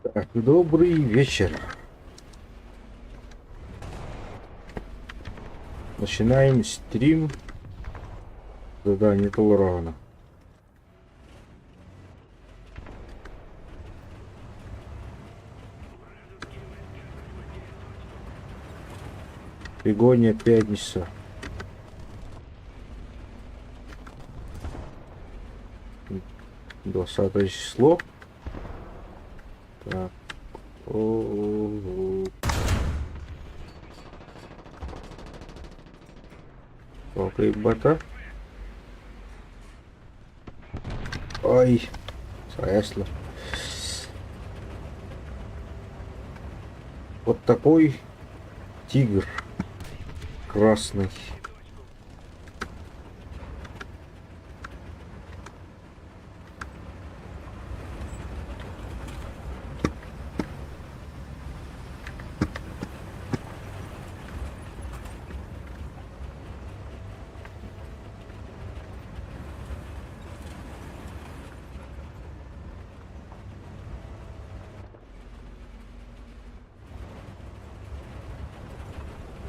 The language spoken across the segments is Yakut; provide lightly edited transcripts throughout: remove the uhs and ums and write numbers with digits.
Так, добрый вечер. Начинаем стрим. Задание Толорана. Бегония пятница. 20 число. Так. О-о-о. Ребята. Ой, Саяслар. Вот такой тигр красный.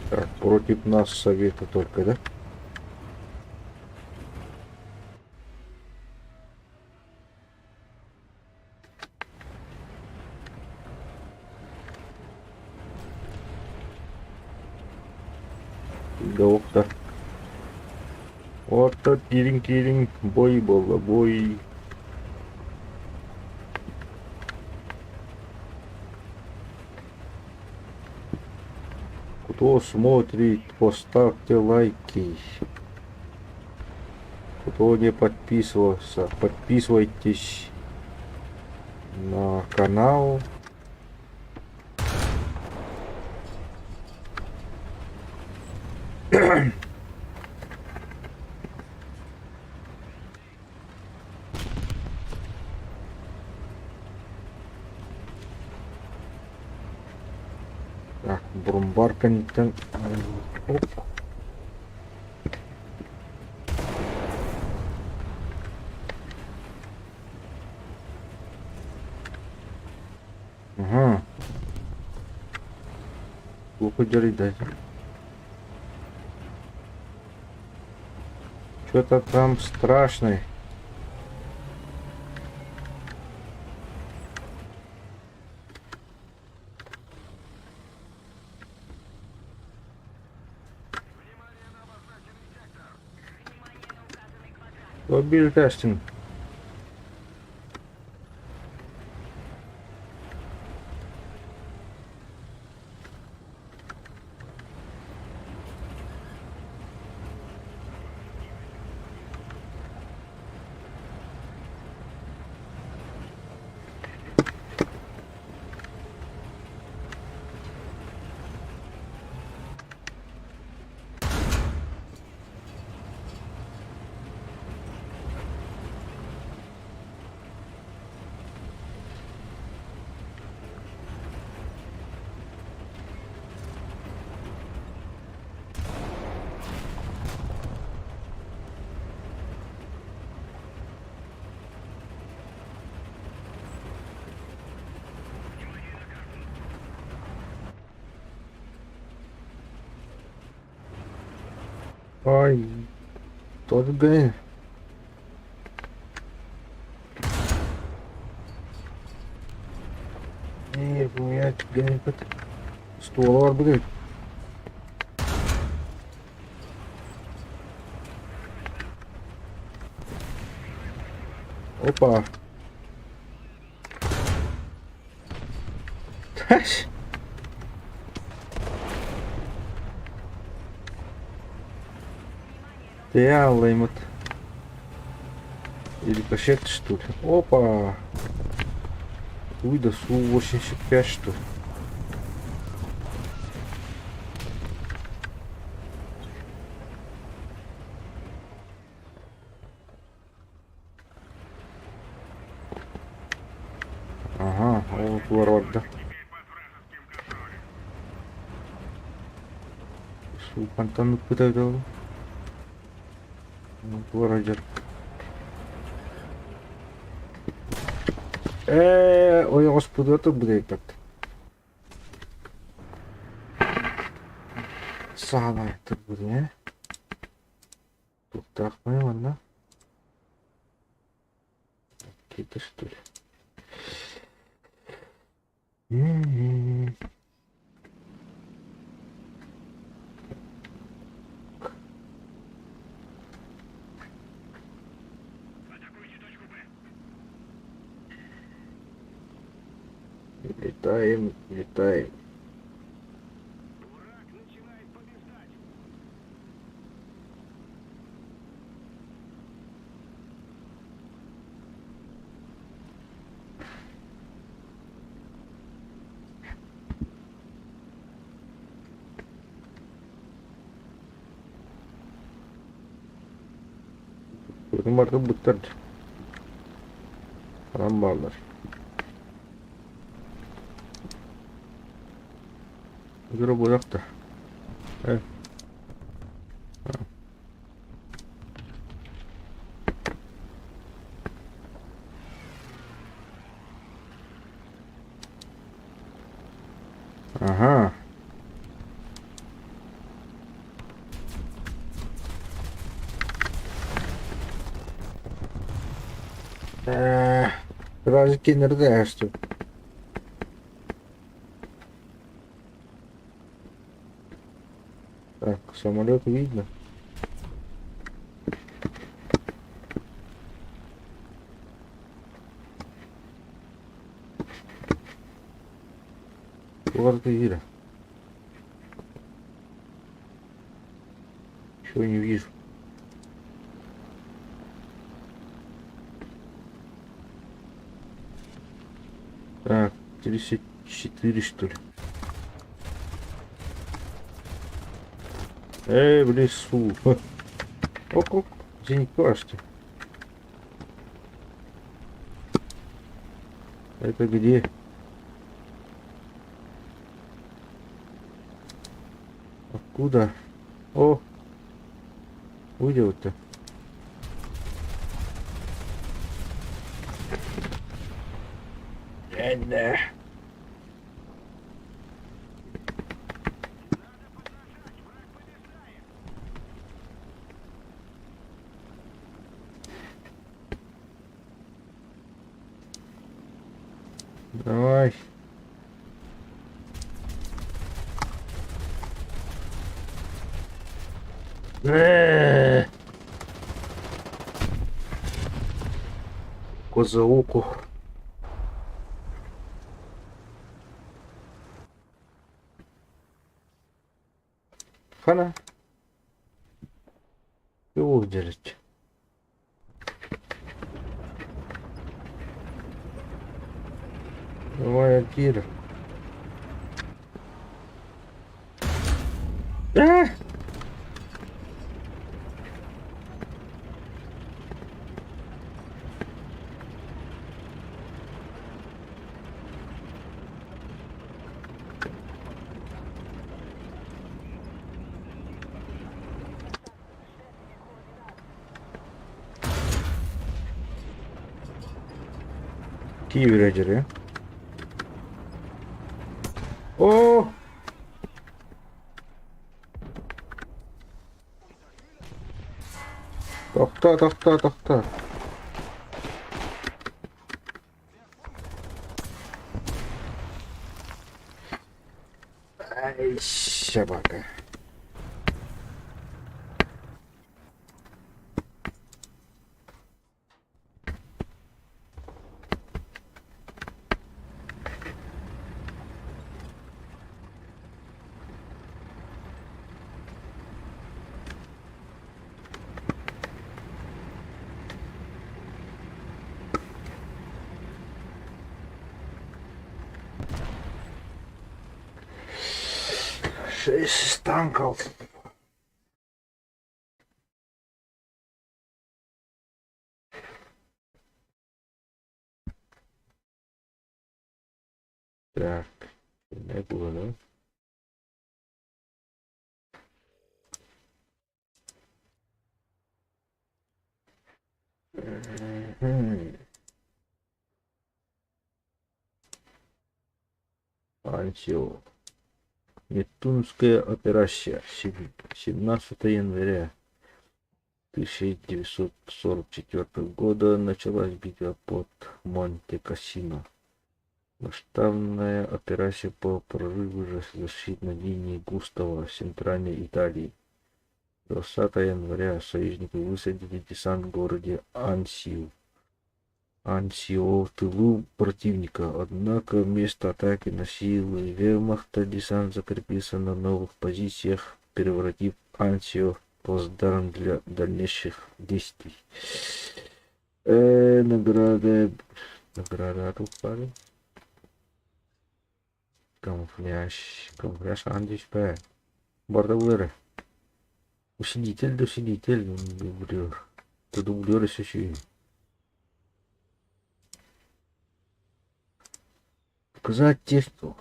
Так, против нас совета только, да? Доктор. Орто киириҥ-киириҥ, бой буолла бой. Кто смотрит, поставьте лайки. Кто не подписывался, подписывайтесь на канал. Так, Брумбар кэнниттэн оп. Ага. Плохо дьарыйда. Что-то там страшное. Мобиль тестинг. Ай, тот гэн. Стуола барбыт эбит. Опа. Делаем Рикошет, что ли? Опа! Уй, да Су-85, что ли? Ага, ол туора барда. Суу хантан ыппыта эбитэ буолуо? Туора дьар. Ээ, ойоҕоспутугар турбут эбиппит. Саалай турбут ээ. Туохтаахпыный уонна? Какие-то что ли? М-м-м. Летаем, летаем. Көрүҥ барытын буттар Ханан бааллар. Игра буолуох да. Э. Ага. Разве кинерде что? Так, самолет видно. Квартира. Чего не вижу. Так, 34 что ли? Эй, в лесу. Ок, ок, что? Это где? Откуда? О! Уйдет-то. Да. Давай. Э. Козауку. Хана. Его делать. Давай, Акира. А! Киеве О! Тохтоо, тохтоо, тохтоо. Ай, собака. Шесть танков. Так, не было, да? Мгм. Ансио. Нептунская операция. 17 января 1944 года началась битва под Монте-Кассино. Масштабная операция по прорыву защитной линии Густава в Центральной Италии. 20 января союзники высадили десант в городе Ансио. Ансио в тылу противника. Однако вместо атаки на силы вермахта десант закрепился на новых позициях, превратив Ансио в плацдарм для дальнейших действий. Награда, награда упали. Камуфляж, камуфляж андишпэ. Барда Усилитель да усилитель, дублер. Это дублер еще. Показать технику.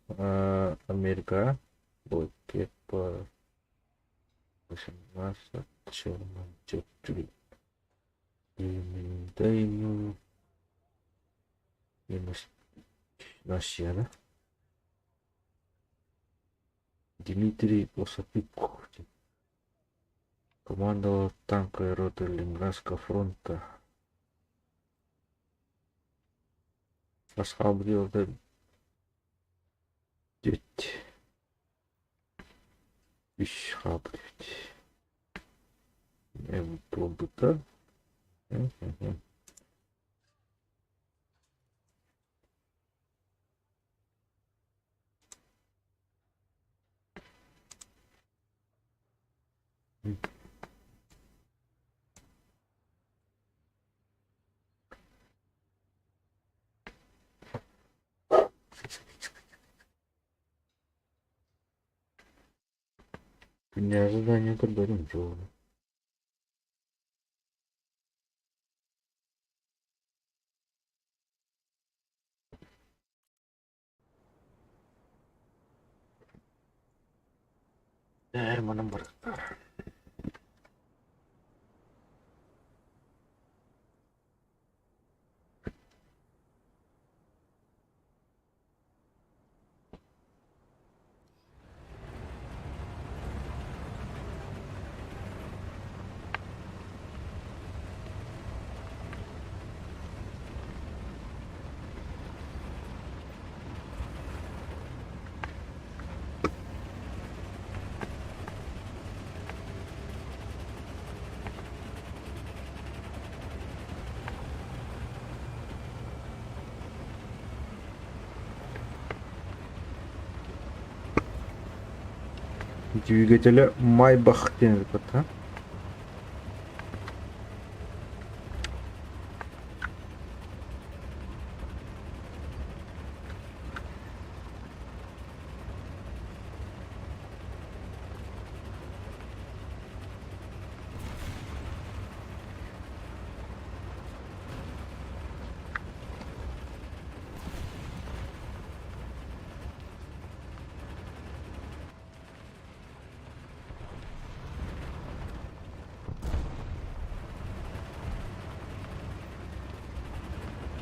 Америка. Блэк по 18 4. Дай Россия, Дмитрий Осипов. Командовал танковой ротой Ленинградского фронта. Асхабдилда 9. Үс хаалбыт. Буолбута. Күннээҕи задание көрбөтүм суоҕа. Ээ, манан барыахтаах. Двигателя Майбах диэн эбит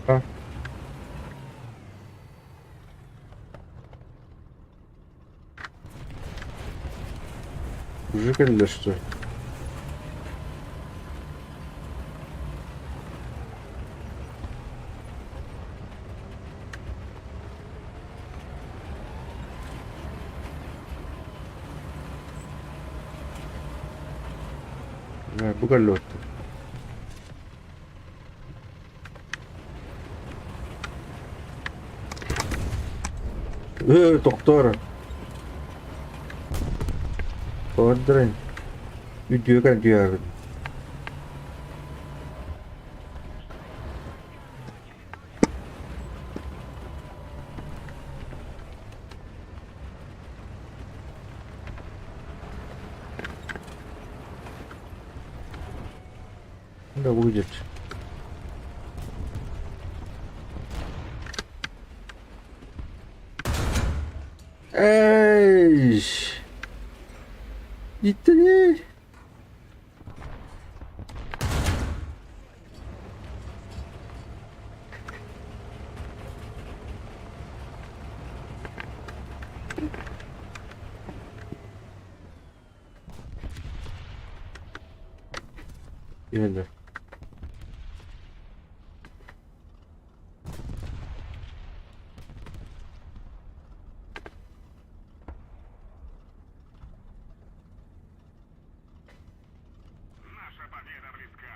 А? Уже кэллэ что ли? Бу кэллэ Ээ, тохтоо Тоҕо Үтүөкэн түһээбит. Да будет. Эй! Итини! Иһэллэр. Наша победа близка.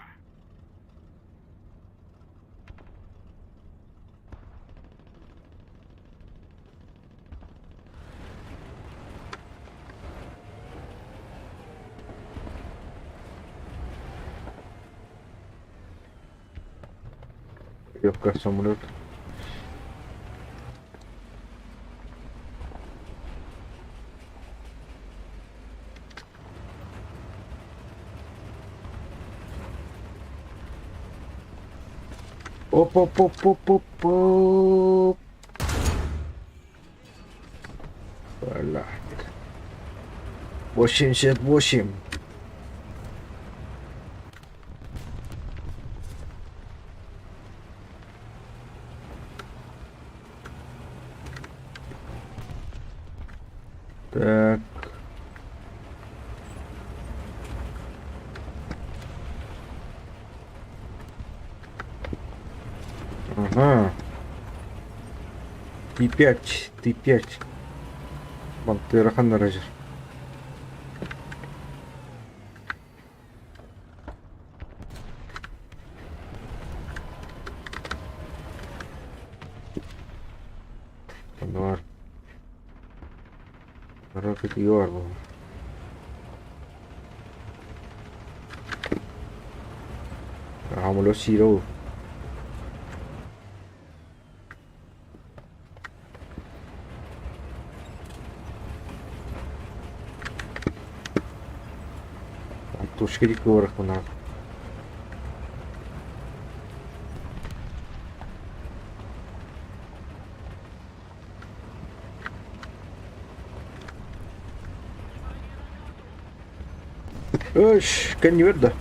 Легкий самолет. Оп-оп-оп-оп-оп-оп. Блядь. 88. Так. Ага. Т5, Т5. Бантыра ханна жер. Бар. Rocket Yorbo. Hagámoslo Zero. Тушки куорахпына. Өш, кэннибэр да.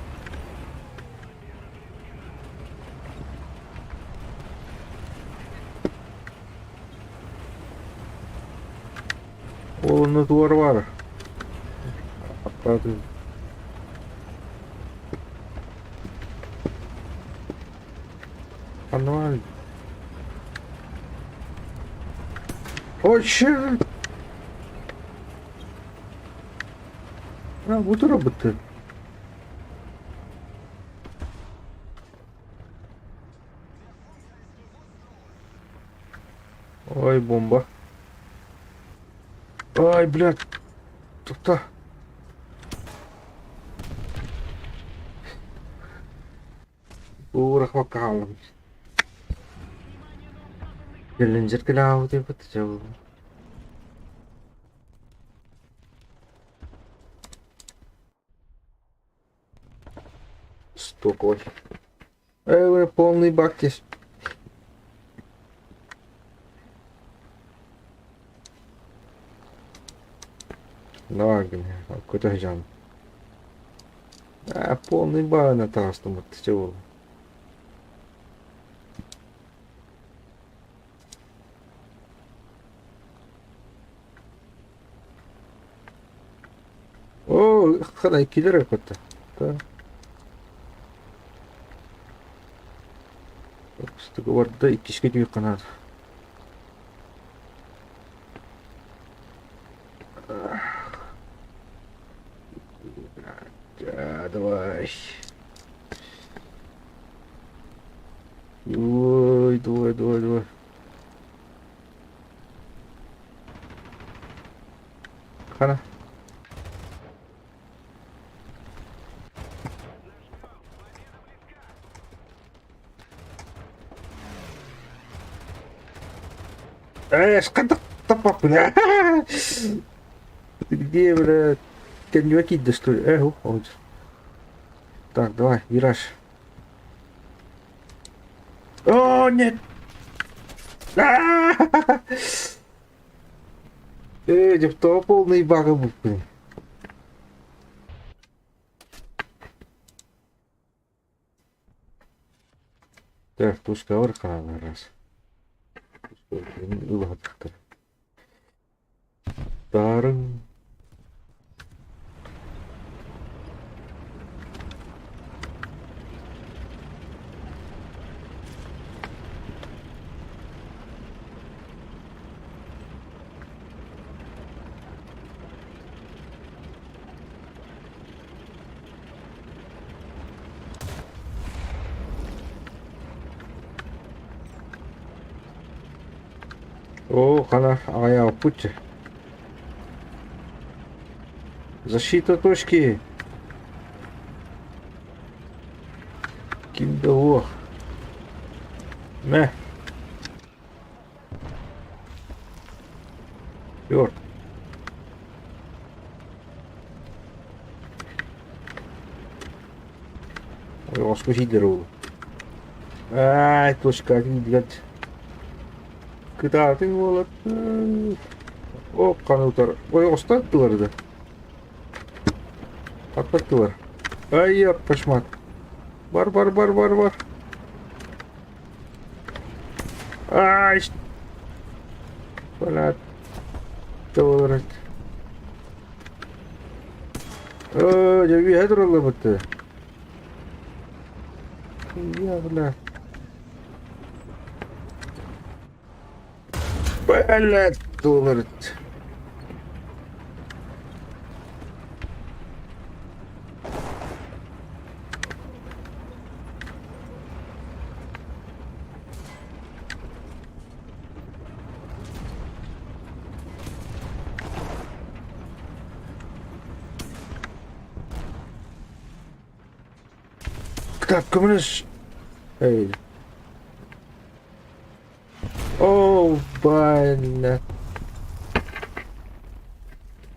Ол онно туора баар. Аппаатын. Нормально. Ой, черт! А, вот роботы. Ой, бомба. Ай, блядь. Тоқта. Уурахмакка хааллым. Челленджер кэлээҕит Стоковый. Эй, полный бак здесь. Давай, какой-то жан. А, полный бак на таастумут. Чего? О, хана киллер какой-то. Да. Барда иккискэ түһүөххэ наада. Давай. Ой, давай, давай, давай. Хана. Эш, таппаппын. Ты где, бля? Кэннибэ киирдэ, что ли? Эх, вот. Так, давай, вираж. О, нет! Э, дьэ, полный бага буппун. Так, тускавар хаалар раз. Таарыҥ. Оо, хана аҕыйаабыппыт чэ. Защита точки. Ким да уох. Мэ. Черт. Ойоҕоско сиидэр уолу. Аай, точка киирдилэр. Кытаатыҥ уолаттар. Оп, ханы утар. Ойоҕостон аттылар да. Аттаттылар. Ай, аппашмат. Бар, бар, бар, бар, бар. Ай, Блядь. Толорот. Оо, дьэ үөһэ тураллыбыт. Я, бля. Блядь, доллар. Так, көмөлөс. Эй. Оо, бля.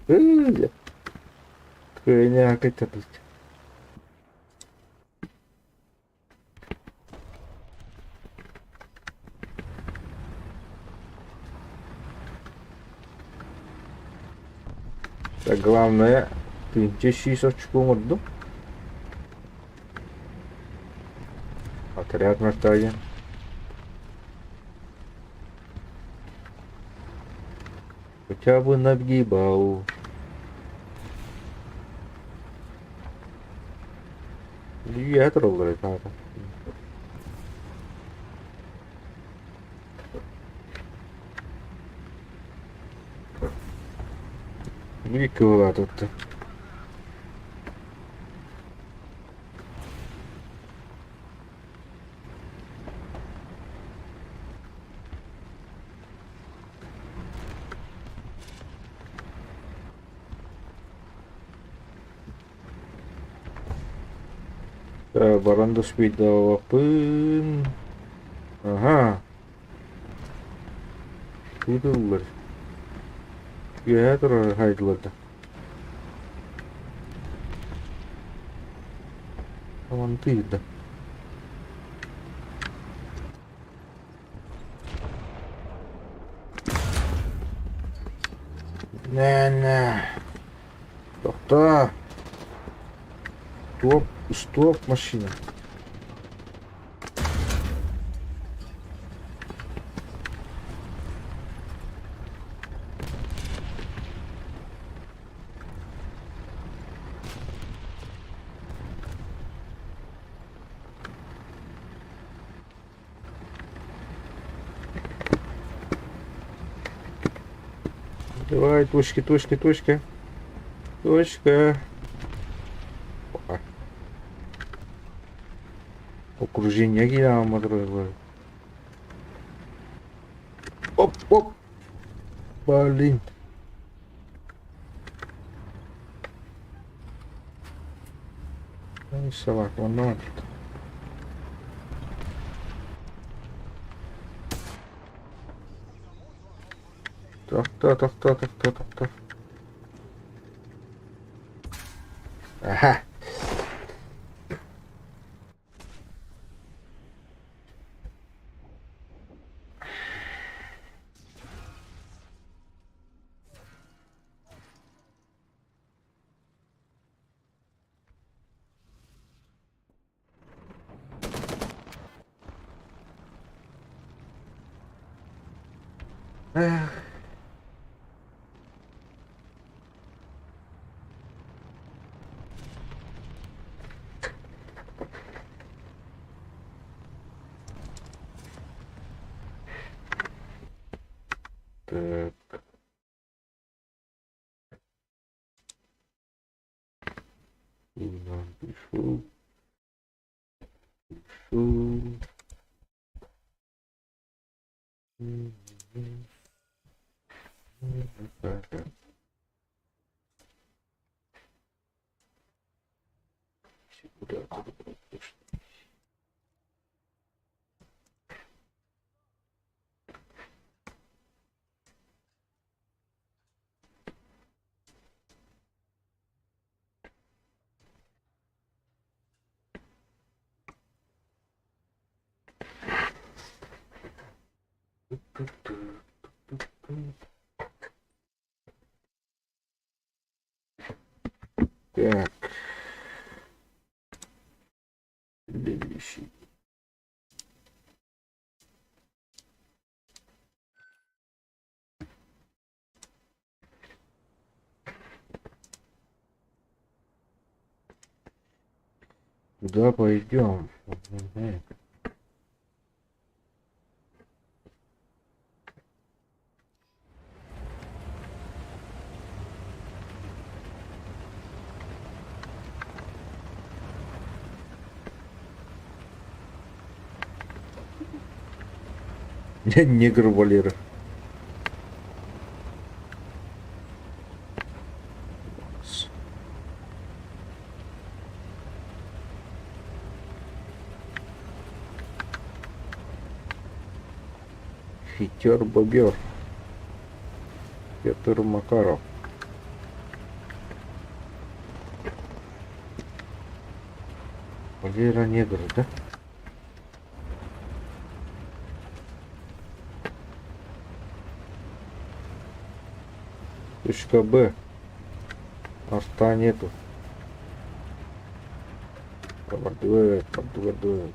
Эй. Кыайняка тапить. Так, главное, тыынча сүүс очко оҥордум. Отряд мөлтөөйөн. Хотя бы набгибал. Үөһэ тураллар эт Икки улаатытта. Баран да успейдаабаппын. Аһаа. Тыытыллар. Үөһээ турар хайдылар да. Амантыыр да. Нэ-нэ. Тохтоо. Стоп, стоп, машина. Давай, точки, точки, точки. Точка. Опа. Окружение киирэн Оп, оп. Блин. Собака, онно Тохтоо, тохтоо, тохтоо, тохтоо. Аха. Эх. Так. Нам пришел. Пришел. Так. Следующий. Куда пойдем? Негр Валера. Хитер бобер. Петр Макаров. Валера негр, да? Точка Б. Арта нету. Подводует, подводует.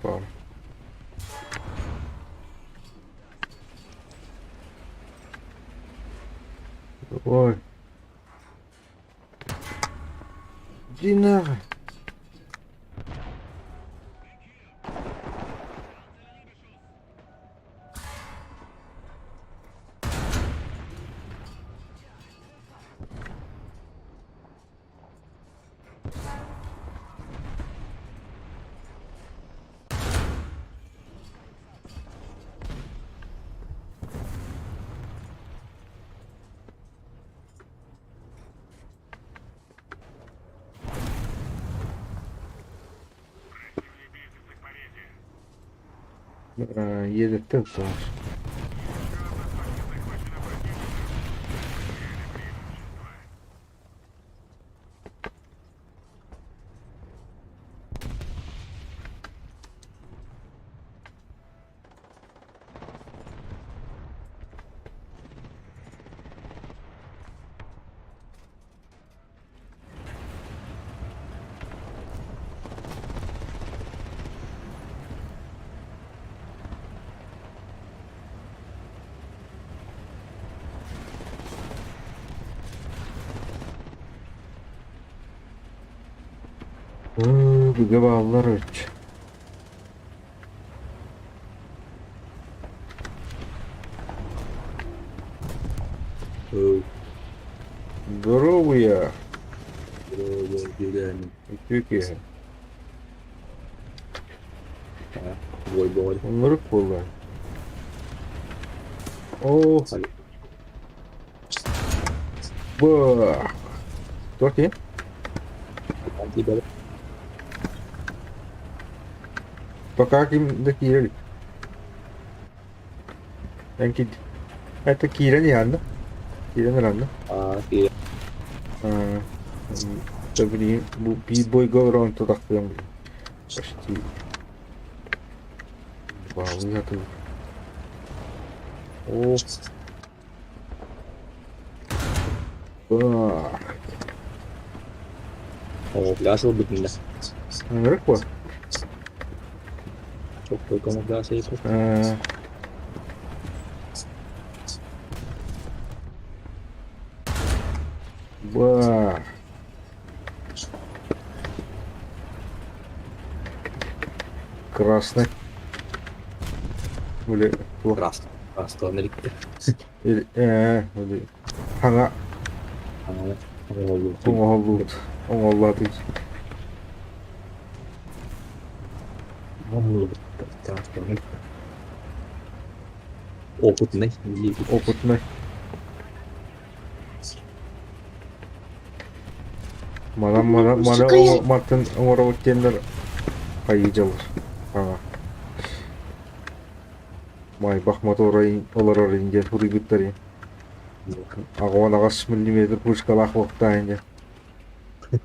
Опа. Давай. Иди нахуй. Едеттен соҕус. Бүгэ бааллар үч. Здоровые! Үтүө киэһэ. Оннук буолла. Оо. Бах. Туох киһи? Пока ким да киирэ илик. Эн киир. Это киирэн иһэн да? Киирэн ылан да? Аа, билигин бу биир бойга олорон тутахтыам почти. Баалыы сатыыр. О. Бах. О, пляж ылбытын да. Ыҥырык буо. Чоппойко пляж эйпит. Э, Бах. Красный. Или туох? Красный. Красный иликтэр. Или, э, или хаҥа оҥоһуллубут. Оҥоһуллаатый. Опытный. Опытный. Манан мана мана мартын оҥоробут диэннэр хайыы дьаллар. Хаҥа. Майбах мотора олорор диэн суруйбуттар ин. Аҕыс миллиметр пушкалаах уохтаах диэн. Большая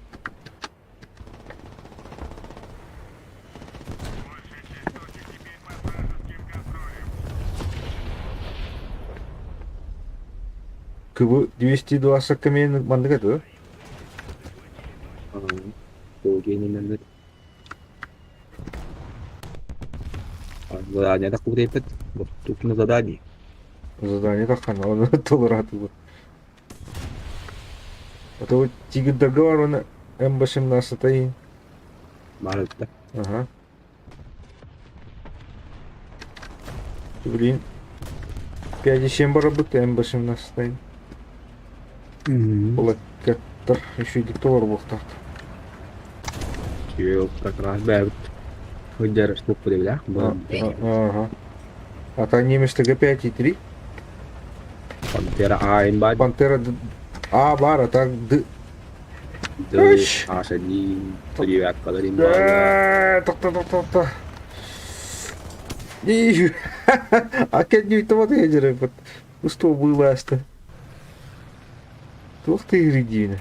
часть точек теперь под вражеским контролем. Кыбы 220 кэмиэн маннык этэ Задание так Тут на задании. Задание таххан, оны толораатыбыт. А то тигрдарга бар оны М18 Баар Ага. Блин. 5,7 барабыт М18 Плакаттар үчүгдүк толорбуохтаахтар. Үчүгэй как раз бэйэбит сылдьар штук билэх. Ага. А та немецтэргэ 5,3. Пантера А баар. Пантера А баар, а так Д. Д, H1, 3 баар. Тохто, тохто, тохто. А кэнниттэн вот Что было-то? Туох тыырдиинэ?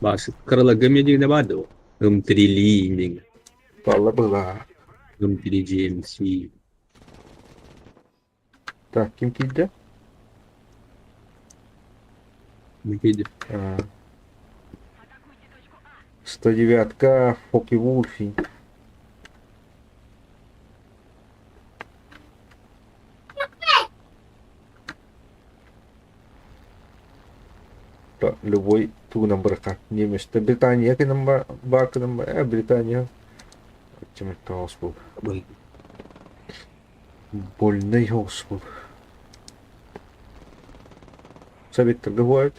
Баас кыраларга медиа баар дуо? Ым-трилиинин, Палла была. ым-три GMC. Так, ким киирдэ? Микиди. А. 109-ка, Фоки Вулфи. Любой тугунан бырахха немецтэр Британия гынан баар гынан э Британия Чемертоос был больной соҕус был Советтарга бывает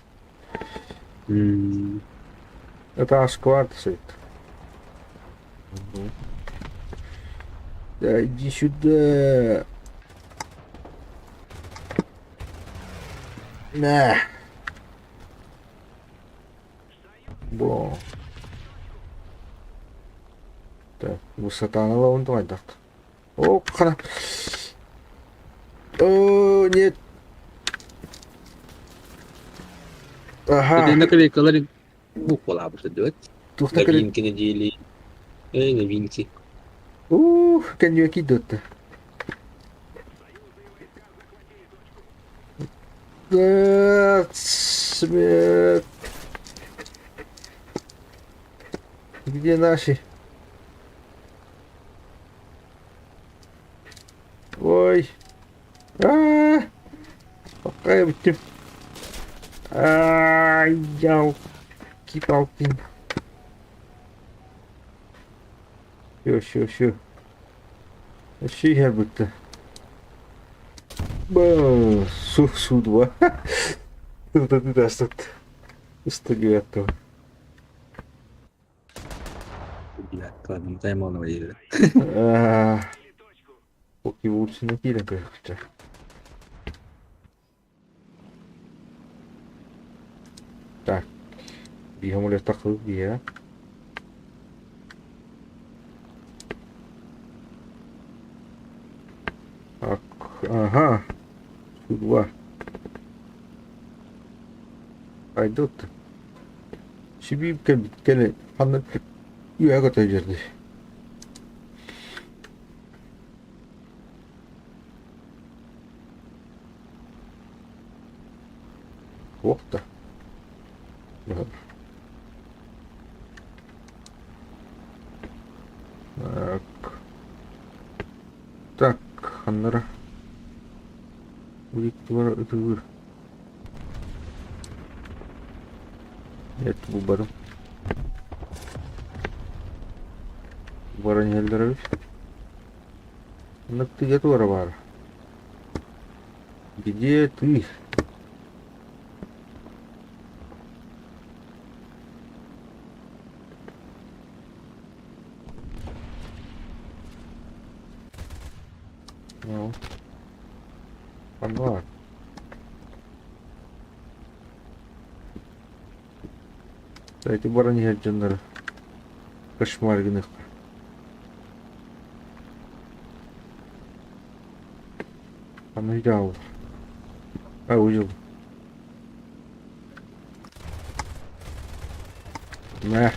это Асквард совет. Да иди сюда. На. Бо. Так, высота на давай так. О, хана. О, нет. Ага. Наклейкалар буквалаабыт дуо? Туох наклей... Новинки недели. Э, новинки. Ух, коньяки идут. Да, смерть. Где наши? Ой. А-а-а. Пока Ай, ялки-палки. Все, все, все. Все иһэрбиттэ. Су-2. Тут 109. Поки лучше на киирэн көрүөхчэ. Так. Биһом улетахы бия. Так, ага. Су-2. Пойдут. Сибиир кэлбит кэлэ ханна үөһэ көтө биэрдэ. Туох да. Так. Так, ханнара? Уликтылар ытыыр. Нет, булбатым. Баран иһэллэр эбит. Онно тыга туора баар. Где ты? Ну. Ага. Эти баран иһэр дьоннору кошмар гыныахтар. Аны идеал. А, увидел. На.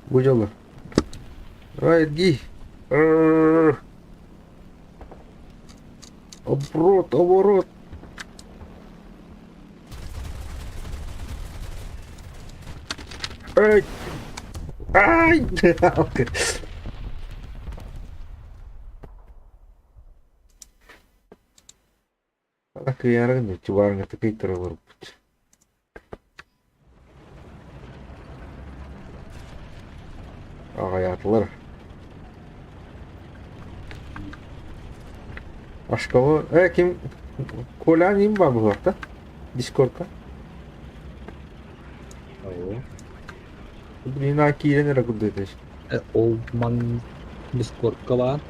Выдела. Давай, иди. Оборот, оборот. Эй! Ай! Кыйаарыҥ чубаарыҥ кыйтара олорбут. Аҕайаатылар. Ашкаҕа э ким Коля ним бар буолуохта Дискордка. Блин, а киирэн эрэ курдук Ол ман Дискордка баар.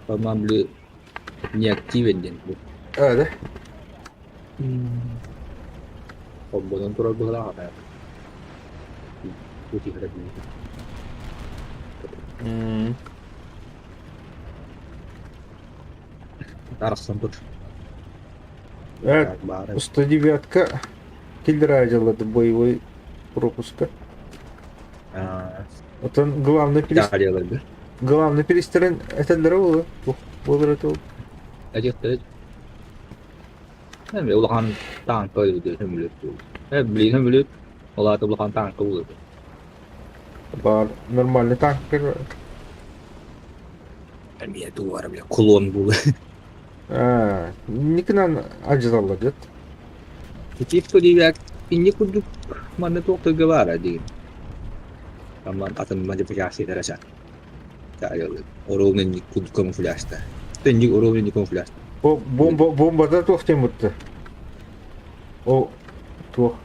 По-моему, били не активен диэн. Э, да? Холбонон турар быһыылаах этэ. Утиһара Арахсан тут. Э, 109-ка киллэрэ дьаллады боевой пропуска. Отон главный перес... Главный перестерин этэллэрэ буолуо. Буолар это ол. Этиэхтэрэ. Эми улахан тааҥка өлүөт буолуо. Э, билигин өлүөт, ол аата улахан тааҥка буолуо. Баар нормальный танкер. Эмиэ тугу бля, кулон буолуо. Аа, никынан алдьаталлар дет. Ити диэбэт инник курдук манна туох тылга баара диин. Амман атын модификациялара сат. Оруолун инник курдук камуфляжта. Инник оруолун инник камуфляжта. Бу бомба бомбада туох диэн бутта? О туох?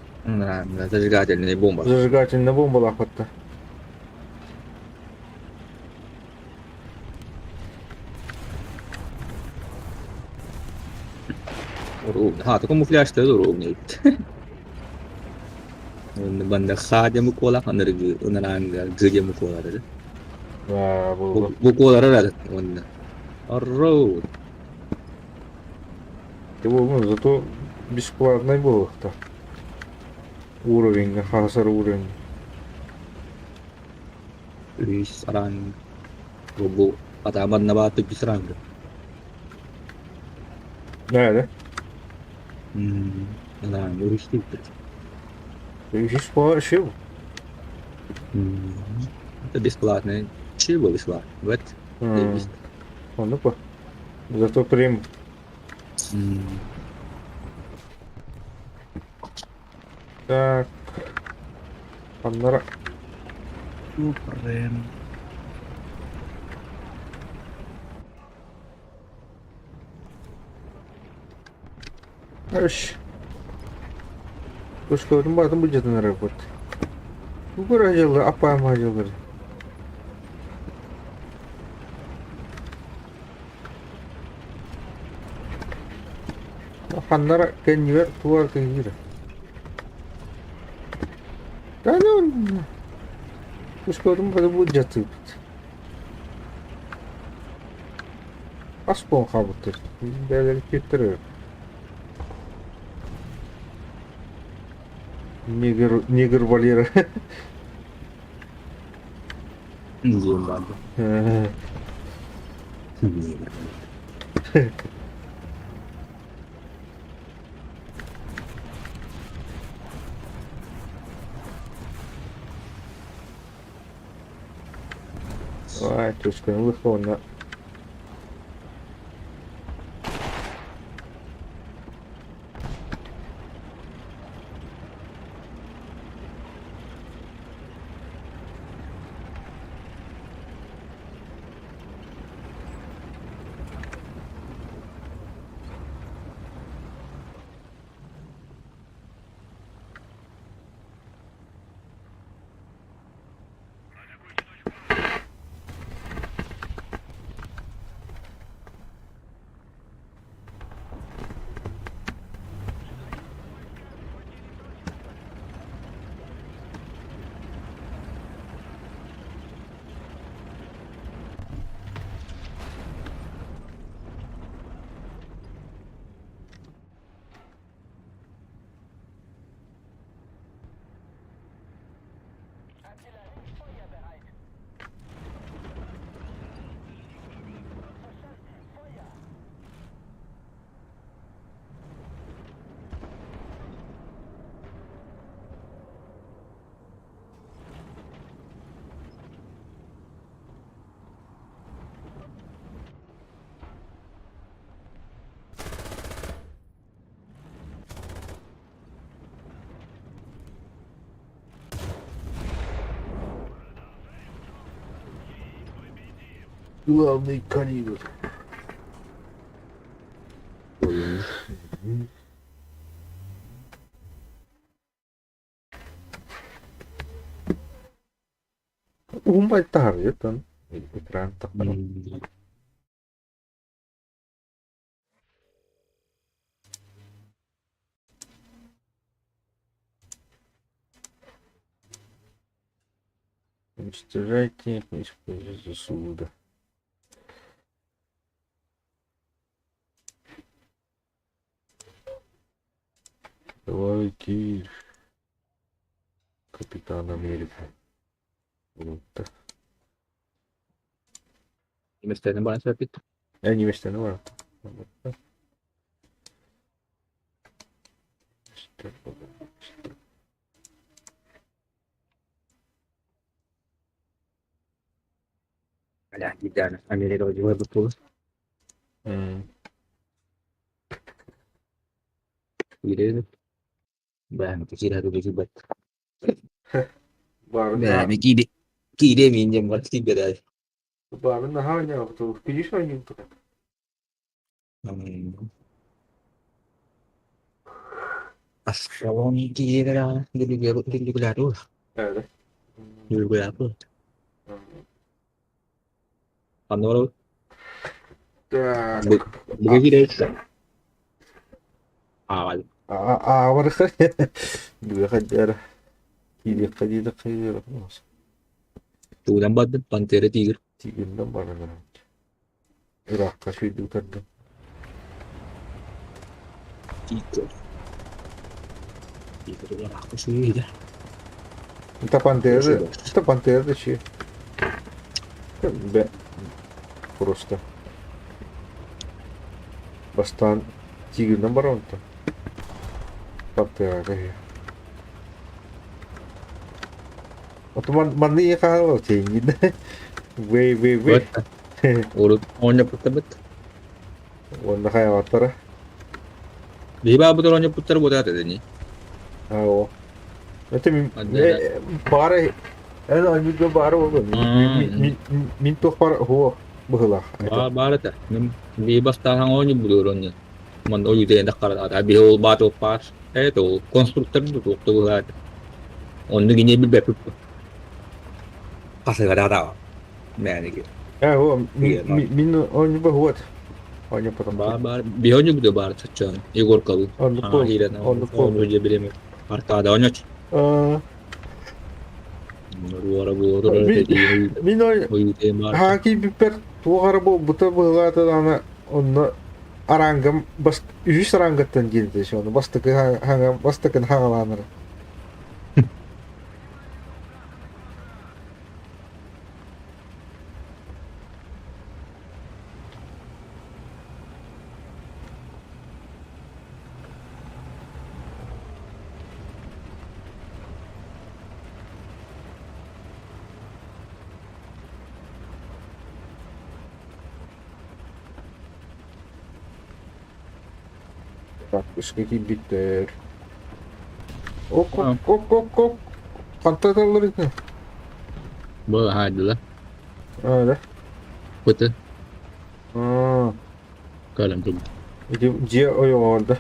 Зажигательная бомба. Зажигательная бомба лаахпатта. Оруолун. Хаата камуфляжта оруолун эбит. Банда хаа мукуола анаргы ынараанга гыдьа мукуолары. Аа, буолла. Букуолары уонна. Орроу. Ну, зато бесплатный буолуохта. Уровень, хасар уровень. Үс араан бу атаамар набааты үс араанга. Да, да. Араан үс Үс по шил. Это бесплатно. Чего бесплатно? Вот. Ну по. Зато прям. Так. Аннара. Супрем. Эш. Көскөрүн бардым бу жатын аэропорт. Бу ажылы, апайым ажылыр. Ханнара кэннибэр туар кыйыыр. Да ну, көскөрүн бары бу жатыппыт. Ас буолан хаалбыттар. Бэйэлэрин киэптэрэ. Негр, негр Валера. Диэн баарда. Ой, түскүн лыхуонна. Главный калибр. Уһун байтаһарыйтан экран таххара. Уничтожайте, используйте суда. Давай, Кир. Капитан Америка. Вот так. Иместэрин баран сөппүт. Э, не бар. Бля, идеально. Америка дьылы буолар. Киирэн. Бля, киирэ киирбэт. Бары Бля, киирэ киирэ миин диэн бар киирбэт. бары наһаа ньаҕытыл. Видишь, они тут. Аскалон киирэ дилигуляру. Evet. Дилигуляру. Аннары Так. бу киирэ. Аа, А, бар Бүөхәдәр. Кире кадида кайыр. тугунан бардым Пантера Тигр. Тигинден барыр. Иракка шүйді утарды. Тигр. Тигр Иракка шүйді. Это пантера, это пантера чи. Бе. Просто. Бастан тигрден бар онта. Пантера кайы. Отуман манны яқалы теңгин. Вей вей вей. Урут оонньоппуттар бит. Онда хайваттара. Биһи баабытыр оонньоппуттар буотаат этини. Ао. Это мин Анна бары эн амидо бары болду. Мин мин тох бар хо быһылах. Баа баар этэ. Мин биһи бастаан оонньуу онньу. Ман ойуу дахкара биһи ол баат паас. Это ол конструктор туохта быһаат. Онну гине билбэппит. Хасыгара Мээники. Э хо мин мин он бы вот. Они потом. Баа баар биһи оонньуу баар саччан Егоркалыы. Он пол. Он пол. Он билеме. Аркада оонньоч. Руора буолар Мин ой ойуу баар. хаки бипер тугара бу бута быһылаата ана онно арангам бас үһүс арангаттан диэн оны бастакы хага бастакын хагалаанара. Так, киирбиттэр. Ок, ок, ок, ок, ок. Хантан ыталлар итини? Бу хаайдылар. Аа, да. Куты. Аа, Кэлэн турбут. ити дьиэ ойоҕор да.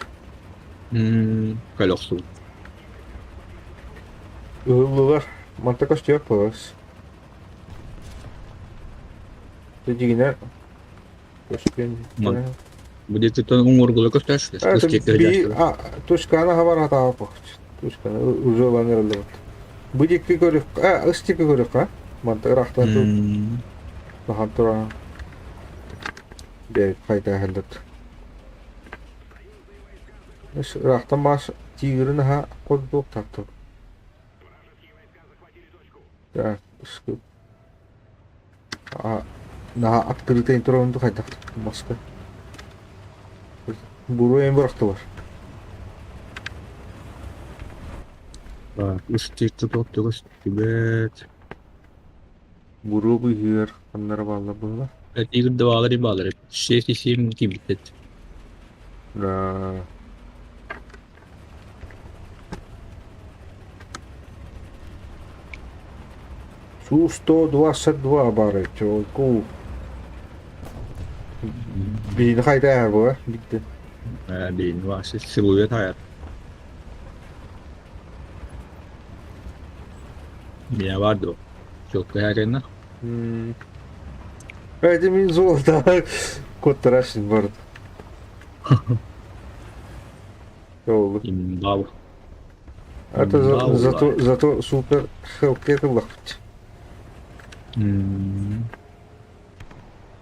Кэлэ охсубут. Ыһыллылар. Манта көстүөх буолас. Дьигинэ көстүөн. Бу диэкиттэн уҥуоргула көстөөччүлэр. Тушканы хабар хатааппыт. Тушканы уже ылан эрэллэбит. Бу диэки көрүк, ыс диэки көрүк, а? Манта ыраахтан тухан туран бэйт хайда хеллет. Ыраахтан баас тигрин аха курдук тартып. Так, наһаа открытый туран хайдах маска. Буруй эм бырахтылар. Так, ыстыыкка туох көстүбэт. Буруо быыһыгар ханнара бааллар быһыла. Тигр баалар баалар. 6,7 киирбиттэр. Да. Су-122 баар чолку. Биһини хайда бу битте. Биһини вообще силуэт хайар. Меня бар дуо? Чётко хайарына. Эти мин золото куттарашын барды. Oldu. Имбау. Это за, зато, зато супер Hellcat ыллахпыт.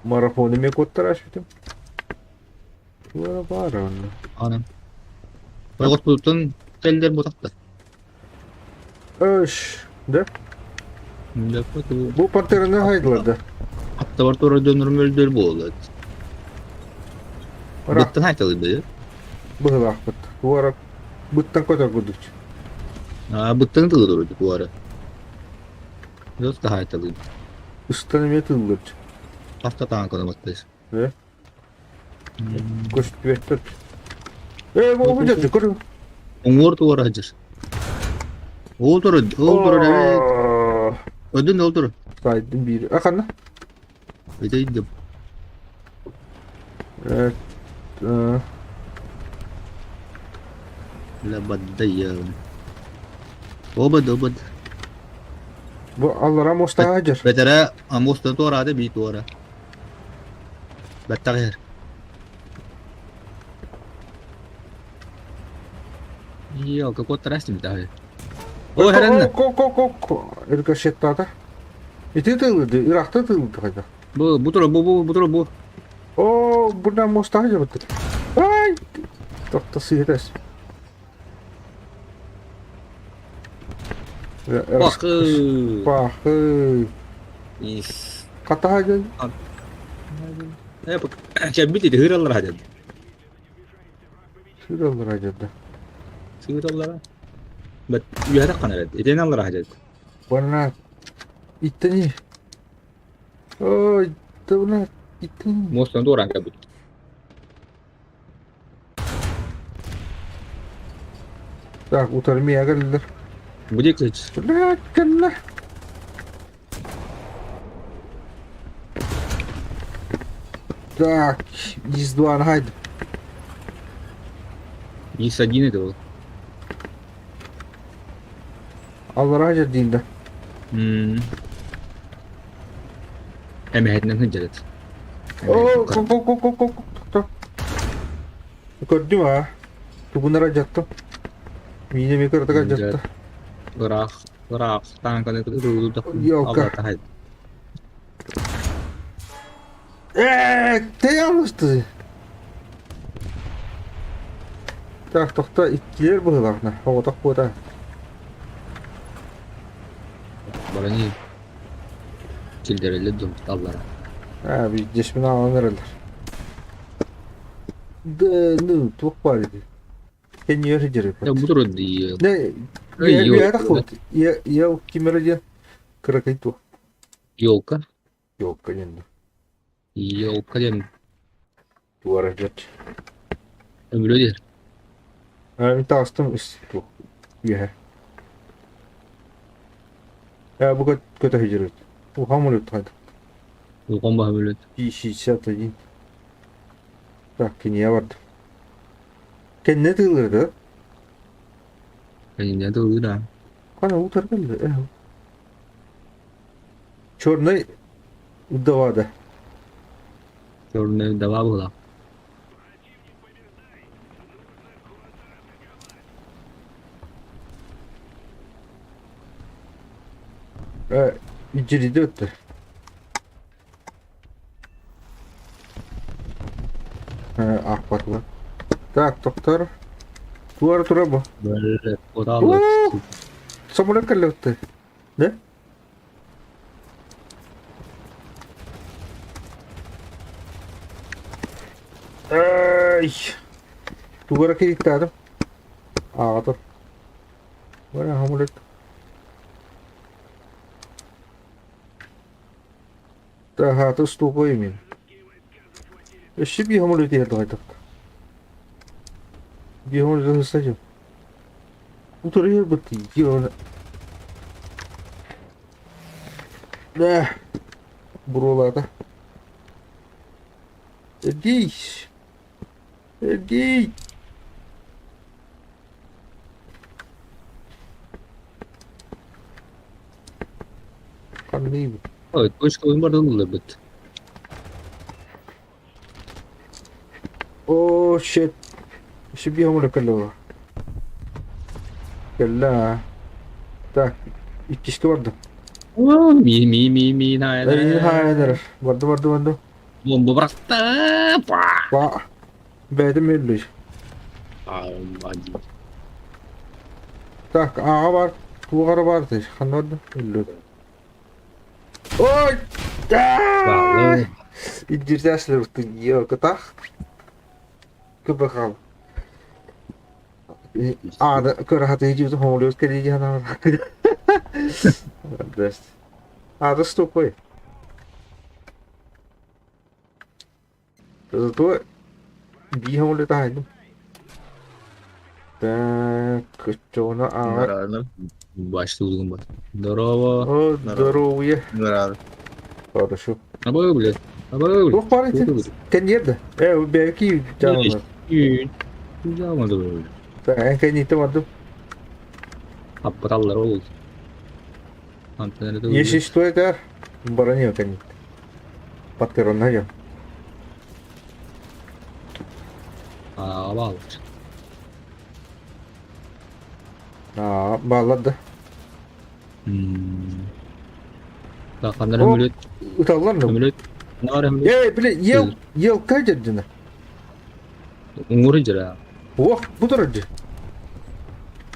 Марафон эмиэ куттарашпытым. Туара баар онно. Аны. Ойготпутун теллер бутакта. Öş. Да? Бу пантераны хайдылар да. Аттабар тура дönürüm өлдөр буолат. Быттан айтылды. Быһылаахпыт. Туара быттан көтөр курдук. А быттан тылы туара. Дос да айтылды. Ыстан эмиэ тыллыр. Авто танканы баттайс. Э? Көстүбэттэр. Э, бу бу дьэ көрү. Уҥуор туора сылдьар. Ол турар, ол турар эбит. Өдөн ол турар. Сайдым биир. А ханна? Өтөйдüm. Э, Бля баддайым. Обад, обад. Бу аллара мостаға сылдьар. Бэтэрэ муостаны туораата бии туора. Баттах иһэр. Елка, куоттарас дии О, хэрэннэ. Ко ко ко ко рикошеттаата. Ити тыылыды, ыраахта тыылыды хайда. Бу бу тура бу бу бу тура бу. О, бuna мостаға жабыттыр. Ай! Тохто сыырас. Бахы. Бахы. Ис. Хатаһа дьон. Э, кэлбит ити сыыраллара дьон. Сыыраллара дьон. Сыыраллара. Бэт үөһэ таххан эрэ. Итини аллара дьон. Бана иттени. Ой, да иттени. Муостан туораан кэлбит. Так, утары миэхэ кэллилэр. Бу диэки Блядь, кэллэ. Так, ИС-2 хайдым. ИС-1 это был. Аллара дьэрдиин да. Эмэһэтинэн сылдьарыт. О, ко ко ко ко ко Көрдүм аа. Тугунара дьаттым. Миинэ эмиэ кыратыгар дьатта. Ыраах, ыраах тааҥканы Елка. Ээ, ты алысты. Так, тохто иккилэр быһыылаахна. Оҕотох буота. Барани киллэрэллэр дуу аллара. Аа, биирдэспин аҕалан эрэллэр. Да, ну, туох баар ити. Кэннигэр сылдьар Бу турар дии. Не, үөһэ Ел кимэрэ диэн кыракый туох. Елка. Елка диэн. Елка диэн. Туора дьэт. Өмүрө диэн. Мин таҕыстым туох үөһэ. Бу көтө сылдьар Ухам өлүт Улахан баһа өлүт. 61. Так, кинигэ бардым. Кэннэ тыыллар да? Кэннэ тыллыыр аа. Хана утар кэллэ. Черный вдова Черный вдова была. Илдьирийдэ өттө. Аахпатылар. Так, тохтор. Туора тура бу. Самолет кэллэ өттө. Да? Ай! Тугара кириттаатым. Ааҕа тур. Бара самолет. Таһаата устуопай мин. Өссө биир самолет иһэр дҕайдах. Биир самолет сылдьым. Утары иһэр быттыы. Да, буруолаата. Эргий! Эргий! Ханныйбыт? Ой, точка бардан ылларбыт. О, shit. Өссө биир самолет кэллэ буолла. Кэллэ аа. Так, иккискэ бардым. Ми ми ми ми Хайа Барды барды барды. Бомба бырахта. Ба. Бэйэтим өллүй. Так, аҕа бар. Туох эрэ бар дии. Ханна барда? Өллү. Ой! Илдьиртээслэр кытах. Кыбахал. Аада көрө хатыы хомолуос кэлии дьаһанаа. Аада стопой. Зато биир хомолуо таһайдым. Так, оччоҕуна ааҕа Бачты бар. Здорово. О, здоровье. Хорошо. Абы, блядь. Абы, Туох баар ити? Кэнниэр да? Бэки дьаалар. Дьаалар. Эн кэнниттэн бардым. Аппаталлар ол. Если что это, баранье кэнниттэн. Паттеронна дьон. Аа, баалар. Аа, бааллар да. Ханнар өмүлөт. Ыталлар ну. Өмүлөт. Нар өмүлөт. Эй, бile ел елка дедина. Уҥур дьара. Ох, бу турар дии.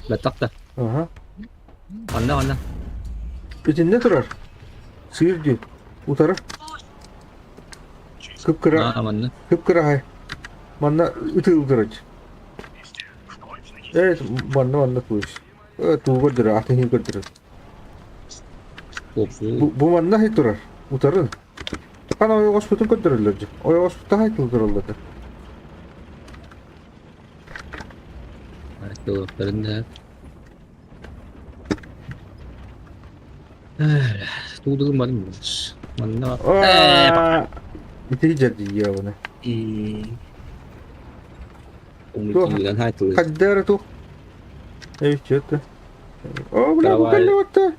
Баттахта. Ага. Ханна ханна. Итиннэ турар. Сыыр дии. Утары. Кып-кыра. Аа, манна. Кып-кыра хай. Манна ытыыл турар. Э, манна манна туус. Э, туу көрдөрөр, атын иһин көрдөрөр. Бу, бу манна хай турар. Утарын. Хана ойоҕоспутун көрдөрөллөр дьэ. Ойоҕоспутта хай тураллар. Археологтарын Туудугун барым манна. Ити дьэрдийиэҕинэ. Хайдары тух. Эй, что-то. О, бля, бу кэллэ батта.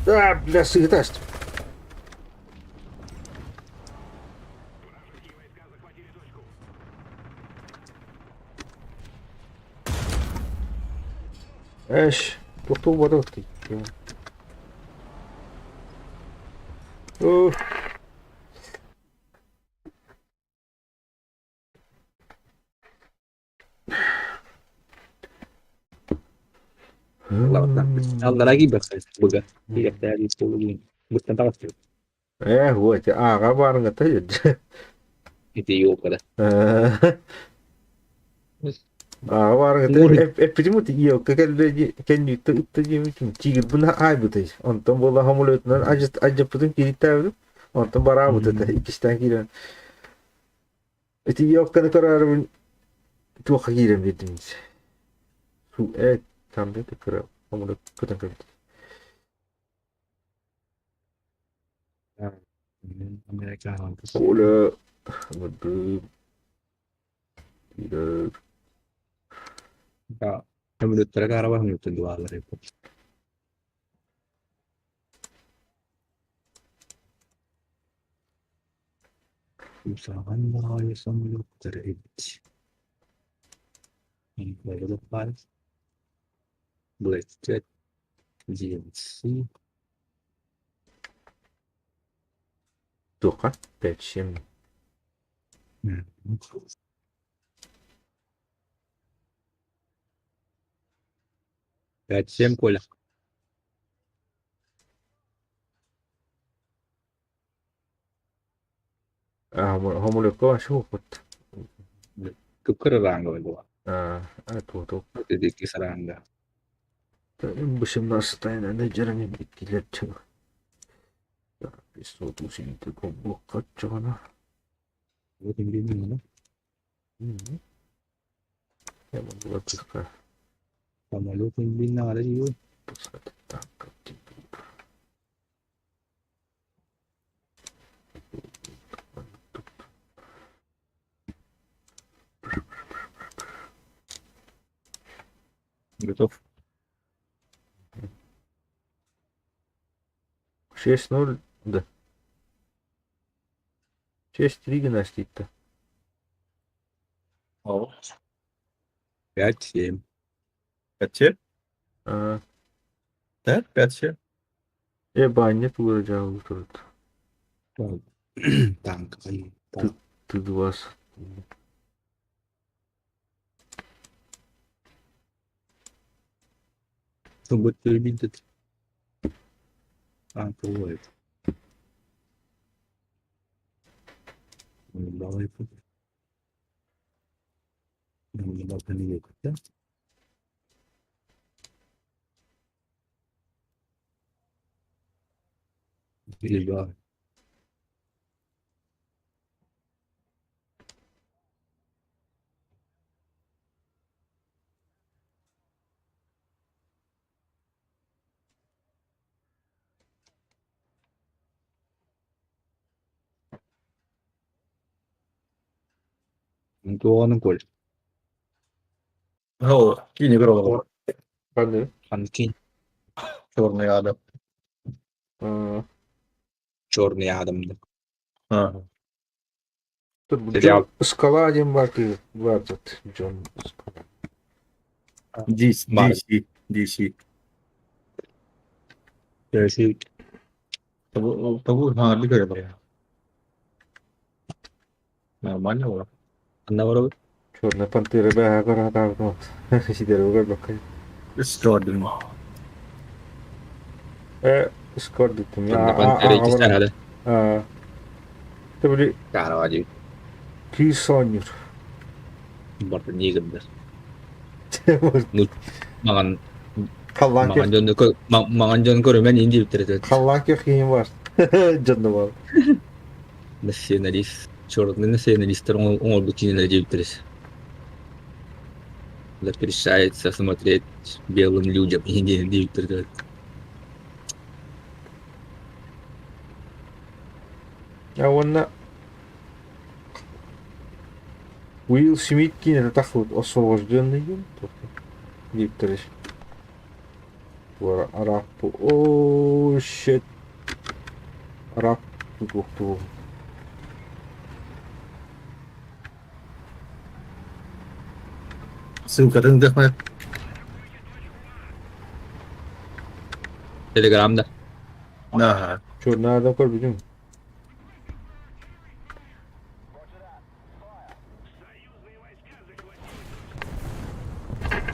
А, бля, сыгытаст. Эш, тохтуу барыт. Ух. Аллара киирбэххэ быга. Ээ, вот, ааҕа баарыҥҥата Ити ёлкада. Ааҕа баарыҥҥата эппитим ут елка кэллэ кэнниттэ ытта диэбитим тигрбин аайбытай. Онтон буола самолетунан ажаппытым кириттээбитим. Онтон бараабыт этэ иккистээн киирэн. Ити елканы көрөөрүбүн туохха киирэн биэрдим. Там это кыра омуна көтөн кэлбит. Коля ыҥырдым. Киирэр. Да. Самолеттара карабах мүнүүттэн дуаалар эбит. Кусаҕан баҕайы самолеттар эбит. Blackjack, DMC. Туохха? 5-7. 5-7, Коля. Хомулукка вообще Кып-кыра буолла. А, туох Икки сараанга. 18 дьараны иккилэр 500 усилитель холбуохха оччоҕуна. Я могу Самолет наада дии. Так, Готов. 6-0, да. 6-3 гимнастикта. 5-7. 5-7? А, Да, 5-7. Баня тура тут. Танк. Ты два. Будет любить Танк бывает. Давай. Да? Или Туоҕунан Коль. О, кини көрө Ханны? Ханкин. Черный Адам. А, Черный Адам. Да. Ага. Тут Сериал. Джон Скала один бар ты 20. Джон Скала. DC, Бар. DC, DC. जैसे Того, Харли көрө Нормально было. Анна барабы. Черная пантера бә көрө Сидер өгөр бакай. Jordan. Скордитим. Черная пантера икки сарады. Табли Каравади. Кисонер. Барты негімдер. Маған Халланке маған жөнді маған жөн көрөмен инди битирет. Халланке кийин бар. Жонду бар. Националист. Черный националисттер оңор бутинелер жеп битирет. Запрещается смотреть белым людям инди деп битирет. А онна Уилл Смит кийин тахлыт освобожденный юм деп битирет. Буара арап о shit. Арап тукту. Ссылкатын дэхмэ. Телеграмда. Ага. Черный адам көрбүдүм.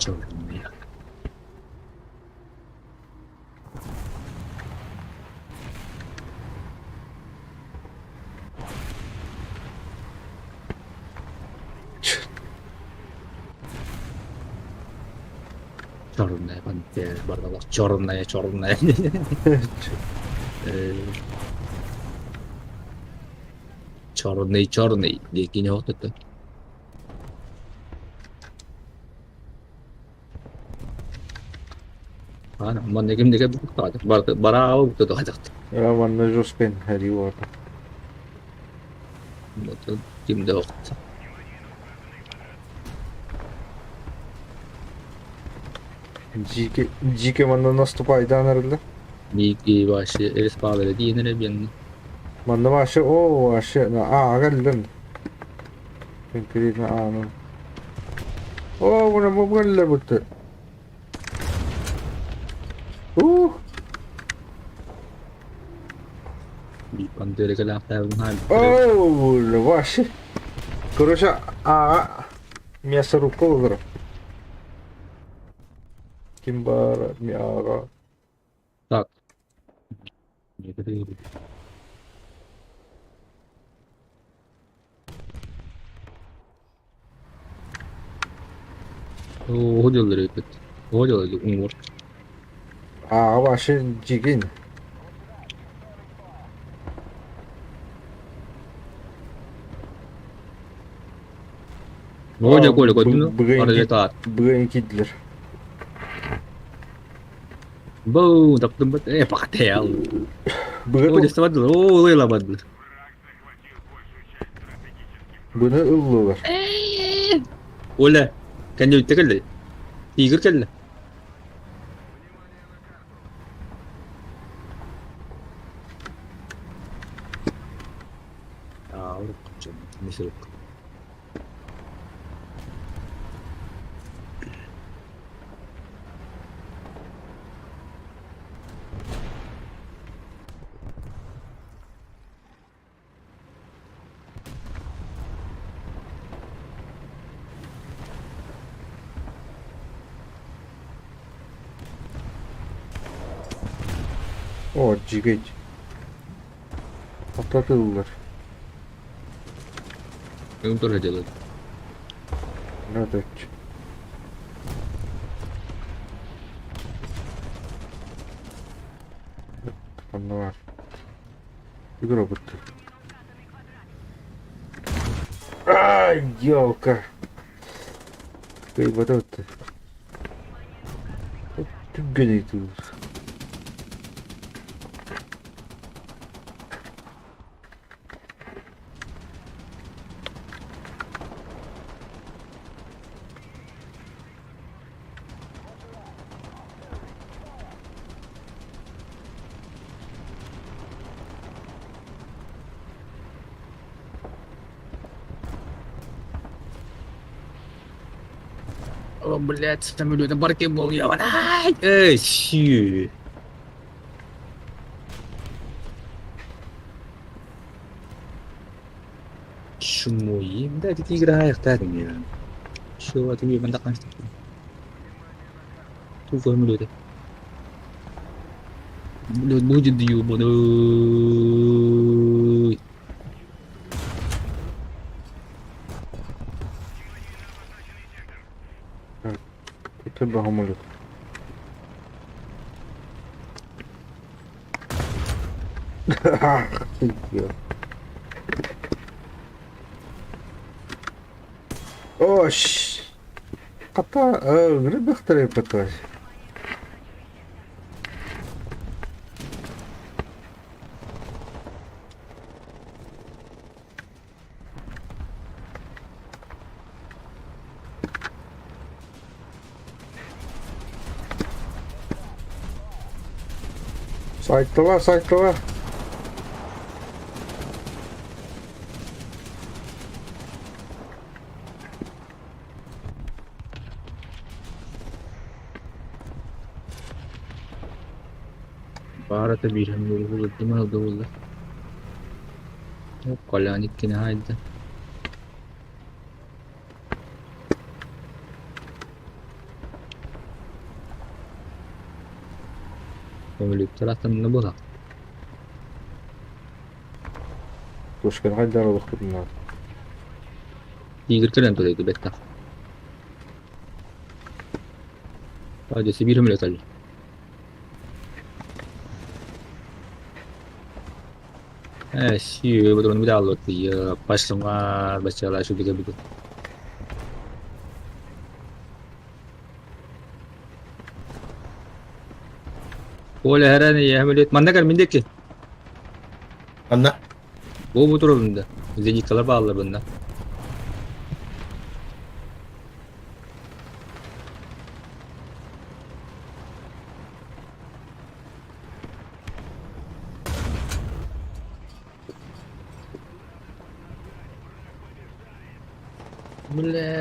Черный. Черная пантера бардалах. Черная, черная. Черный, черный. Дикий вот это. Манна ким да кэлбит барааҕа букта Манна жестко һэрии буолла. Ким да охто. Дьиикэ, дьиикэ манна наступайдаан эрэллэр. Дьиикэ вообще респаверы диэн эрэ биэннэ. Манна вообще, о, вообще, ааҕа кэллин. Конкретно аанын. О, мына бу кэллэ бутты. Ух! О, вообще. Короче, ааҕа мясорубка олорор. Ким баар ааҕа. Так. Оҕо дьыллар эбит. Оҕо дьыллар уҥуор. Ааҕа вообще дьигин. Оҕо дьэ Коля көрдүн арыйатаат. Быгын киирдилэр. Бу таптым э пахтел. Быгын О, дьастабадылар. О, ылыйлабадылар. Быны ыллылар. Оля, кэннибиттэ кэллэ. Тигр кэллэ. Аа, мисрук. О, дьигит. Ататыллар. Он тоже делает. Надо. Онно Игра будто. Ай, елка. Ты вот это. Түггеней тут. О, блядь, самолеты барки был, я Эй, щи. Чумуи, да, ты играешь, так, не. Чего ты мне мандакан? Ту самолеты. Блядь, будет ёбаный. Тут богомолет. Ах ты, ё. О, щ. Кота, грибы пытаюсь. Сайтова, сайтова. Баарата биир буолла. Колян иккини хаайда. Көмүлүктэр аттанна буолар. Пушкин хайдар олохпутун Тигр кэлэн турар бэттэх. Дьэ Сибиир көмүлэ кэллэ. Э, си, бодорон бит пашлыма бачала шубига бит. Коля эрэн ийэһэм өлүөт. Манна кэл мин диэки. Анна. Бу бу турабын да. Зениткалар бааллар бында. Бля.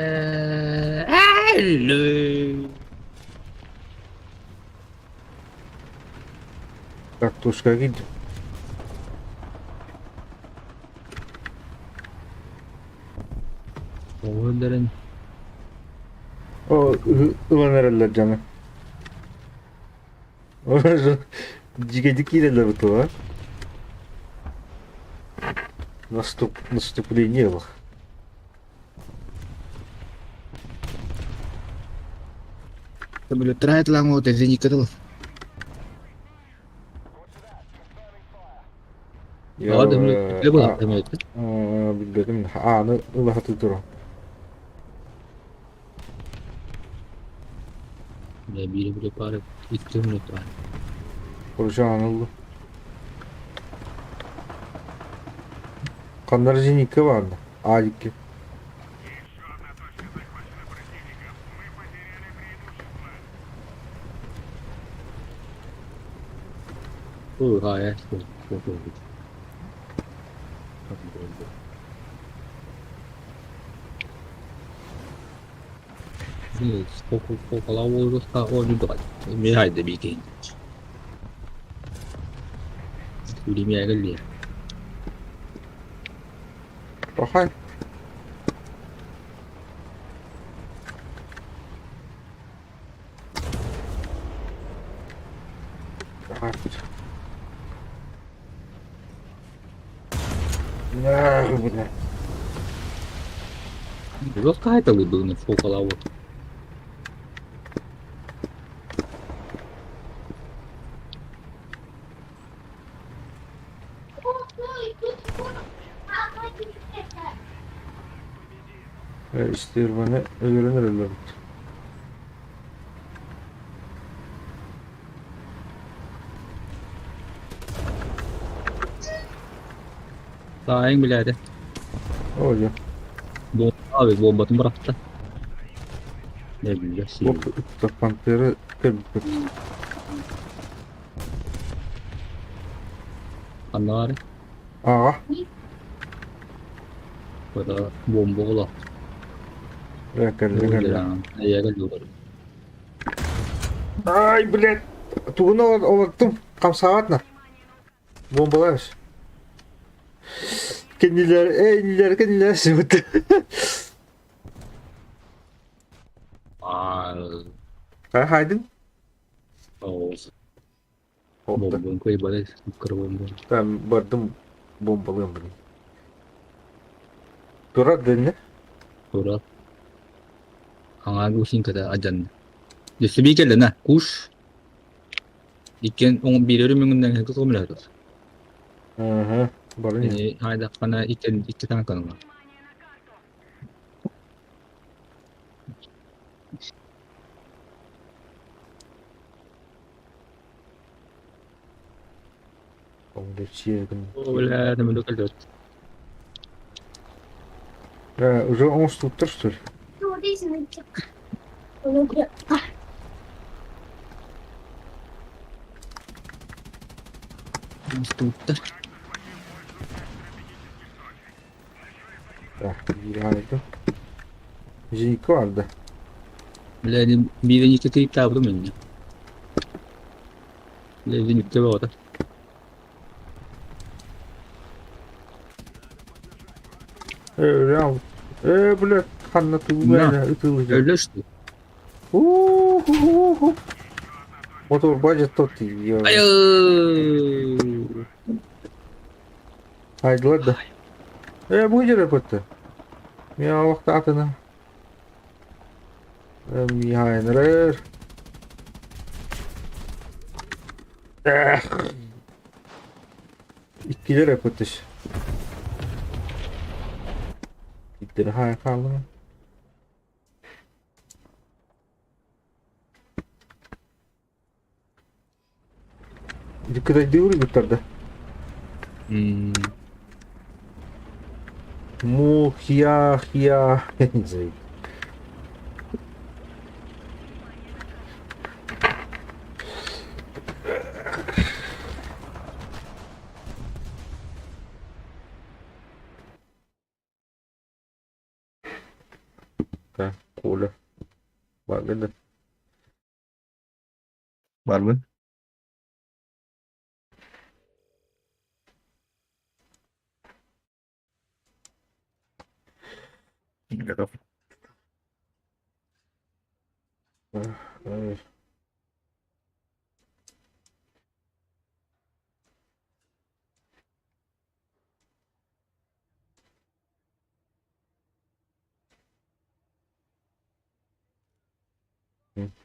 Так, тушка киирдим. Оҕолорун О, ылан эрэллэр дьону. Дьигэдик киирэллэр бутуга. Наступление было. Самолеттара айтылаҥ зенитка тыл. Билбэтим. Ааны ылаһатыы туран. Биири биле пары икки минут бар. Короче, ааны ыллым. Ханна зенитка баарда? А2. Еще одна точка захвачена противником. Мы потеряли преимущество. Пахай. Бля. Истербаны өлөрөн эрэллэр эбит. Таайыҥ билээри. Оо дьэ. Бомба бомбатын бырахта. Оп, пантера кэлбит. Ханна баарый? Аҕа. Бата бомба оҕолоох. Кэллэ кэллэ. Эйэгэ дуур. Ай, блядь! Тугун олортум хамсаабат на. Бомбалаабыс. Кинилэр, инилэр, кинилэр сибит. Хайдын? Бомбун кыйбары кыра бомбун. Там бардым бомбалыам блин. Турар дэннэ? Турар. Аҥаар гусинката адьанна. Дьөссө кэллэ на куш. Иккиэн биир өрүмүҥүнэн көмөлөһөр. Ага, бары. Хайдаххана иккиэн икки таҥканыла. Бля, Уже оҥостубуттар что ли? Оҥостубуттар. Так, биир Зенитка барда. Бля, биир икки тыйыктаабытым инньэ. Бля, зенитка бөҕөтө. Э, э, бля, ханна тугу ытылы. Өллө что? У-ху-ху-ху. Мотор бадьа тот. Айы! Айдылар да. Э, бу жере көттө. Мен алакта атына. Михайнрер. Эх. Иккилер көттүш. Иккилер хай хаалла. Кытайдыы уруйбуттар да. Му хия хия Так, Коля. Бааргын да? Барбын. Готов.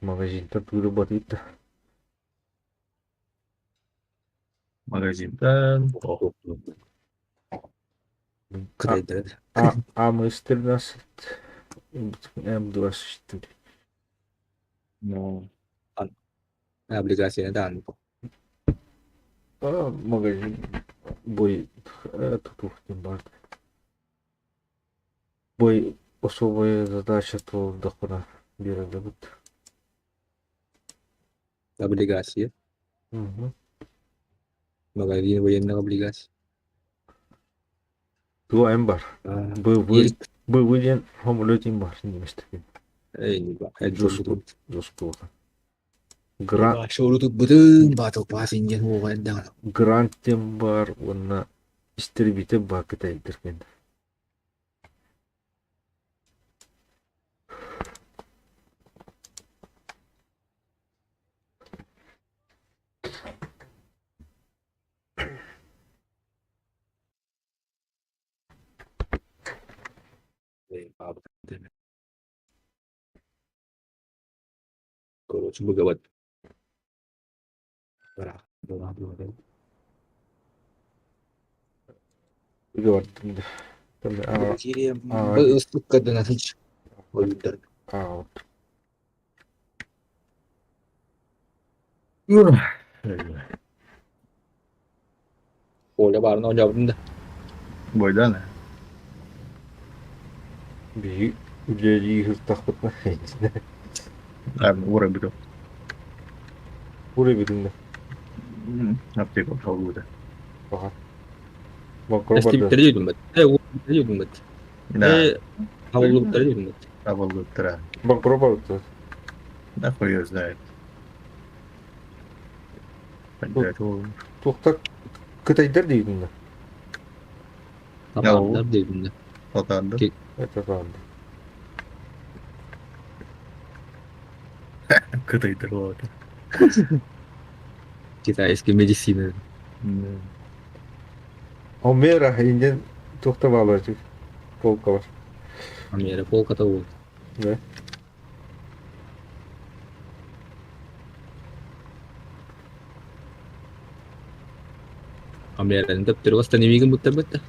Магазинтан тыыры батыйда. Магазинтан. Кытайдара. АМС-13, М24. Ну, Облигацияны даҕаны. А, магазин бой тутух бар. Бой особая задача туолдахпына биэрэллэбит. Облигация. Мгм. Магазин военных облигаций. Туга эн бар. БВ БВ диэн самолетин бар немецтэрин. Жоску Жоску. Грант Шоурутуппутун батыл паас индиан уоҕа эрдэҕинэ. Грант диэн бар уонна истребитель бар кытайдырген. Короче, быгабат. А, Оля баарына оонньообутум да. Бойдан. Биһиги үлэлии сыртахпытына Ура бүтү. Ура бүтүннэ. Аптека салгыыта. Баҕар. Эстибиттэрэ диэтим бат. Диэтим бат. Да. Хабыллыбыттара диэтим бат. Хабыллыбыттара. Банкро барбыттар. Да хуй её знает. Туохтар кытайдар диигин да? Татаардар диигин да. Татаардар. Татаардар. Кытайдар буолата. Китайский медицина. Омера инден туохта баалар полкалар. Омера полката вот. Да. Амераны төптөрү восстановигын буттарбыт да.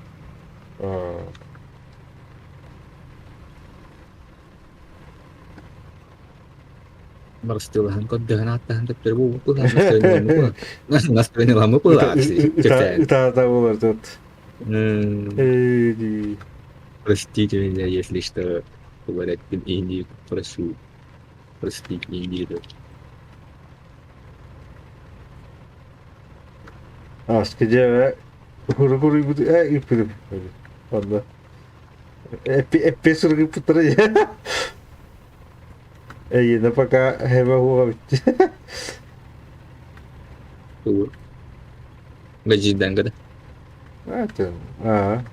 Барыстыылаһан көрдөһөн ааттаһан төптөрү буолбут настроениеламмыт буолааччы. Ытаата буолар тут. Простите меня, если что, говорят Индию, прошу простить Индию. Аска дьэ уругуруйбут ээ ыыппытым онно эппиэт суругуппуттара эйиэнэ пока хэбэ хуоҕа бүтті Тугу? Бэдьиирдээҥҥэ да? Аа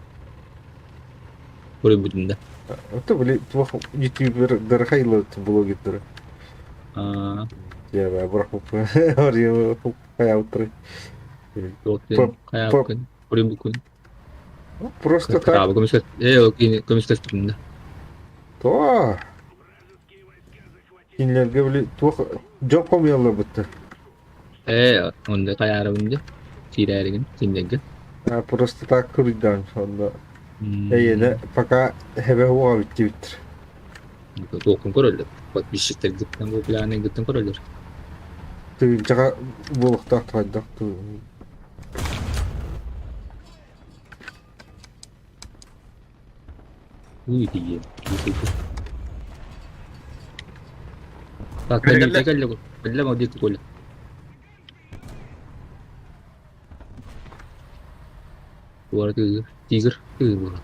Уруйбутун да? Это были туох ютубердары хайлы блогердары. Аа. Дьэ бырахпыппын хайаабыттары. Хайаабыккын? Уруйбуккун? Просто так. Көмүскэспитин да? То. Кинилэргэ били туох дьон хомуйаллар бытта. Ээ, онда хайаарабын дьэ. Киирээригин кинилэргэ. Просто так куруйдаан онно эйиэнэ пока хэбэ хуоҕа бүттүбүттэр. Туоххун көрөллөр. Подписчиктаргыттан популярныйгыттан көрөллөр. Тыһыынчаҕа буолуохтаах хайдах Так, кэллэ кэллэ кэллэ молодец Коля. Туора тыыр, тигр тыыр буолар.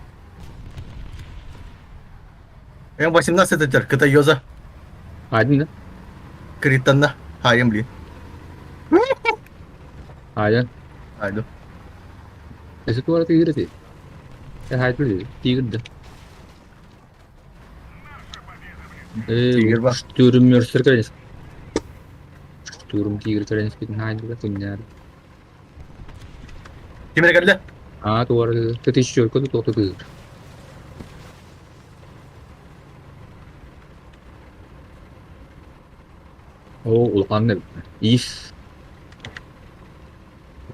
М18 этэр, Кытай-Йоза. Один да? Криттанна. Хаайым блин. Айан. Айду. Эсэ туора тыыр эти. Хайдыр тигр да. Тигр ба. Штурм мөрсөр кэлэн. Штурм тигр кэлэн испитин хайдыр куннар. Ким эрэ кэллэ? Аа туора тытыш чөркө туохта тыыр. Оо улахан эбит. Ис.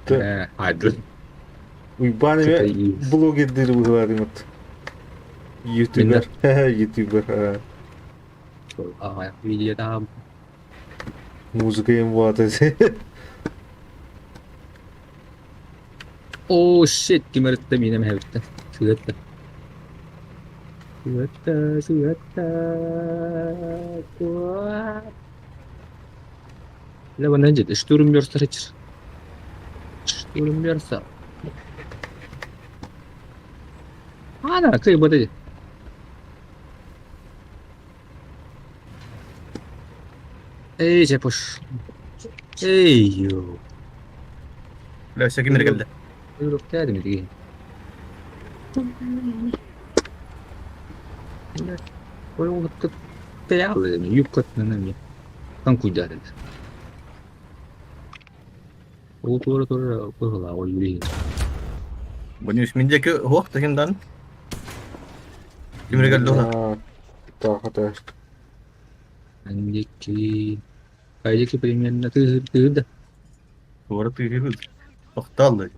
Ээ, хайдыр. Уйбаан эмэ блогердыыр быһыылаатыҥыт. Ютубер. Ютубер. Видео там. Музыка им вот. Оо, shit, ким эрэ миинэ мэһэбиттэн. Сыһыатта. Сыһыатта, сыһыатта. Леванен дьэ, штурмберстар Штурмберса. Ана, кыйбата. Эй, дьэ, пуш. Эй, ю. Бля, өссө ким эрэ кэллэ? Ырыктаадым итиги. Юбкатынан Ол туора туора быһылаах ойуулуйун. Бұны мендекі хуох такимдан. Ким эрэ кэллэ уһа? Таахата. Андики Айдики примерно тыһыр да. Туора тыыһыбыт. Тохтааллы.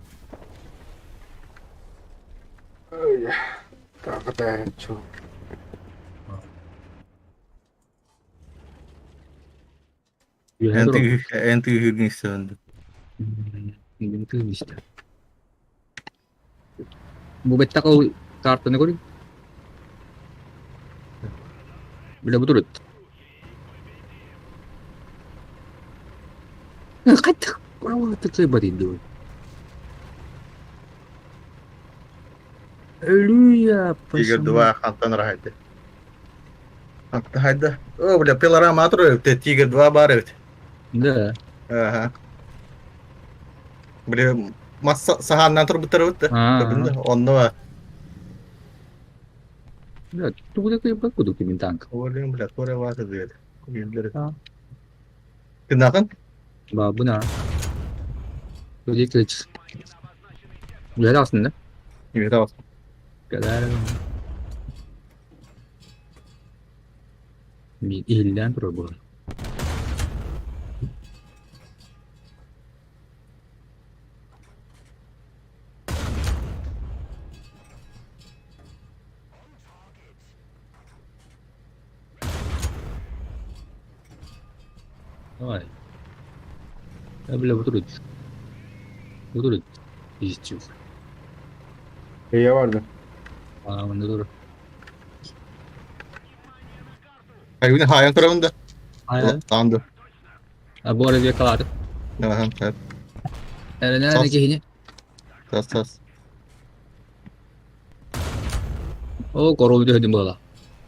Таахата чу. Эн тыыһыргын истэбин. Тыһыр истэ. Бу бэттэх ол картаны көрүҥ. Бile бу турут. Хайдах кыайбатый Өлүя Тигр 2 хантан рахайды. Хантан хайда. О, бля, пилорама атыры, Тигр 2 бар эбит. Да. Ага. Бля, масса саһааннаан турбуттар эбит да. Көрдүм да, онно бар. Бля, тугу да кыайбат кудук мин танк. Олин, бля, торе вазы диэт. Кынакын? Ба, буна. Өде кылыч. Үлэ тахсын да? Үлэ тахсын. Кэлээр. Мин иһиллээн турар буолар. Давай. Я, бля, вот тут. Вот тут. Пиздец. Эйэ барды. Аа, манна тур. Айгүнэ хаайан турабын да. Хаайан. Таанды. А бу арабия калааты. Аха, так. Эрэнэ киһини. Тас тас. О, король дөһүдүм буола.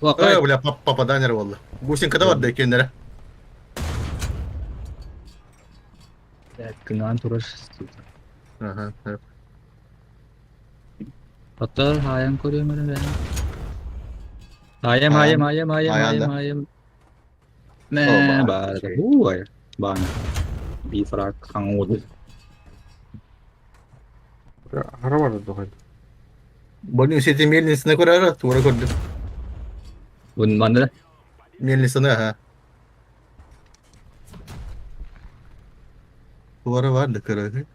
Э, бля, попадание буолла. Гусинкада барда иккиэннэрэ. Кынаан турар. Аха, так. Hatta хаайан көрүөм эрэ бэйэм. Хаайам, хаайам, хаайам, хаайам, хаайам, хаайам. Мэ, баар. Ой, баана. Бифрак хаҥуоду. Хара барда тухай. Бұның сети мельницаны көрәрі, тура көрдім. Бун манна да? Мельницаны, аха. Тура бар да көрәді.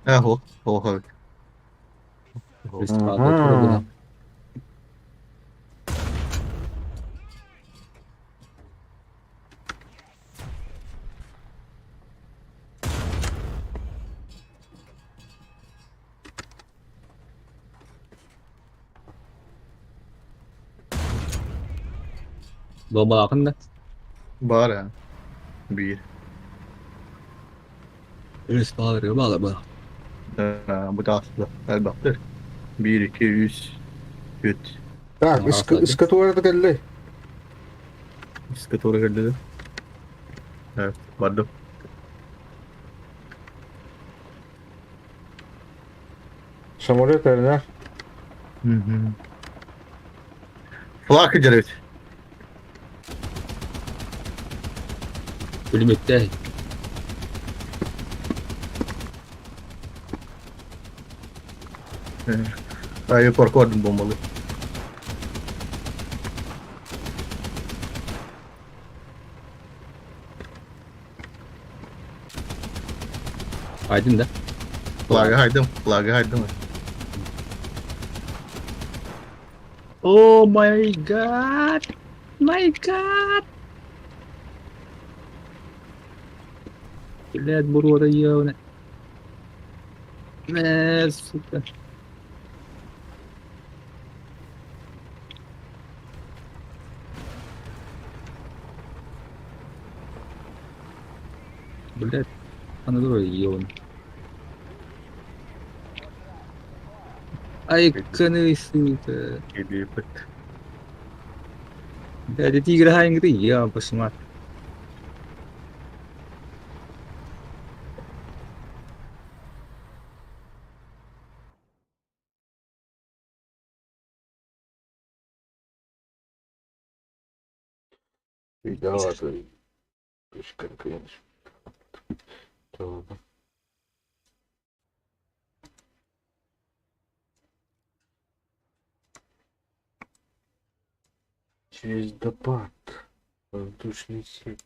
А, хо, хо, хо. Ага. Бомбалаахын да? Баар ээ. Биир. Үс бааларга баала баа. Бу таастар элбэхтэр. Биир, икки, үс, үт. Так, ыска туора кэллэй. Ыска туора кэллэ. Бардым. Самолет эрнэ. Флаг дьэрбит. Пулеметтэй. Аэропорт ордун бомбалы. Айдын да? Флага хайдым, флага хайдым. Oh my god! My god! Блядь, буруота ебаная. Э, сука. Блядь, аны турар ебаный. Айканы, сука. Килииппит. Блядь, тигр хаайыҥҥыты я посмотри. Да, конечно. Через допат. Воздушный сеть.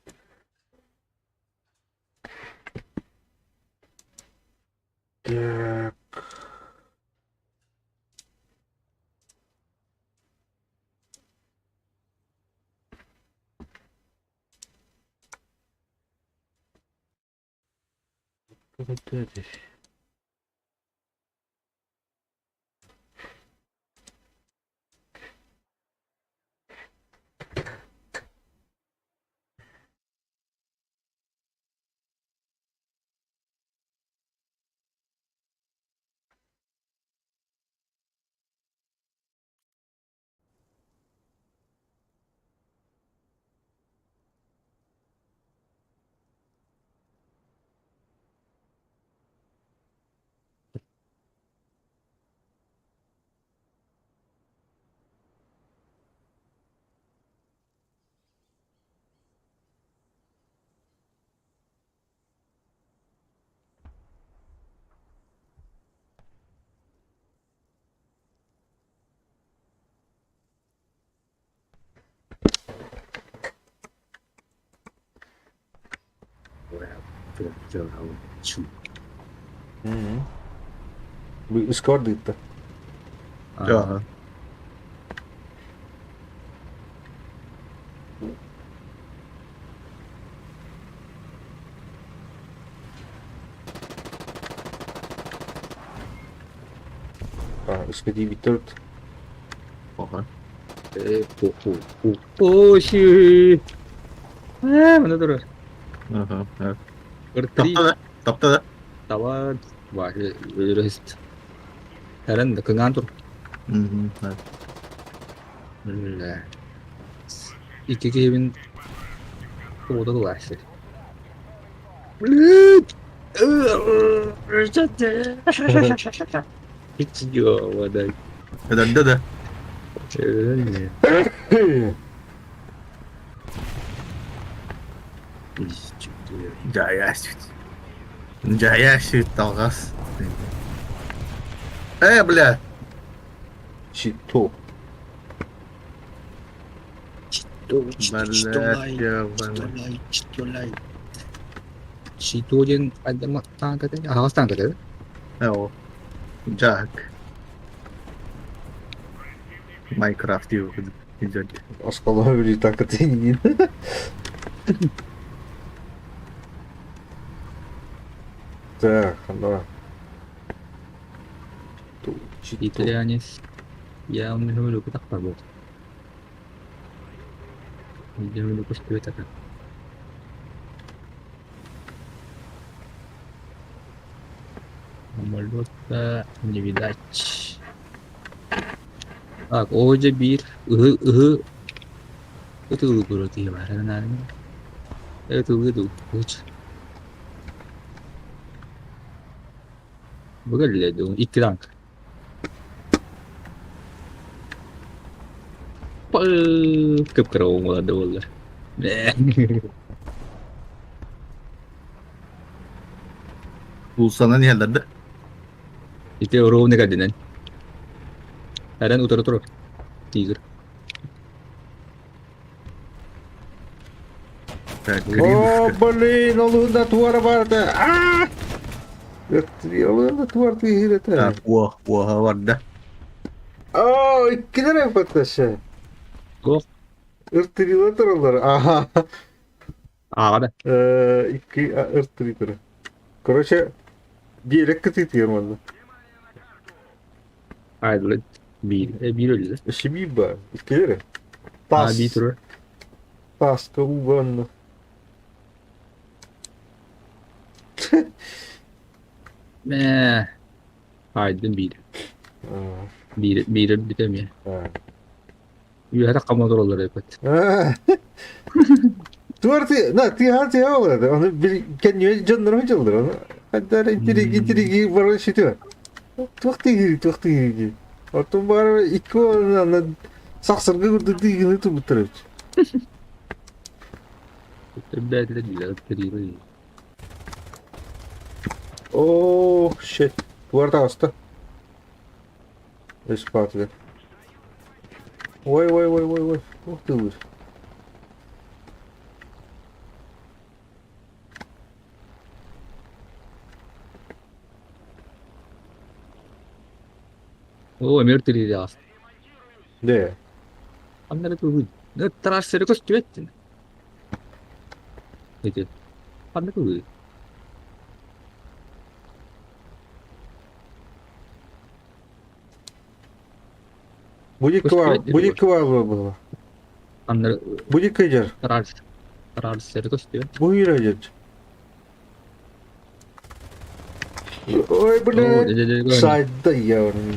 Так. Вот это. Ыскордыытта. Ага. Ыска диэбиттэр Ага. О, ши. Ээ, мына турар. Ага. Ыртри. Тапта да? Тапта да? Таба бар өлөрөст. Тэрэн да кыҥаан тур. Үлэ. Икки киһибин туота тулаайсыр. Блядь! Ёбаный. Эдэрдэ да? Дьайаасыт. Дьайаасыт алҕас. Э, бля! Чито. Бля, Чито диэн таанката аһаҕас таанката Оо, Jack. Майнкрафт идет. Осколоҕо бүлүү такытыҥ Так, давай. Итальянец. Я у него люблю так работать. Я люблю так. Самолета не видать. Так, оҕо биир ыһы ыһы ытылыы турар киһи баар ытылыы дуу Бу кэллэ дуу икки танк. Кып-кыра уҥуолар да буоллар. Уулуссанан иһэллэр да? Ити ровно кэрдинэн. Эрэн утары турар. Тигр. Так, О, грибушка. блин, олуһун да туора барда. Аа! Олуһун да туора тыыһыр Так, уо, уоха барда. О, иккилэр эппэтэшэ. Го. Ыртырыла тураллар. Аха. Ааҕа да. Икки ыртырыы турар. Короче, биэрек кытыытыйар манна. Айдылы биир. Биир өллө. Өссө биир баар. Иккилэр. Аа Таас. биир турар. Тааска ууга онно. Мээ. Айдын биир. Биир биир өлбүтэ эмиэ. Үөһэ таххама тураллар эбит. Туорты, на, тыаһа тыаһа олорор. Ону бил кэннигэ дьоннорум дьыллар. Ону хайдах интриги интриги баран сүтүө. Туох тыыһыы, туох тыыһыы дии. Оттон баар икки уонна сахсырга курдук тыыһыыны турбуттар эбит. Бээтилэр диилэр тэрийэр. Оо, shit. Туора таҕыста. Өс баатыгар. Ой, ой, ой, ой, ой. Туох тыылыыр? Оо, эмиэ тэрийэр аҕас. Дэ. Ханна эрэ кыһыы. Трассера көстүбэт. Ити. Ханна кыһыы? Будет будет квалва было. Ханна Будет кыдер. Трассера көстүбэт. Будет идет. Ой, блядь. Сайда явно.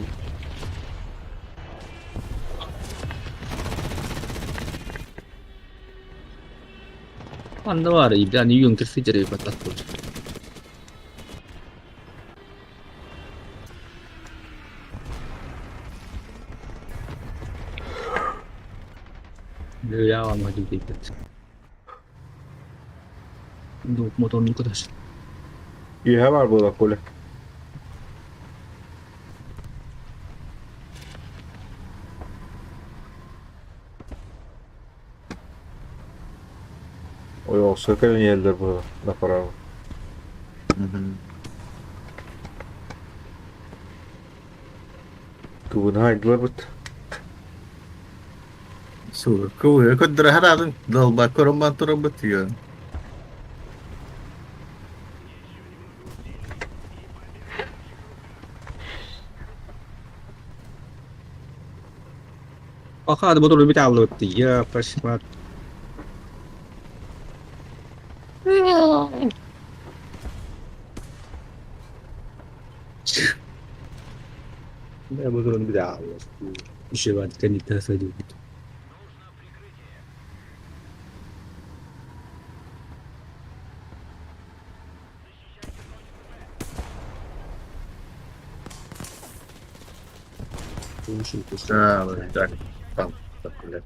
Ханна баар, ибран үйүн кирсидер баттат болчу. Лөйә алмады дейбит. Моторун кутас. Үһэ бар буола Коля. Ой, ол кэлэн иһэллэр буола направо. Тугун хайдылар бут. Сука, көддөрө хараадын далба көрөн турабыт йön. Аха, мотору бит аллыбыт. Я пошла. Моторун бит аллыбыт. Еще бат кәнитә садил. Так, там, так, блядь.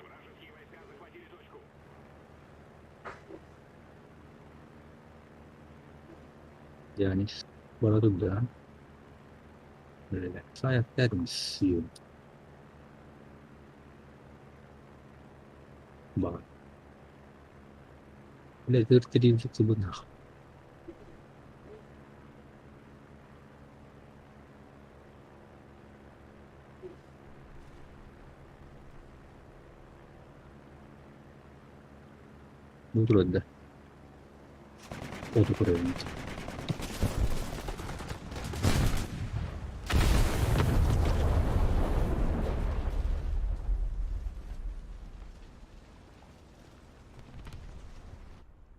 Вражеские войска захватили точку. Дьэ, бара турда. Сайаттаатым сиэн баҕар. Үлэтигэр тириим суксубутунах. Бу турар да Оту көрөбүн.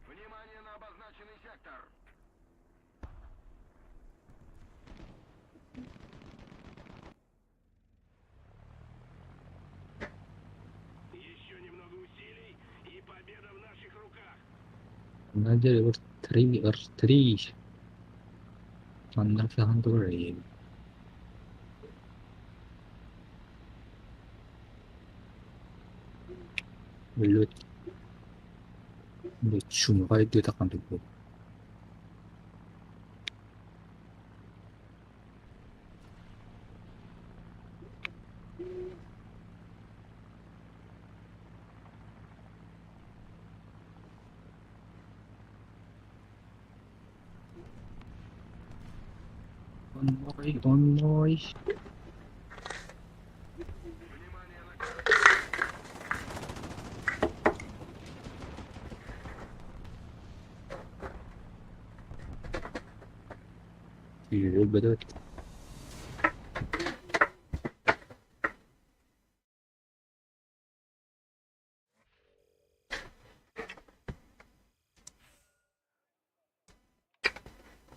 Внимание на обозначенный сектор! Еще немного усилий, и победа в наших руках! На деле R3, R3. Манна хаһан турар. Өлөт. Чумаҕай диэтэххин турбут. Онной, онной. Өлбөтөт.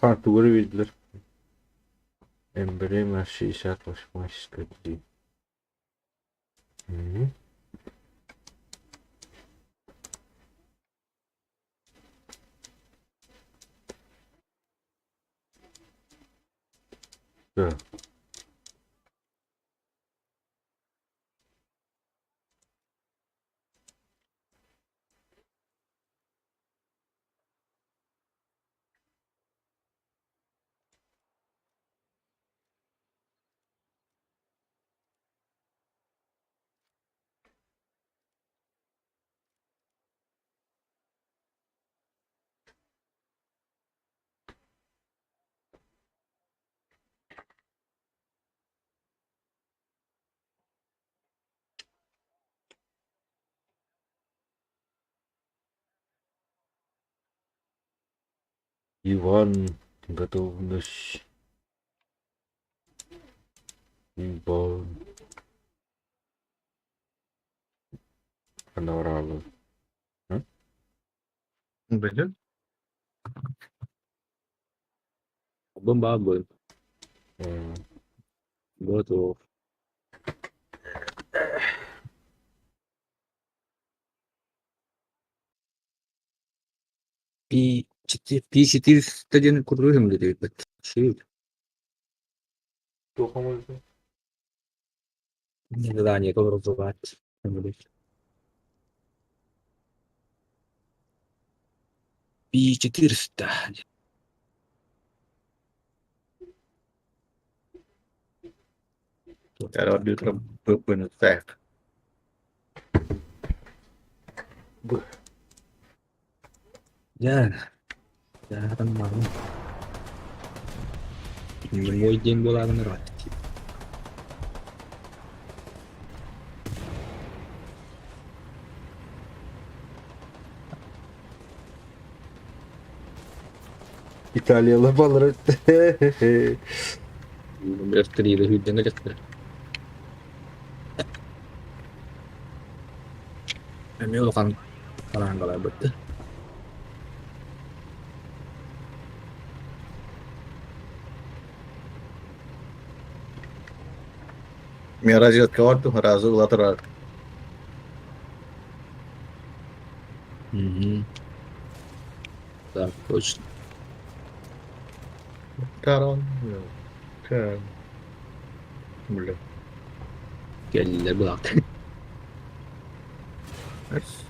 Картугары биэрдилэр. Эмблема 68 дии. Мм. Да. Иван, готовность. Иван. Панорама. Билин. Бомбабы. М. Готов. Пи-4, Пи-401 курдук диэбиппит. Шиит. Туох оҥордо? Задание образовать. Пи-400. Арбитр БПНЦ. Б. Дьэ, дьэ, там Не мой день была народ. Италияла баллар. F3 huden электр. Эмиэ улахан хараангалаабыт. Мен разведка бардым, сразу латераль. Угу. Так, точно. Таран. Так. Бля. Кэллилэр былаак.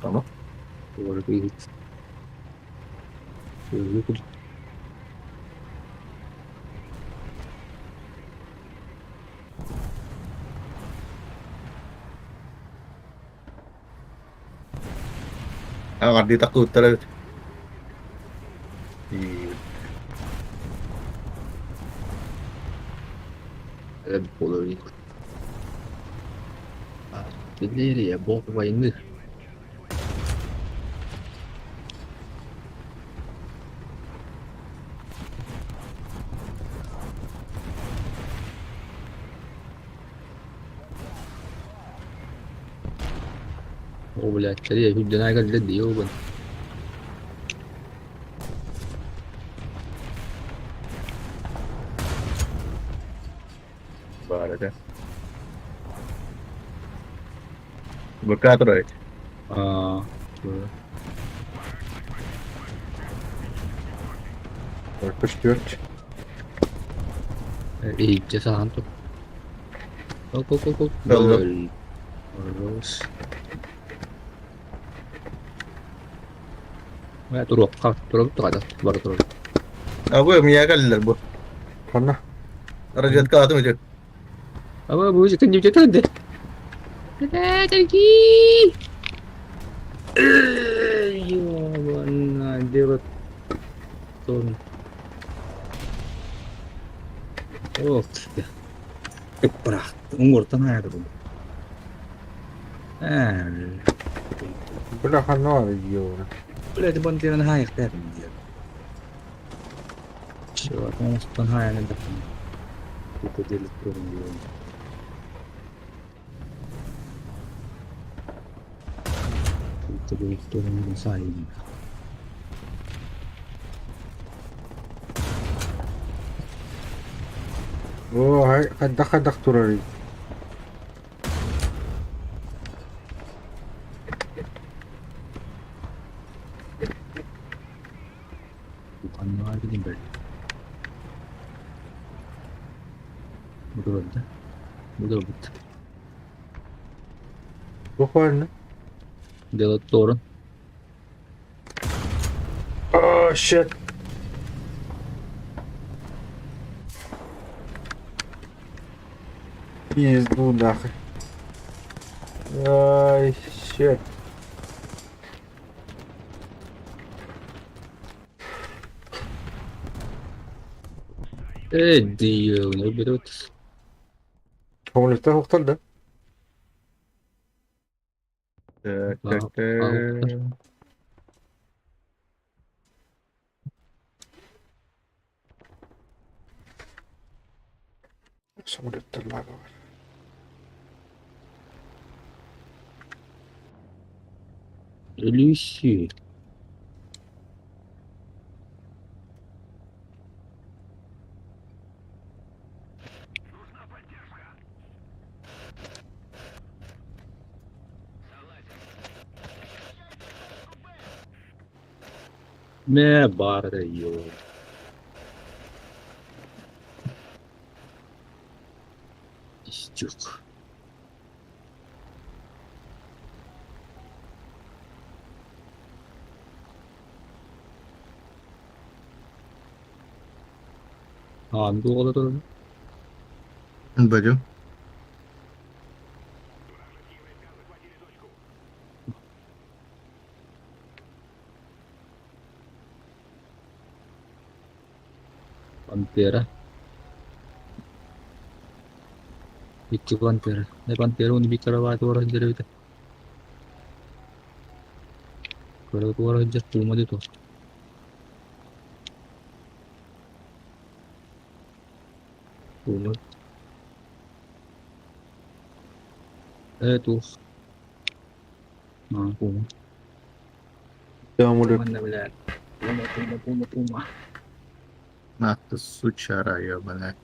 Ама. Туора кыйыт. Аҕардыы таххыбыттар эбит. Половик. Артиллерия, бог войны. О, блядь, скорее, үрдэнэ кэллэ дии обын. Баар этэ. БК турар. Аа, Только иһиччэ саһан тур. Оп, оп, оп, оп. Ыллым. Рос. Туруохха, туруох тугада, бары туруох. А бу мия кэллилэр бу. Ханна? Разведка атым ити. Аба бу күндү тönде. Тәрки. Ёбана, дело тон. Ох, Бырах, уҥуортан аайдым. Ээ, Бля, ханна ёбана. Блядь, бандеран хаайыктаатым диэн. Чё, оҥостон хаайан эрдэхпинэ. Крокодил турун диэн. Крокодил турун саайын. Оо, хайдах-хайдах турарый? Ханна билин бэрт. Бу да. Бу да бут. Буквально. Дело торун. О, shit. Пизду нахуй. Ай, shit. Э, диэ, берет. Самолеттан хуктар да? Так, так, так. Самолеттар лага бар. Люси. Мэ бары ё. Истюк. А, ну ола турар. Бадю. Пантера. Икки пантера. Не пантера уну бикара туора сылдьар эбит. Кыра туора сылдьар пума дии туох. Пума. Э туох. А, пума. Самолет. Манна бля. Пума, пума, пума, пума. На ты сучара ебаная.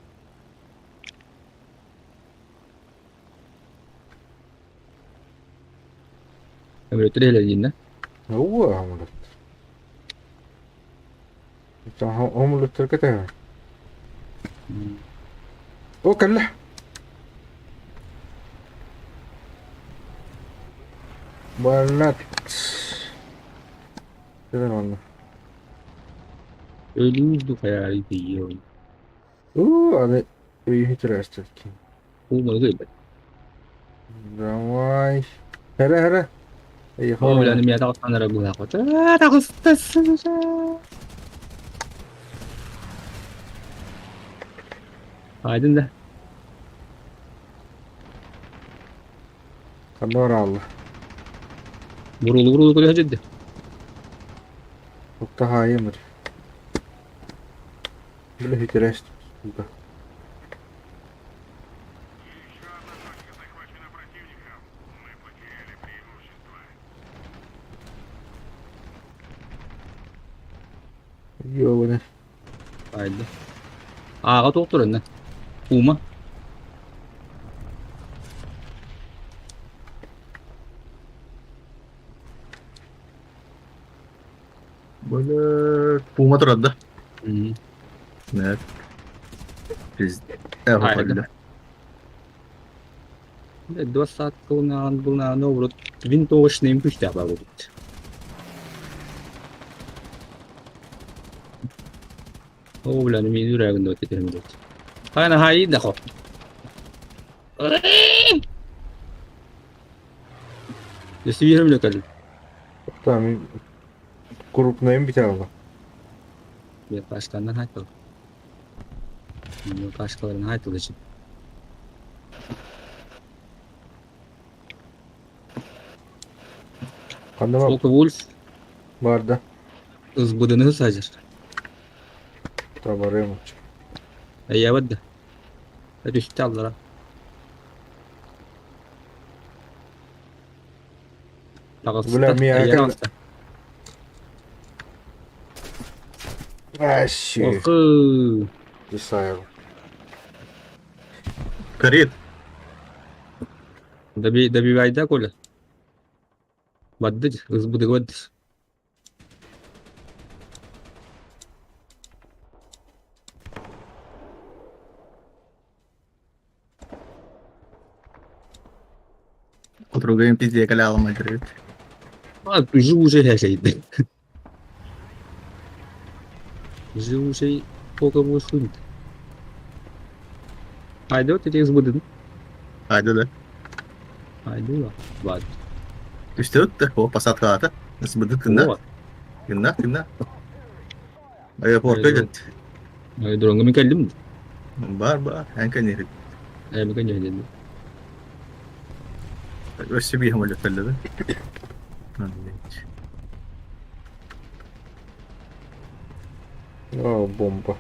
Самолет элэдиннэ. Оо, самолет. Самолеттар кэтэһэ. О, кэллэ. Блядь. Кэлэн онно. Өлүүс ду хайаары тиийиэн. Уу, аны өйү Пума гыйбат. Давай. Хара, хара. О, бля, мин таҕыстан эрэ быһаах. Таҕыста. Айдын да. Ханна бараалла? Бурулу-бурулу көрө сылдьырды. Туктаһаайым. Бile хитрэс. Еще одна точка захвачена противником. Мы потеряли преимущество. Ёбаный. Айды. Ааҕа туох турар иннэ? Ума. Böyle Puma турар да? М. Нет. Пиздец. Айды. 20 сылынан урут винтовочный күүстээх буолбут. Оо, бля, мин үрэгин да этим блядь. Хайна хай да хо. Если верим ли Там крупныйым бит алла. Bir başkandan hayt Başkalarına hayt için. Ханна Фока Вульф барда. ызбыдыны сажыр. Табарым. Эйябадда. Түстэ аллара. Таҕыста. Бля, миэхэ Эйэ кэл- таҕыста. Вообще. Охы. Исаев. Горит. Добивайда Коля. Бадды, ызбыдыга бадды. Кутругайым пизде калялым горит. А, живучий хәшәйді. Живучий пока будет хуйнит. Айда вот эти ызбыдын. Haydi да. Айда ла. Бад. Үстэ өттө. О, посадка ата. Ызбыды тында. Вот. Тында, тында. Аэропортка Айда. git. Дронга мен кәлдім. Бар, бар. Әнкә нерит. Ә, мен кәлдім. Өссө бии хамалет кэллэ. О, бомба.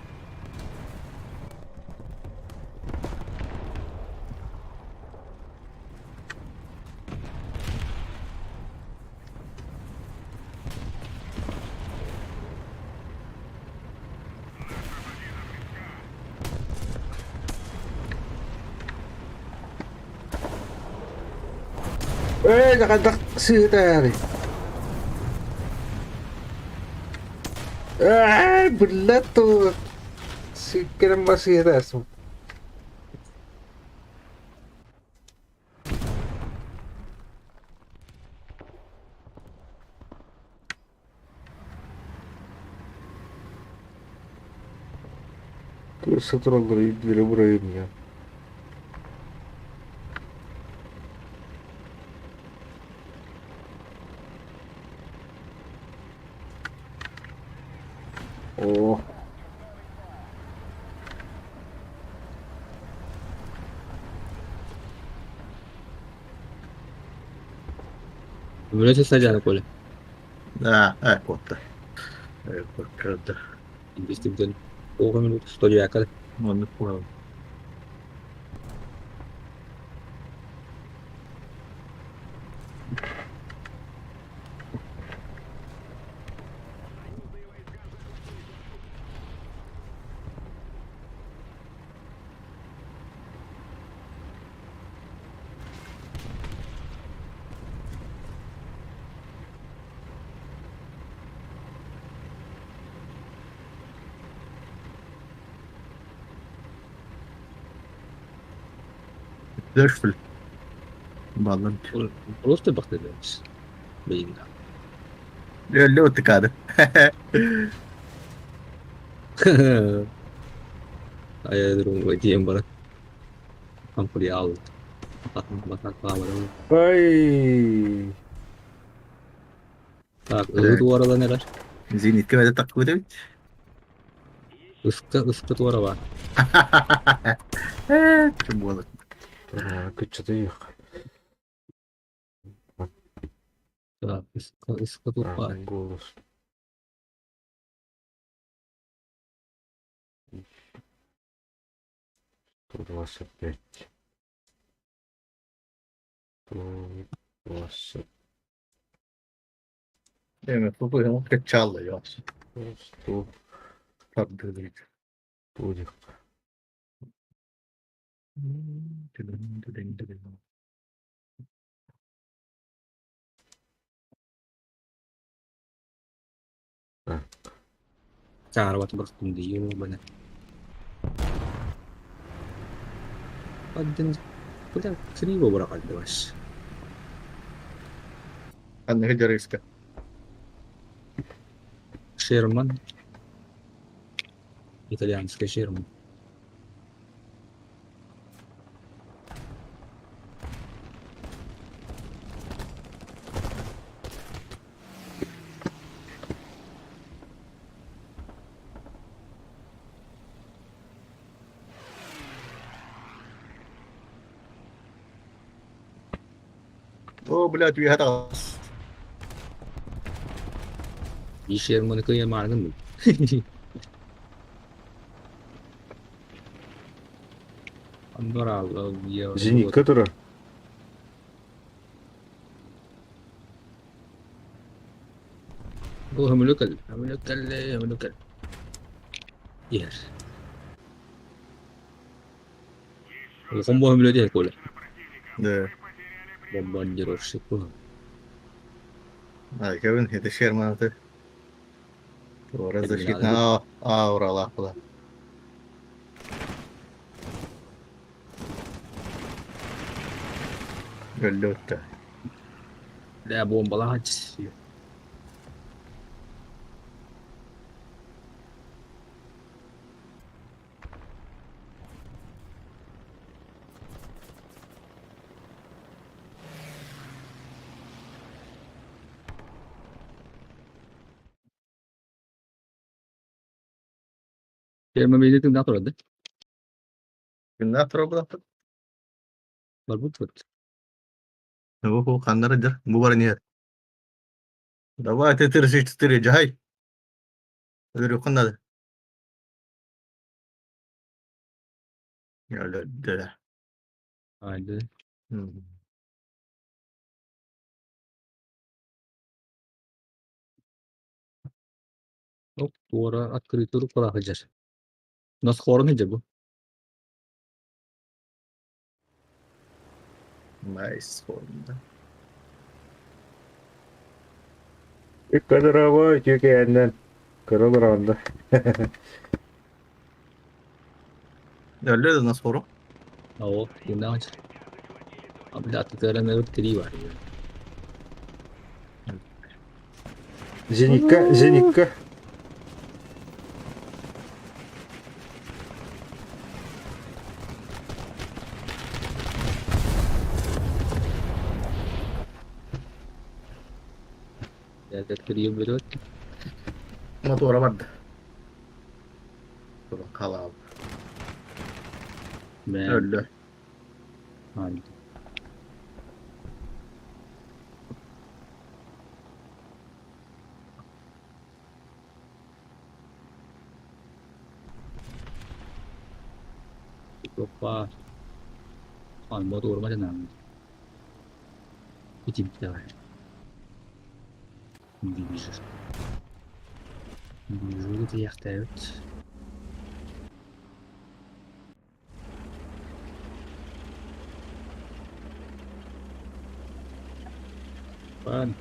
Эй, хайдах сыытаары. Эй, блядь, сиккерен басыытасың. Сатыраллар үйдүлөрө бурайым я. О. Вроде сажали, Коля. Да, аэропортта. Аэропортта. Действительно. Оға минут 109. Оны понял. Что ли? Баллар. Просто бақты береміз. Блин. Ле тыкады. Аэродром диэн баран ампури аалбыт. Батак баабара. Ай. Так, ыһыы туоралан эрэр. Зенитка бэдэ таккыбыт эбит. Ыска ыска туора баар. Буолар. Кыччатыйык. Так, ыска ыска туох Голос. 125. 120. Эми тупуһун кыччаалла ёс. 100. Тардыгыт. Будет. Чаарабат бырахтым дии бана. Один бля криво бырахардыбас. Анныгы дьарыйска. Шерман. Итальянский Шерман. О, блядь, үөһэ таҕыс. Биир Шерманы кыайамаарыгын бул. Зенитка турар. Бу көмүлү кэл, көмүлү кэллэ, көмүлү кэл. Иһэр. Улахан бу көмүлү диэн Коля. Да. Бомбардировщик бу. А, Кевин, это Шерман, ты. Туора защитная аура лапала. Өллөттө. Бля, бомбалааччы. Ферма миигин турар да? Күннээх турар буоллахпыт. Барбыт вот. Оо, ханнара дьэр, бу баран иһэр. Давай, ты 34, дьаһай. Өлөрүөххүн наада. Өлөрдө. Haydi. Оп, туора открытый рукалаах сылдьар. Носхорун сылдьар бу. Nice форма. Кадровой тюкэннэн кырыл ронда. Өллө да носхору. Оо, тыыннаах сылдьар. А бля, аттытыгар эмэ тирии баар. Зенитка, зенитка. Это тирии берет. Мотора барда. Туран халаабыт. Мэ. Өллө. Haydi. Опа. Ан мотор мадана. Иди давай. Вижу. Вижу, где яхтают. Пан.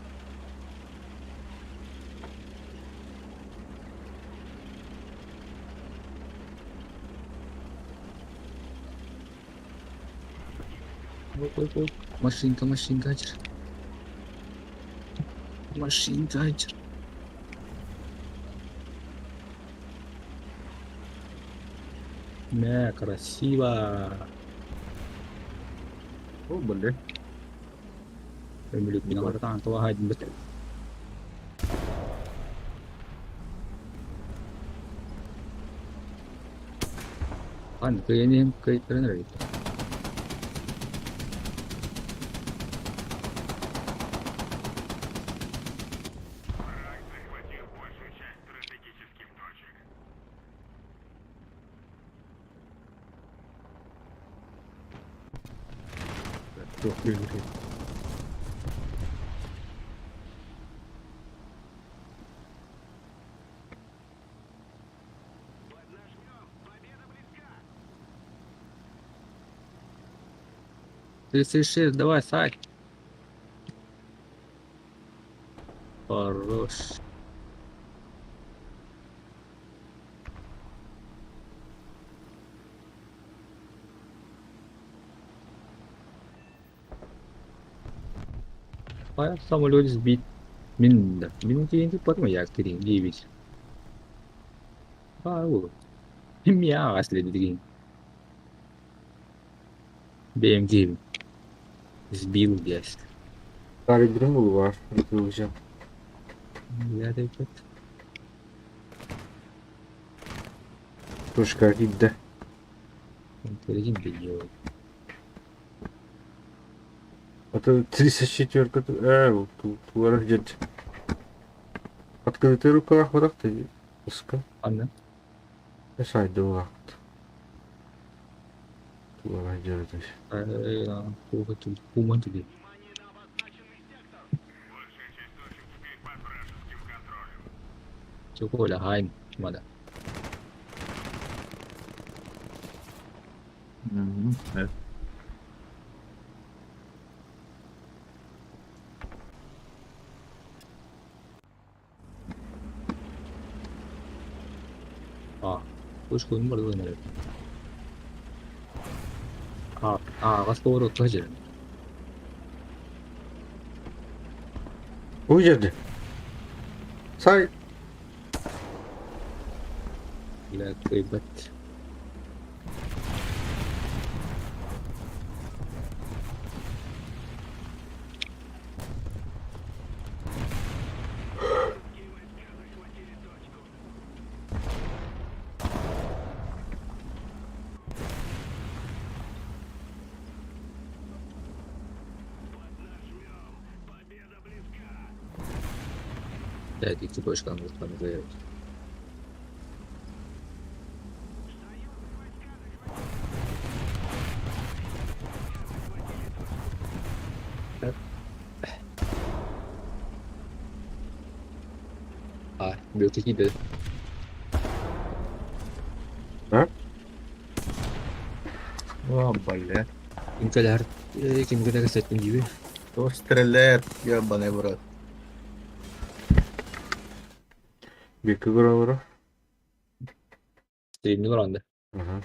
Оп, оп, оп. Машинка, машинка, хачыр. Машинка, хачыр. Мә, красиво. О, блин. Өмүлүк мин алар таан туа хайдын бит. Аны кыайан иһэн кыайтаран эрэбит. Враг захватил большую часть стратегических точек. Туох күлүгүрүй? 36, давай, сай. Хорош. Хайа самолет сбит. Мин да. Мин тиийэн туппатым я диэбит. Баар буолуо. Миэхэ следит Бэйэм киһибин. Сбил диэс. Тарыйдырым булуар, уже. Я дэйбэт. Точка киирдэ. Перегин видео. А то 34 туара дед. Открытый руках вот так ты. Пуска. Анна. Сайдылаахт. Туора дьарытый. Куман тебе. Внимание на обозначенный сектор! Большая часть точек теперь под вражеским контролем. Чоколя хайм. Мада. А, пушку барылын эрэ. А, аҕас поворотка сылдьар. Уйдерди. Сай. Бля, кыайбат. Вражеские войска захватили точку. Поднажмем! Победа близка! Блядь, икки точканы уртаны кыайбат. Союзные войска захватили... Войска захватили точку. А, бүөккэ киирдэ. А? О, бля. Ким кэлэр, ким кэлэр сеттин диби. Кто стреляет, ебаный в рот. Бекке көрө Стримни баранды. Ага.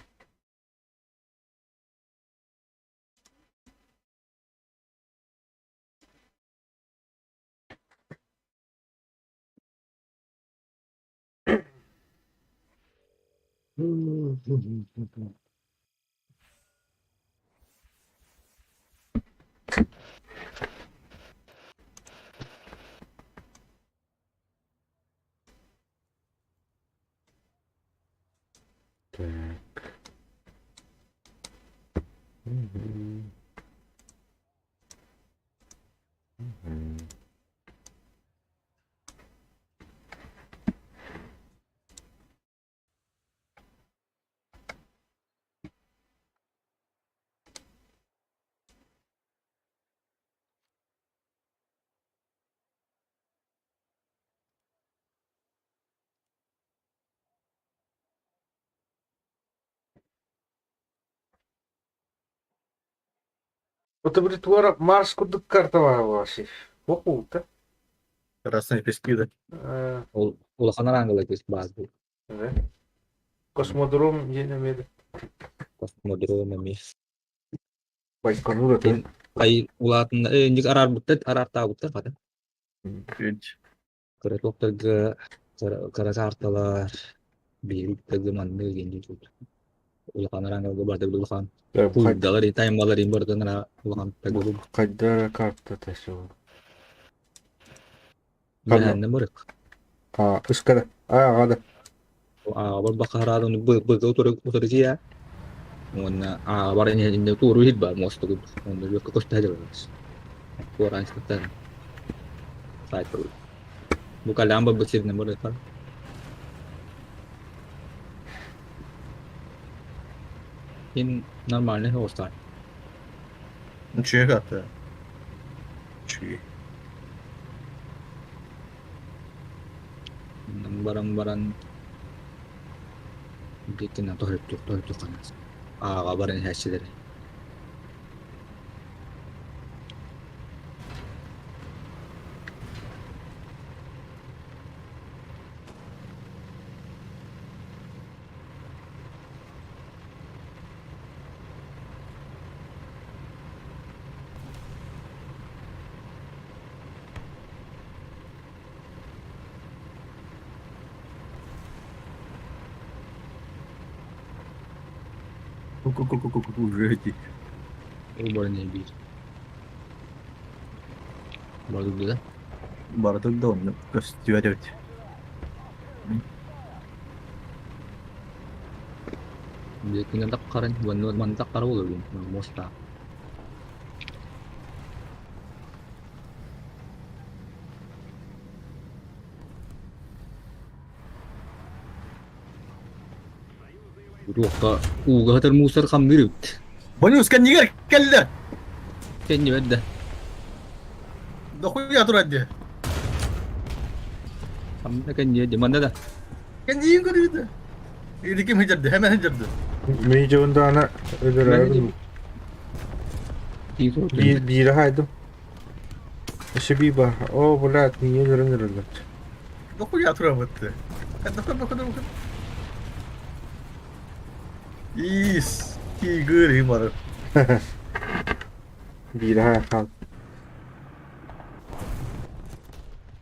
Так. Мгм. Мгм. Вот туара Марс курдук карталар ваши. Бокулта. Красные пески, да? Ол улахан араҥалар баар бу. Космодром диэн Космодром эмиэ. Байконур это. Ай улаатын инник араарбыттар араартаабыттар хата. Үч. Кыра туохтарга кыра карталар биһиги маннык диэн тут. Улахан араҥаларга барда улахан куйдалар таймалар бардан улахан тагылы Кайдара карта тасу. бэһэннэ барык. А, ыскара. А, ада. А бар бакараадын быга утары утары тиийэ. Уонна ааҕабар иннинэ туоруу иһит баар муоста курдук. Онно үөккэ көстө сылдьабын. Туораан испэттэр. Сайт Бу калаан барбыт сиринэн барыахха. Ин нормальный оҕустаах. Үчүгэй аты. Үчүгэй. Баран баран Диэкинэн тоһуйуктуох тоһуйуктуохха наада. Ааҕа баран иһээччилэри. Уже эти. Ол баран биир. Барда да? Барыта да онно көстүбэт эбит. Диэкинэн таххаран, уонна манна таххара буолар муостаах. Туохха ууга сытар муустар хамныыр эбит. Бонус кэннигэр кэллэ. Кэннибэт да. Дохуя турар дии. Хамна кэнниэ ди манна да. Кэнниин көрүүтэ. Или ким хыдьарды, хэмэн хыдьарды. Мин дьондаана өлөрөбүн. Биирэ хайдым. Өссө биир бар. Оо, блядь, миигин өлөрөн эрэллэр. Дохуя турабытты. Дохуя, дохуя, дохуя. Ис, тигр барар. Биирэ хаал.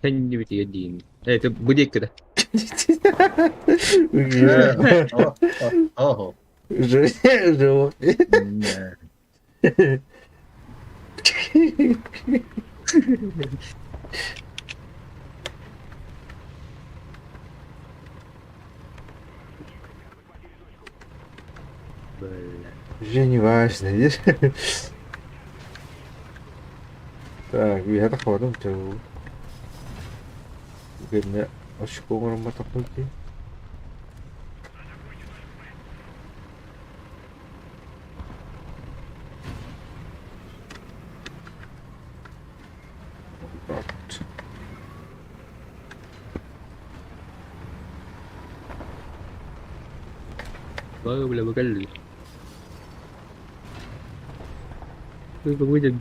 Кэннибитигэр диин. Это бу диэкки да. Ого. Живот. Уже не важно, видишь? Так, я ходом тыл. Гэннэ очко оҥороммотохпут дии. Бля, бля, кэллилэр. Выйдем.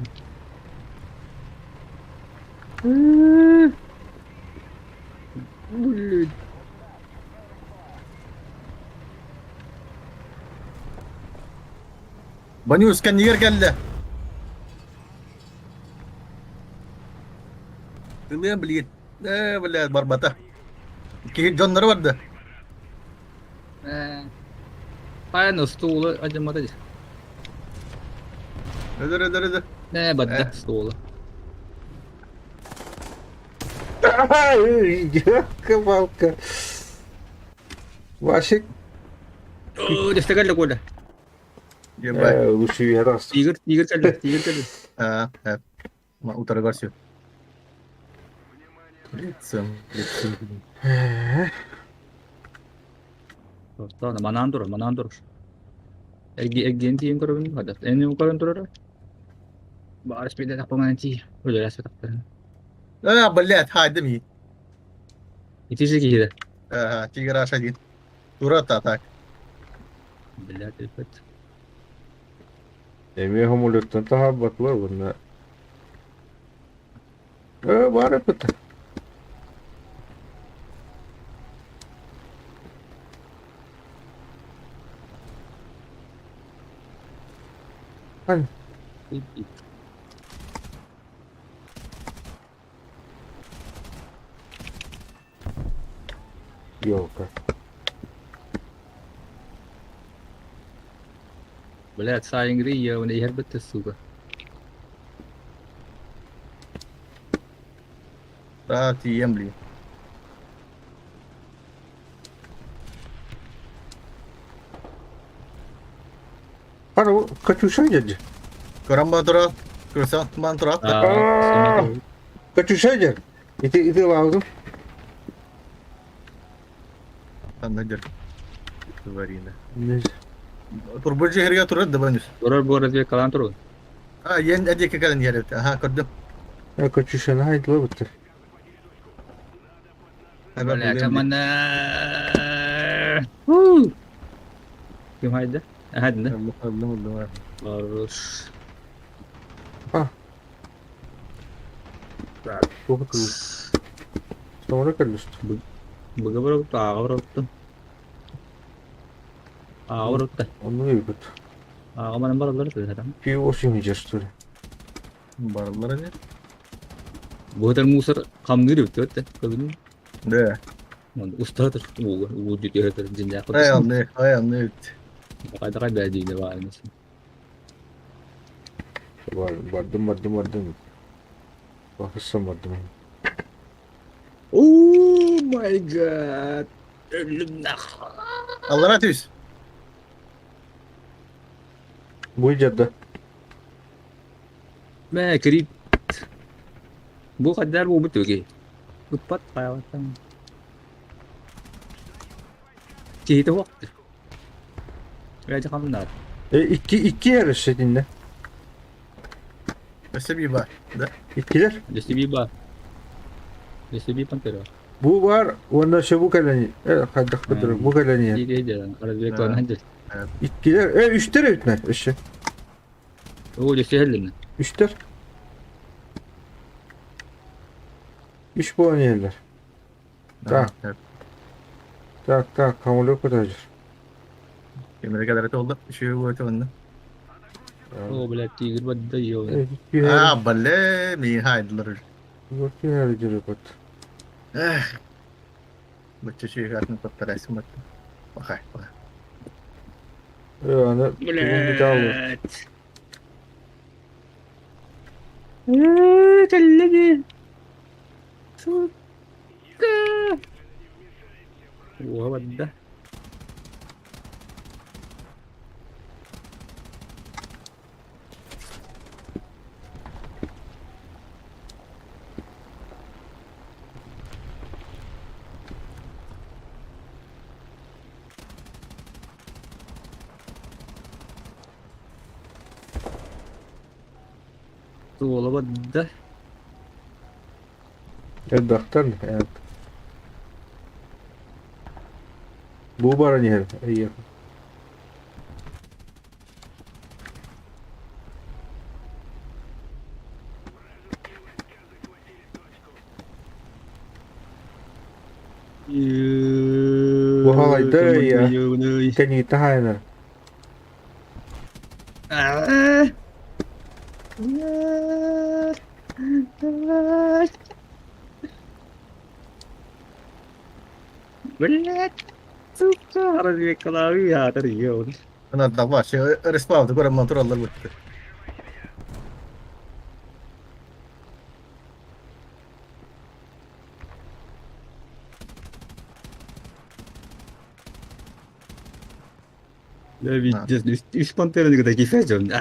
Блин. Банюс кэннигэр кэллэ. Тылыан билигин. Ээ, блядь, барбата. Киһи дьонноро барда. Хайа стула адьаммата дии. Өлөр, өлөр, өлөр. Ээ, барда стула. Ёлка-палка. Васик. Оо, дэстэ кэллэ Коля. Ебать. Лучше я раз. Тигр, тигр кэллэ, тигр кэллэ. А, утары көрсү. Лицем, лицем. Ортоона манаан турар, манаан турар. Эргиэн тиийэн көрөбүн хайдах. Эн көрөн турара. Баар испиде таппаман тиий. Өлөрөс таппарын. А, блядь, хайдым и. Ити же киһи Ага, тигр аш один. Турата так. Блядь, опять. Эмиэ хомулуттан таһаарбатылар уонна Э, баар эппит. Елка. Блядь, сайыҥҥы ийэбин иһэрбит сука. Да, тиийэн блин. Ара, Катюша дядя. Көрөн тура, көрсөн бан тура. Катюша дядя. Ити ити лаудым. Ханна дер. Варина. Турбу жиһерге турар да баныс. Турар буора диye калан туру. А, ен әдеке калан ярыт. Аха, көрдүм. Катюшаны хайдыла быттыр. Бля, команда. Ким хайда? Хайда. Хорош. А. Sonra kalıyorsun. Быга барабыт, ааҕа барабыттан. Ааҕа барабытта. Onu öyküt. Ааҕа манан бараллар этэ. Пиво 8 что ли? Бараллар не? Бу мусор хамныыр эбит өттө. Көбүн. Да. Устатыр. Ууга, уу дүйөтөр дьиннээх. Ай, анны, ай, анны. Хайда хайда диine баар. Бардым, бардым, бардым. Бахыссам бардым. Oh my god. Өлүм нах. Аллара түс. Бу жадда. Мэ кирип. Бу хаддар бу бутуги. Утпат паяваттан. Киһитэ уохтыр. Рэжи хамнаар. İki, iki yarış dinle. Өссө би бар. Да. İkiler. Десиби ба. Десиби пантера. Bu var. Ondan şey bu kaleni. Kaddak bu kaleni. Диде Арабек анан. İkiler. Üçler ötme. Üçler. Оо десиһэллин. Üçler. Üç puan yerler. Так. Так, так, хамлы көтәҗер. Кемере кадәр толды. Үшеуі өте онны. Оо, блядь, тигр бадда йоо. А, бале, мин хайдылар. Эх. Бычы шүйі атын топтарайсың бат. Бақай, бақай. Аны Блядь. Кэллеги. Сука. Оо, бадда. Суола бадда. Элбэхтэр, evet. Бу баран иһэр, эйиэхэ. Буһалайда я. Кэнниттэн хаайынар. Блядь, сука, развекалави аатар йоо. Ана давай, респаун, көрөм тураллар бутты. Үс пантераны кыта кифе жон.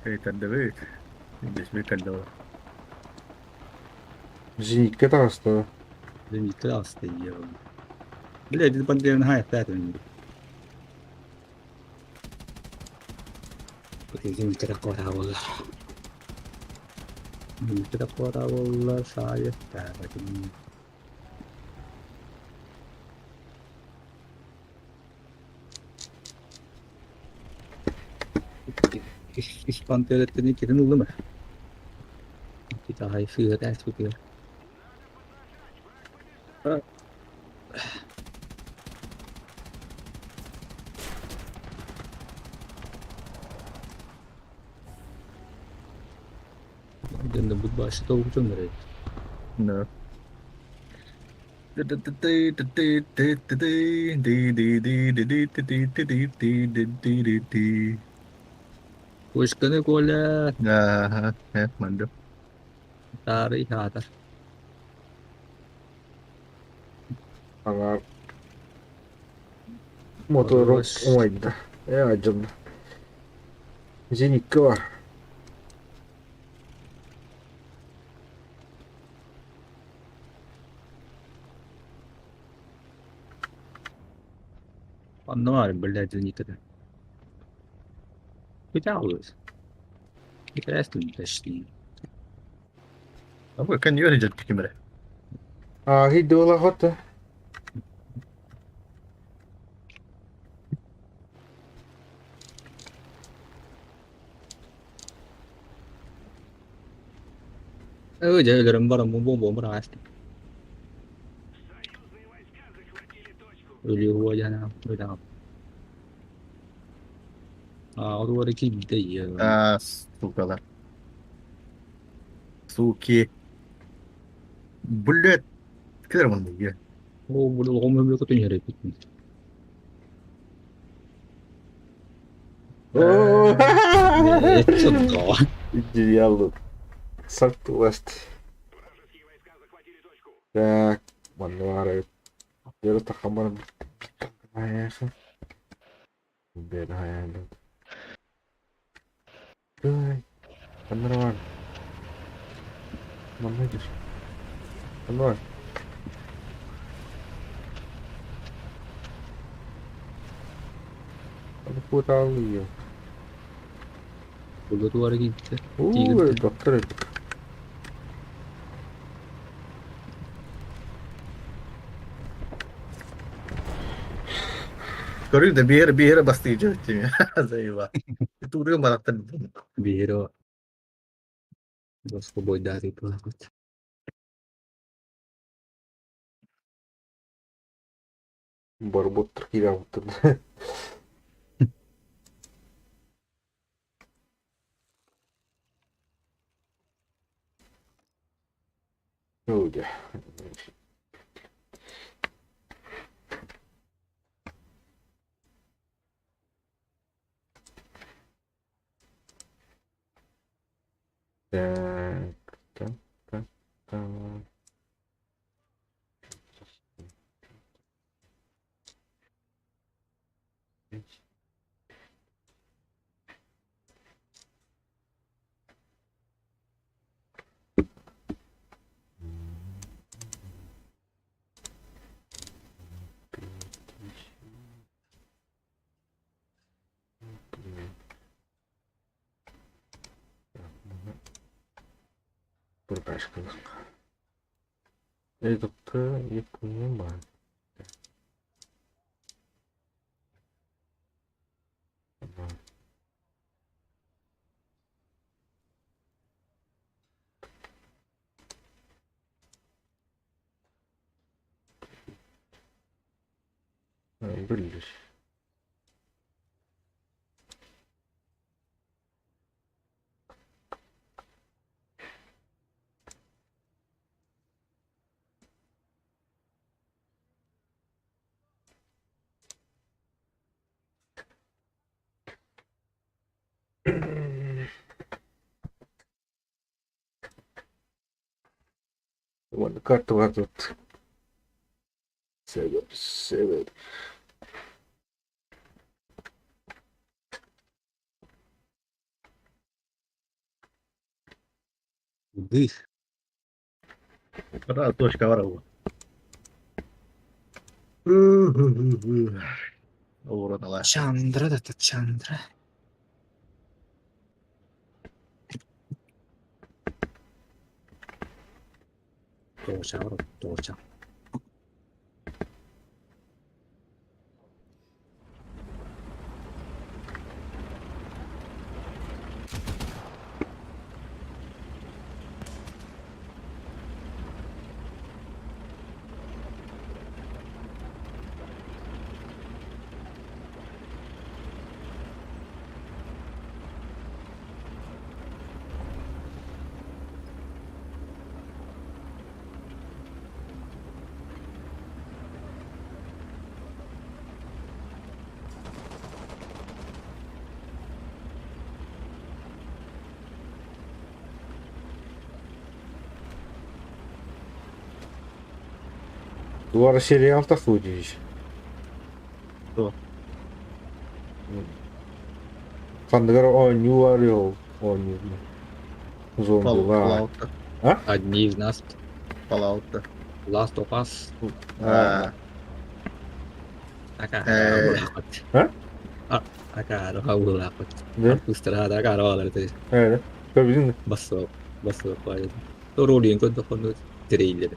Эйтендебит. Десме калды. Зенитке таҕыста. Зенитке таҕыста йоо. Блядь, бит пантераны хайаттаатын. Зенитке таккота болла. Зенитке таккота болла саайаттаатын. Үс пантераттан кирин ыллым. Кита хай сыыра тääс кутуйар. Дэнде бут башы толгучон берет. Да. Кошканы Коля Ага, манды. тары хаатар. Аңа мотору умайда. Э, дьон. Зенитка бар. Онно блядь, зенитка. Хотя Интересно, точнее. Абы коньер идет кимре. А, гидула хота. Дьэ, өлөрөн баран бу бу быраҕаастым. Союзные войска захватили точку. Өлүө дьанаам, өлөҕүм. Аа, ол киирдэ А, сукалар. Суки. Блядь. Килер мын Оо, бу оҕом өмүрү көтөн иһэр эбит. Оо! Чутко. Идеал. Сактыласт. Вражеские войска захватили точку. Так, маннары. Дөрө тахамар. Бер хайан. Ай, Аннарван. Манна дир. Аннар. Аны куталыы. Бу туара киирдэ. Уу, доктор. Көрү да биэр биэр бастыйжы тиме. Заеба. Туры барактан. Биэро. Босхобойдаары плакат. Барботтар киирээбиттэр. Оо, дьэ. Так, так, так, так. Бургашкалык. Это я понимаю. Ага. Блин. Уонна карталар тут. Север, север. Дых. Раз точка варау. Уродала. Чандра да Чандра. Тооча, тооча. Дуара сериал тахудиш. Что? Ханныгар оонньуу ол оонньуур зомбилар. Fallout. А? Одни из нас. Fallout. Last of Us. А. Акаары А? Акаары хабылаахпыт. Да? Ыстараада акаары баалар этэ. Ээ, көрбүтүн Бассоо бассоо баайы. Ролиен көрдөххөнө тирэйиллэр.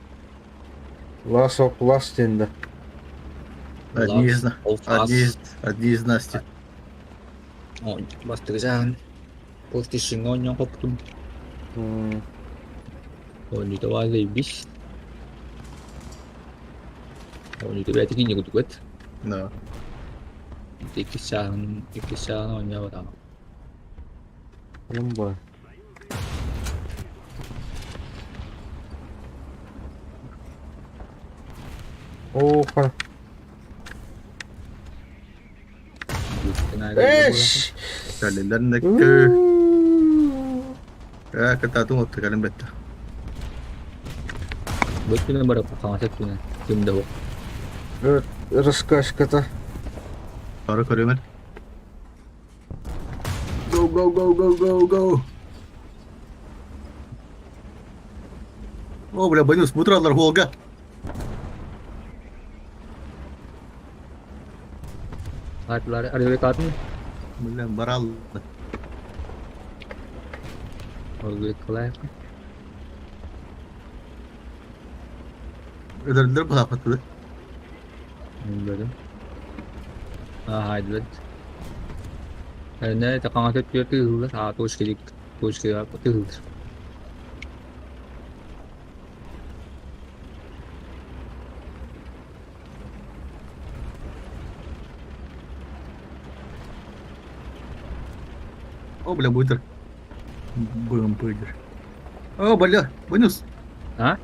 Last of Us диэн да. Одни из Last of одни Us. из одни из нас. Бастыгыжаан. PlayStation оонньоон хоппутум. Оонньуута бааллайбис. Оонньуута бэйэтэ кинигэ курдук Да. Иккис чааһын оонньообот Бомба. О, ха. Эш! Кэлэлэрнэккэ. Ээ, кытаатын отtu кэлин бэтте. Бөттүнэн бара хаҥас өттүнэн ким да суох. Раскачката. Бары көрөмүн. Go go go go go go. О, бля, Банюс, бутралар Волга. Атлар арыгы Бля, барал. Арыгы Ödürdüler bu haftada. Bilmedim. Ha haydi. Ne хаҥас өттүгэр тыаһыыллар, аа точка точка тыаһыыллар. О, бля, бутер. Бумбыдер. О, бля, Банюс. А?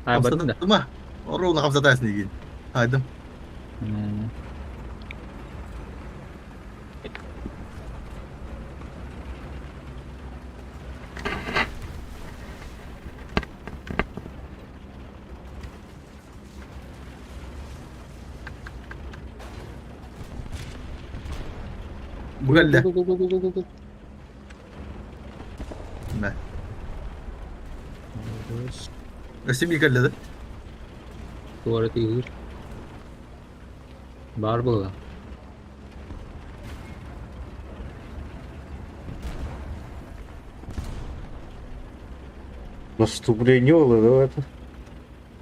Хайбатын да. Тума. Ровно хамсатайсың деген. Хайдым. Бүгэлле. Мә. Өсім екерледі. Туора тыаһыыр. Баар буолла. Наступление да, это?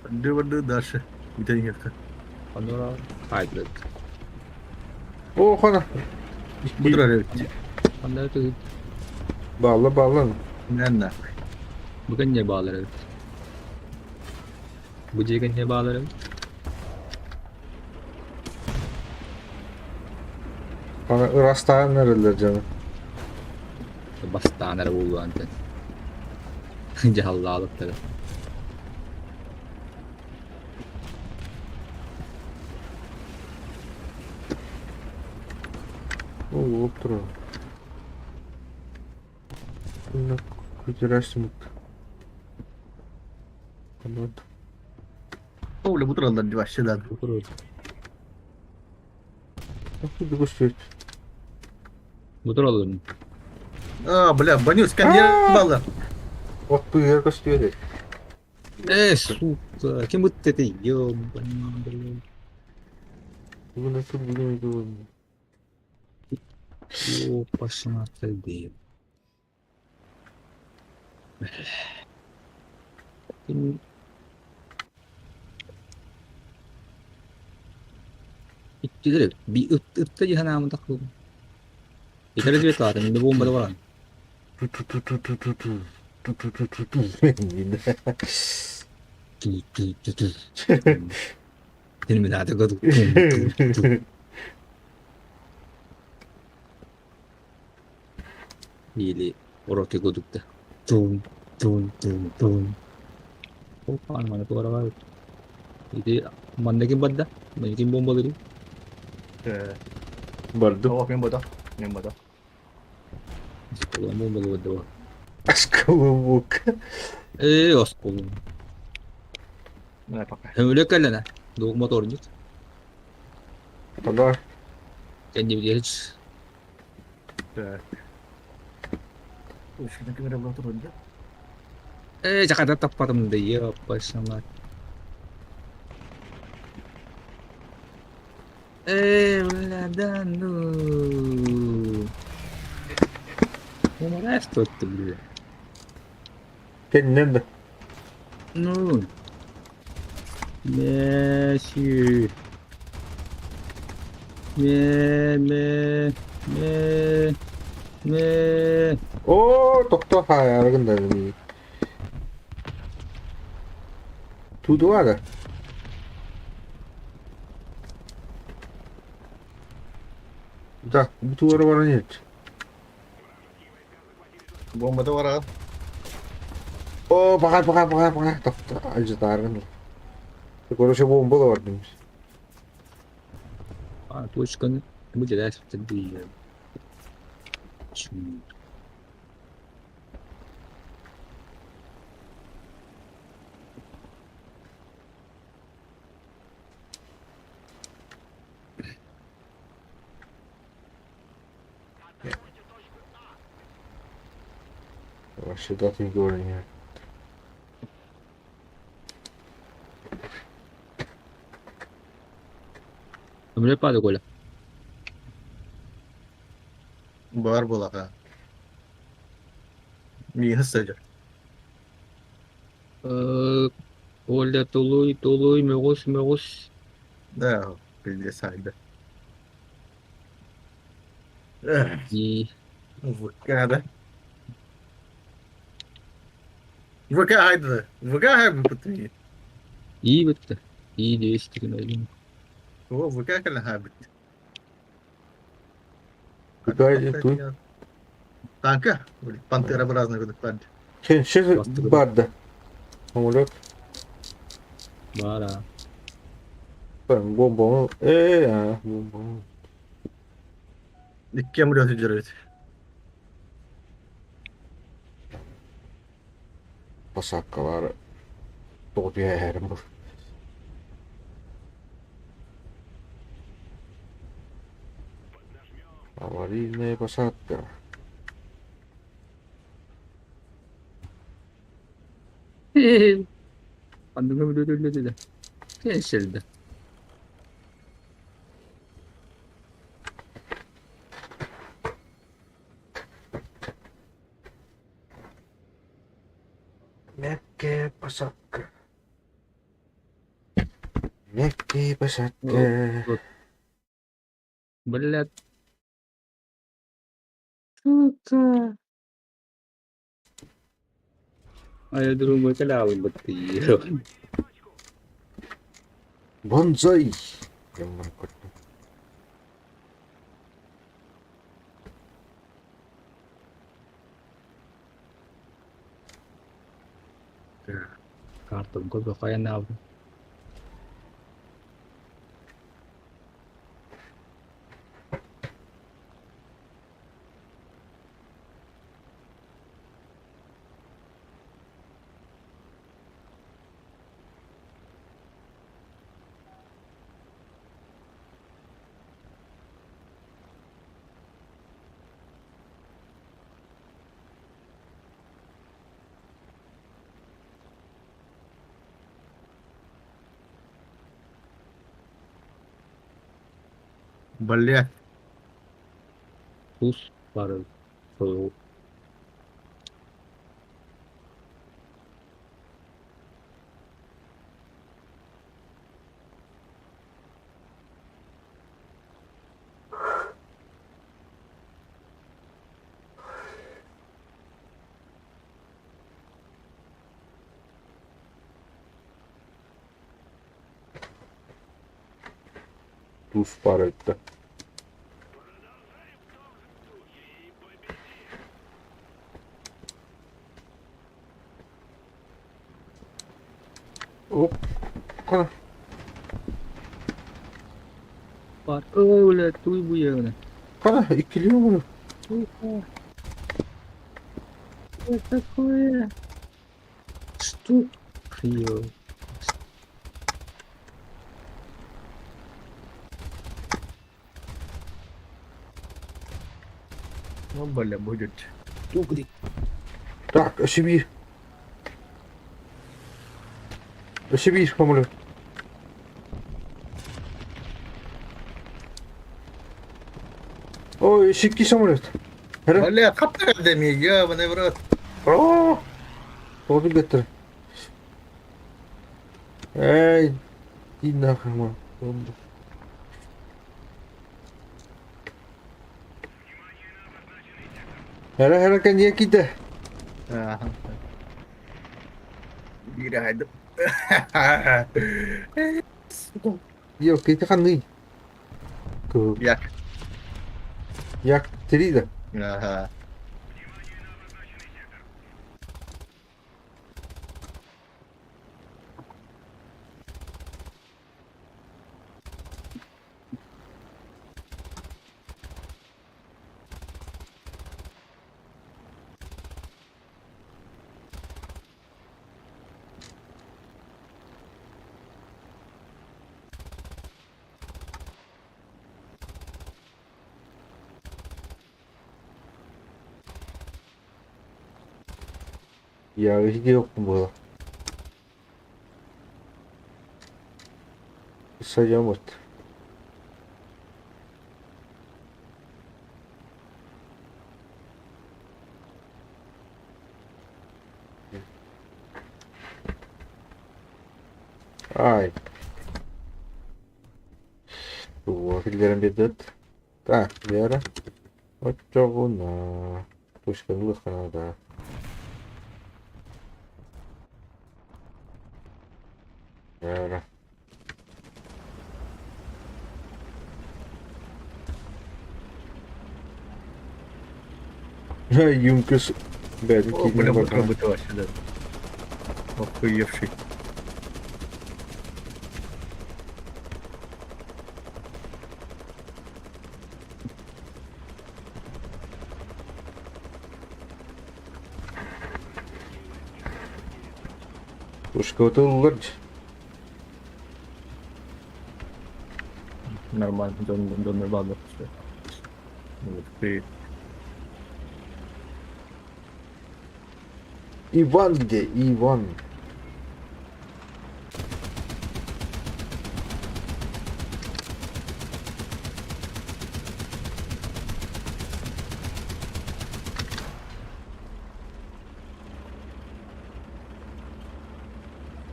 Барды дальше. Бүтен кетті. Панора хайбрид. О, хана. Бұтыр Ханна тыаһыыр. Балла, балла. Мәнна. Бүгін не баалар эбит? Бу дьиэгэ не баалар эбит? Хана ырастаан эрэллэр дьоно. Бастаан эрэ буолуо антен. Дьаһаллаабыттара. О, оптура. Күтүрәсимут. Вот. О, бля, бұтыр алдар вообще да. Откуда гостей? Бутыр алырым. А, бля, Банюс, кәне балы. Вот пыгер гостей. Э, сука, кем вот это ёбаный, блин. Бүгін тут бүгін бүгін. Опашына ты Иттилер би ытта дьаһанаамы тахсыбын. Итары диэт аата, мин бомбада баран. Ту-ту-ту-ту-ту-ту. Ту-ту-ту-ту-ту. Ту-ту-ту-ту. Терминатор курдук. Или уроки курдук да. Тум тум тум тум. Опа, маны туора Ити манна ким барда? Манна ким бомбалыыр? Бардым. О, мен бода. Мен бода. Осколом бомбалыыр да. Осколок. Ээ, осколом. Мына пока. Өмүлө кэллэнэ. Дуох моторнит. Ага. Кэннибитигэр Так. Ушкина ким эрэ була турар да? Ээ, дьэ таппатым да, ёппасамат. Ээ, бля, да ну. Умираешь тут ты, бля. Кэннинэн да. Ну. Месси. Ме, ме, ме, ме. Оо, тохтоо хаайаргын да мии. Тудуа да. Да, бутуора баран иһит. Бомбата бараҕын. Оо, баҕар, баҕар, баҕар, баҕар, тохтоо, алдьатааргын. Короче, бомба да бар дейміз. А, точканы выделять в Чу. Вообще даты не говори. Самолет падает, Коля. Баар буолаха. Миигин сылдьар. Оля, тулуй, тулуй, мөҕүс, мөҕүс. Да, пиздец, хайда. И ВК, да? ВК хайда. ВК хайбыт. И бытта. И 200 гривен. О, ВК кэлэн хайбыт. Куда туй? Танка? Пантерообразный кудук баар. Сейчас барда. Самолет. Бара. Бомба. Бомба. Икки самолет үдүрүт. Посадкалар тоҕо түһээһэрим бу. Аварийная посадка. Анныга бүлүлүлүлү. Кэнсэлдэ. Мягкая посадка. Мягкая посадка. Вот. Блядь. Сука. Аэродром калявы баттыыр. Бонзай! Картам көрбө хайанаабын. Блядь. Тус бары сойу. Тус пара это. Оп. Кона. Бар. Ой, блядь, туй буяны. Кона, иккилиэ буну. Сука. Что такое? Что? Ё. Ну, бля, будет. Так, өссө Өссө биир самолет. Ой, өссө икки самолет. Эрэ. Бля, хаптар деми, ебаный в рот. Оо! Тоҕо билбэттэр. Эй, иди нахуй, ма. Эрэ эрэ кэнниэ киирдэ. Ага. Биир аһайдым. Йо, кити ханный? Як. Як три да. Ага. Я видел было. Сойдем вот. Ай. Туох киллэрэн биэрдит. Так, Вера. Оччоҕуна пушканы ылыахха наада. Вера. Юнкерс бэйэтин О, киинин бля, бардаҕа. бутылка сюда. Охуевший. Пушкабыт ыллар Нормально, дон, дон, нормально. Все. Вот ты. Иван где? Иван.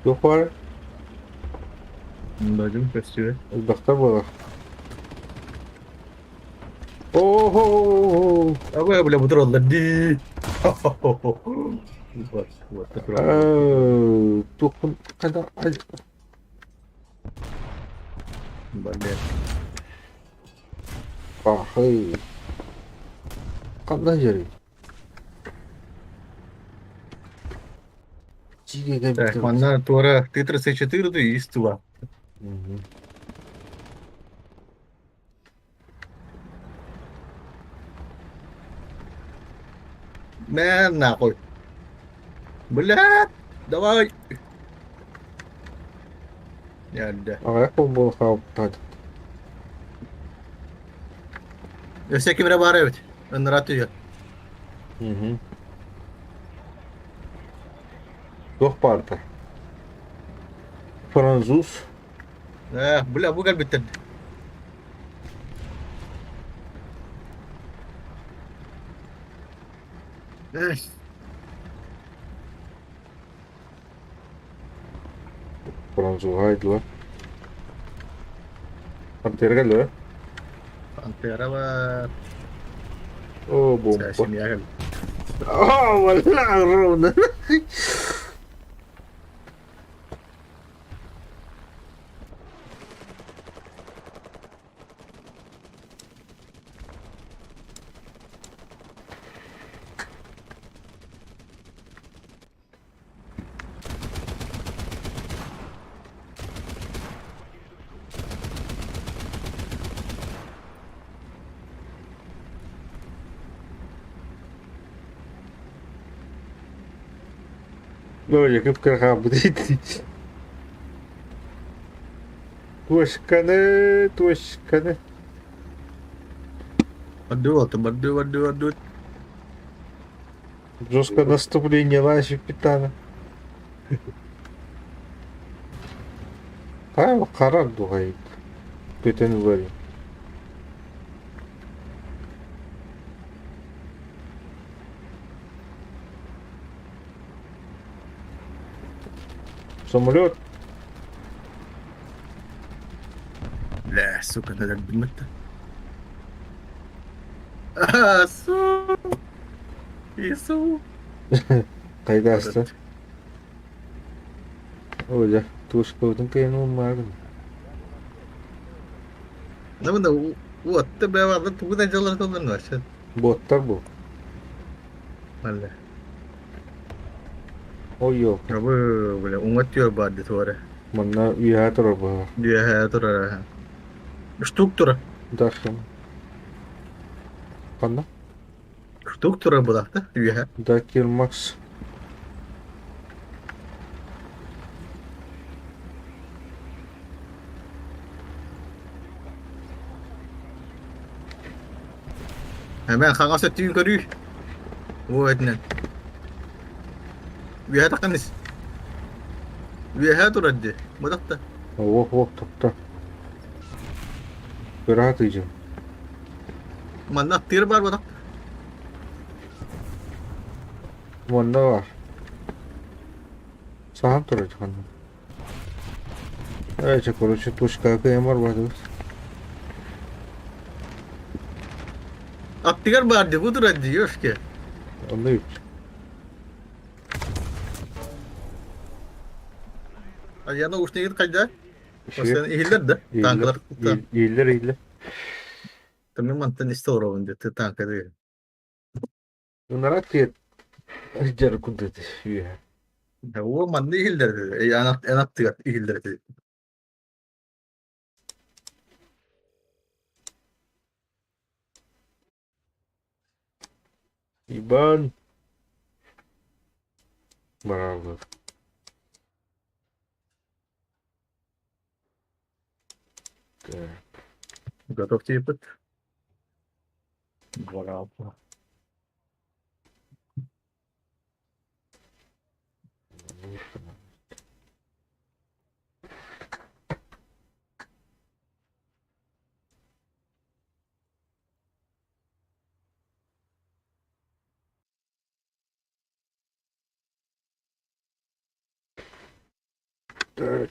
Туох баар? Дадим красиво. Элбэхтэр буолар. О-хо-хо-хо! А вы, бля, бутерброд ди. Вот, вот, такой. Туохпун хайдах Блин. Пахай. Ханна дьэрий? Так, манна туора Т-34 и ИС-2. Мгм. Мэ, нахуй. Блядь, давай. Да. Аҕыйах буолан хаалбыт. Өссө ким эрэ баар эбит. Ыныраа түһүө. Мгм. Туох баарда? Француз. Э, бля, бу кэлбиттэр. Французга айдылар. Пантера кэллэ. Пантера бар. О, бомба. Семья кэллэ. О, бля, ровно. Ну, я кып-кыра хаалбыт Туосканы, туосканы. Бардыы буолтун, бардыы, бардыы, бардыы. Жесткое наступление лаащыппыттаана. Хайа харар дуһайыт. Көтөн ылар. Самолет. Бля, сука, надо А, су. Иисус. Хайда аста? Оля, туушкабытын кыайан ууммаагын. Ну, ну, вот, ты бля, тугу да дьаллар тылларын вообще. Боттар бу. Малля. Ой, ёлка. Бу, бля, уҥа түөр баар дии туора. Манна үөһээ турар быһа. Үөһээ турар. Штук тура. Дальше. Ханна? Штук турар буолаахта үөһэ. Дакир Макс. Эмээ хаҥас өттүгүн көрүү. Оо этинэн. Үөһэ таххан ис. Үөһэ турар дии. Бадахта. Ох, ох, тохто. Ыраат ыйдьым. Манна аттыыр баар бадах. Манна баар. Саһан турар ханна. Эче, короче, точка кыйам барбатыбыт. Аттыгар баар дии, бу турар дии, ёшки. Онно үт. Аяна ушнигит хайда? Иһиллэр да? Танкалар Иһиллэр, иһиллэр. Таммин мантан истэ олоробун дии, танка дии. Ынарат тиэт дьар курдук үөһэ. Оо, манна иһиллэр эн аттыгар иһиллэр этэ. Иван Браво. Так. Готов тиийбит. Браво.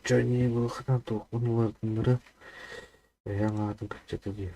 Чайныы улаханан туохпун улаатыннара эһэҥ аатын кыччата дии.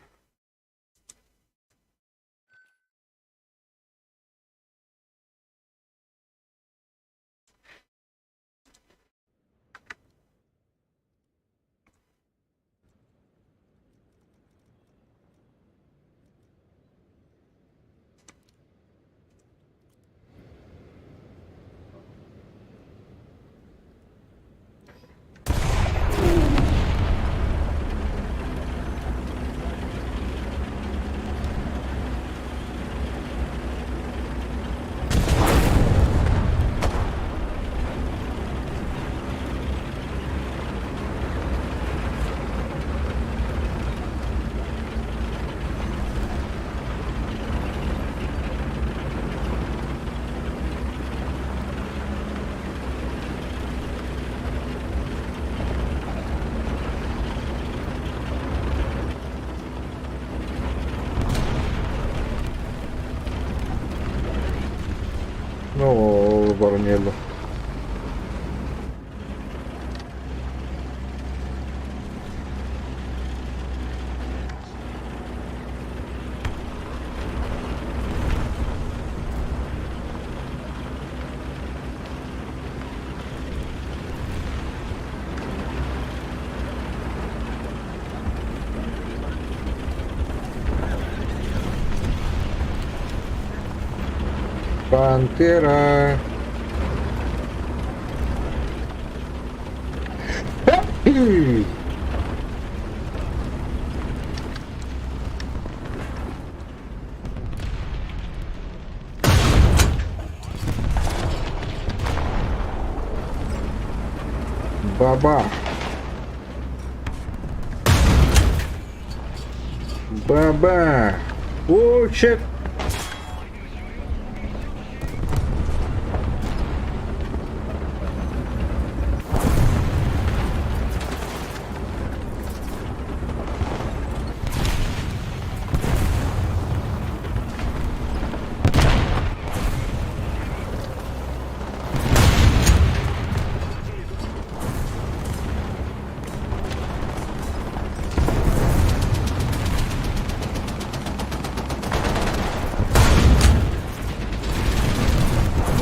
No, Baroniello. Пантера. Баба. Баба. О, чек.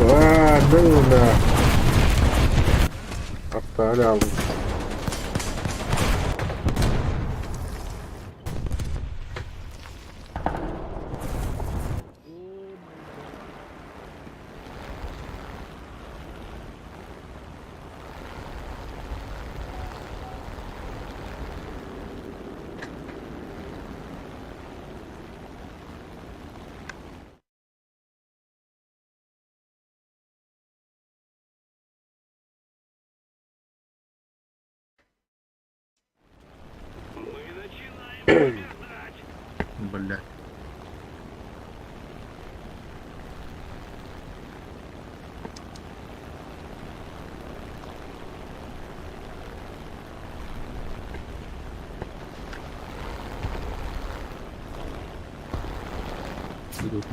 А, ну на. Оставлял. Бля.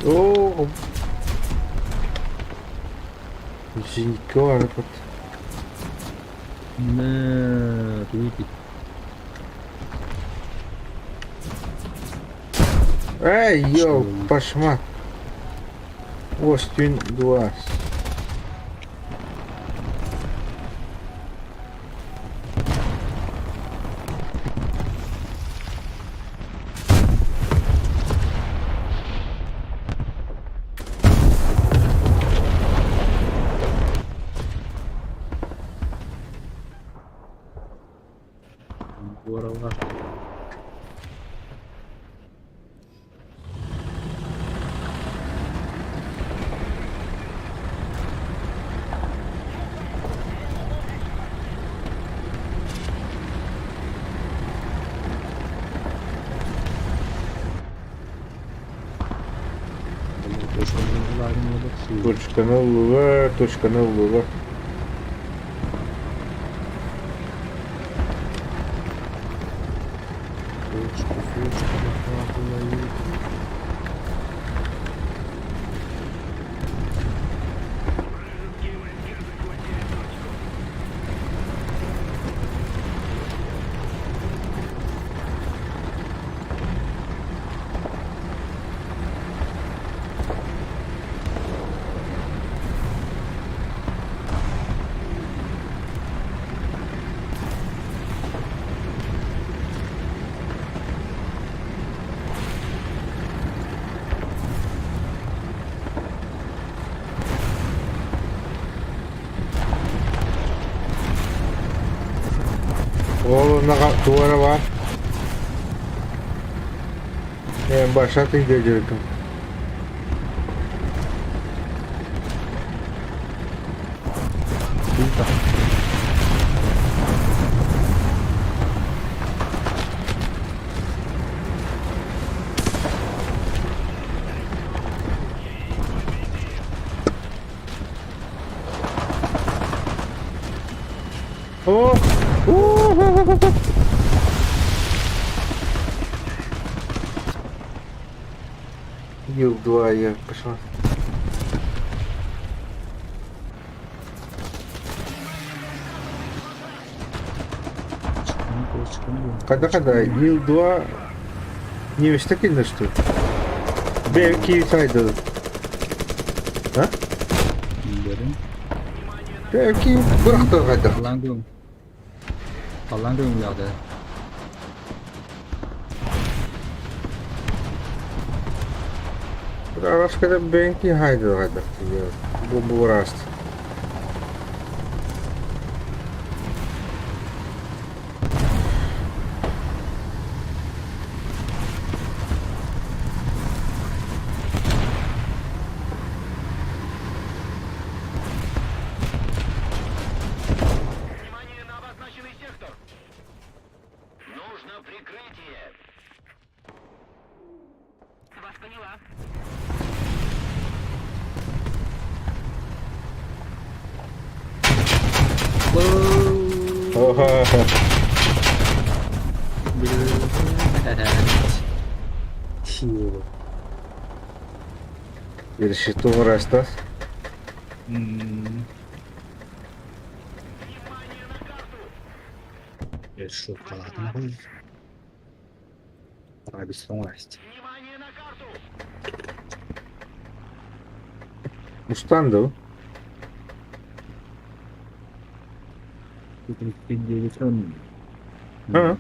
О, Зенька этот. Нэ, туйпит. Эй, йоу, пошма. Остин 2. Здорово. Точка на ЛВ, точка на ЛВ. Ол туора бар. Баша ты дядя. О! Ил-2 я пошла. Когда-когда Ил-2 не весь что? Бэки сайда. А? Бэки бырахта кайда. Аллаң Аллаң уяды. Раскада бэнки хайда кайда. Бомбу раст. Внимание на обозначенный сектор! Нужно прикрытие! Вас поняла. Ага. Фу. Решето раста. Решил калатым. Рабис оңайст. Внимание на карту! Устан да? А?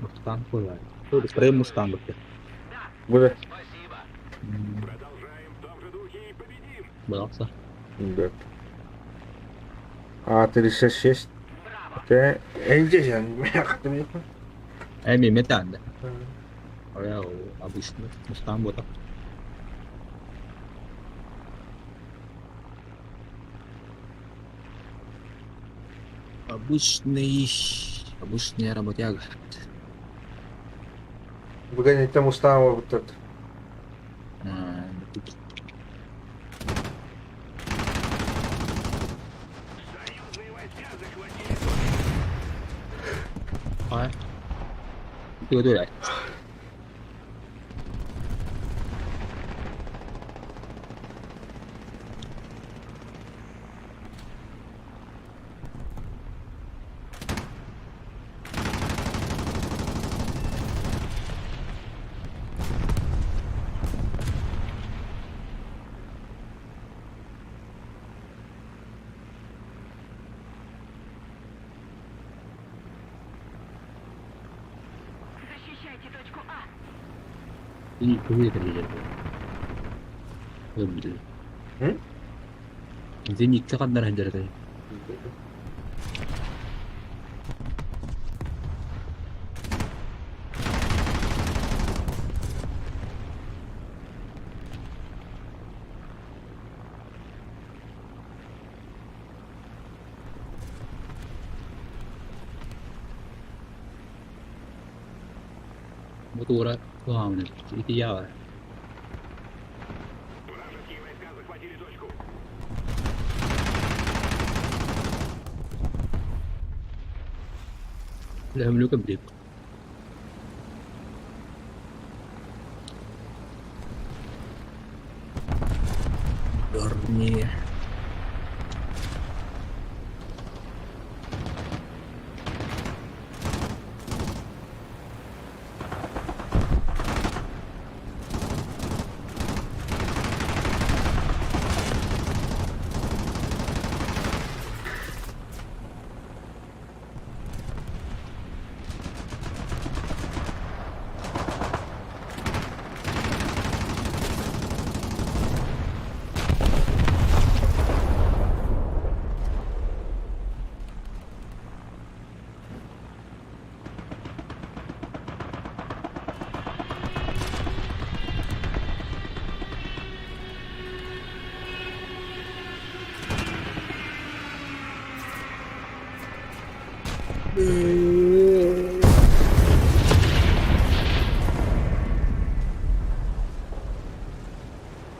Мустанг буолар. Прям Мустанг бытты. Буде. Продолжаем в том же духе и победим. Балакса. Да. А, 36. Те, Эндижен. Эми метан. Обычный Мустанг буолар. Обычный, обычная работяга. Выгонять там устава вот этот. Союзные войска захватили А? 对对来。 Защищайте точку А. М? Зенитка ханнар сылдьар Мотора главное, это я. Вражеские войска захватили точку. Лемлюка брик. Дорни.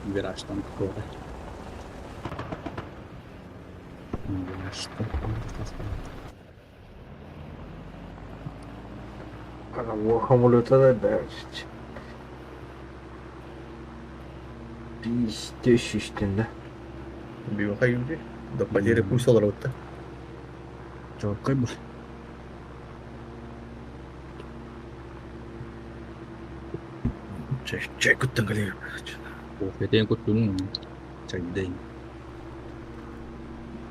Вираж там какого-то. Вираж там Хамолета да бәрчич. Пиздец, да. Биваха юлди. До потери пусть олорбутта. Чоккой был. Чай, чай куттан калер. Кофе куттунун. Чайдейн.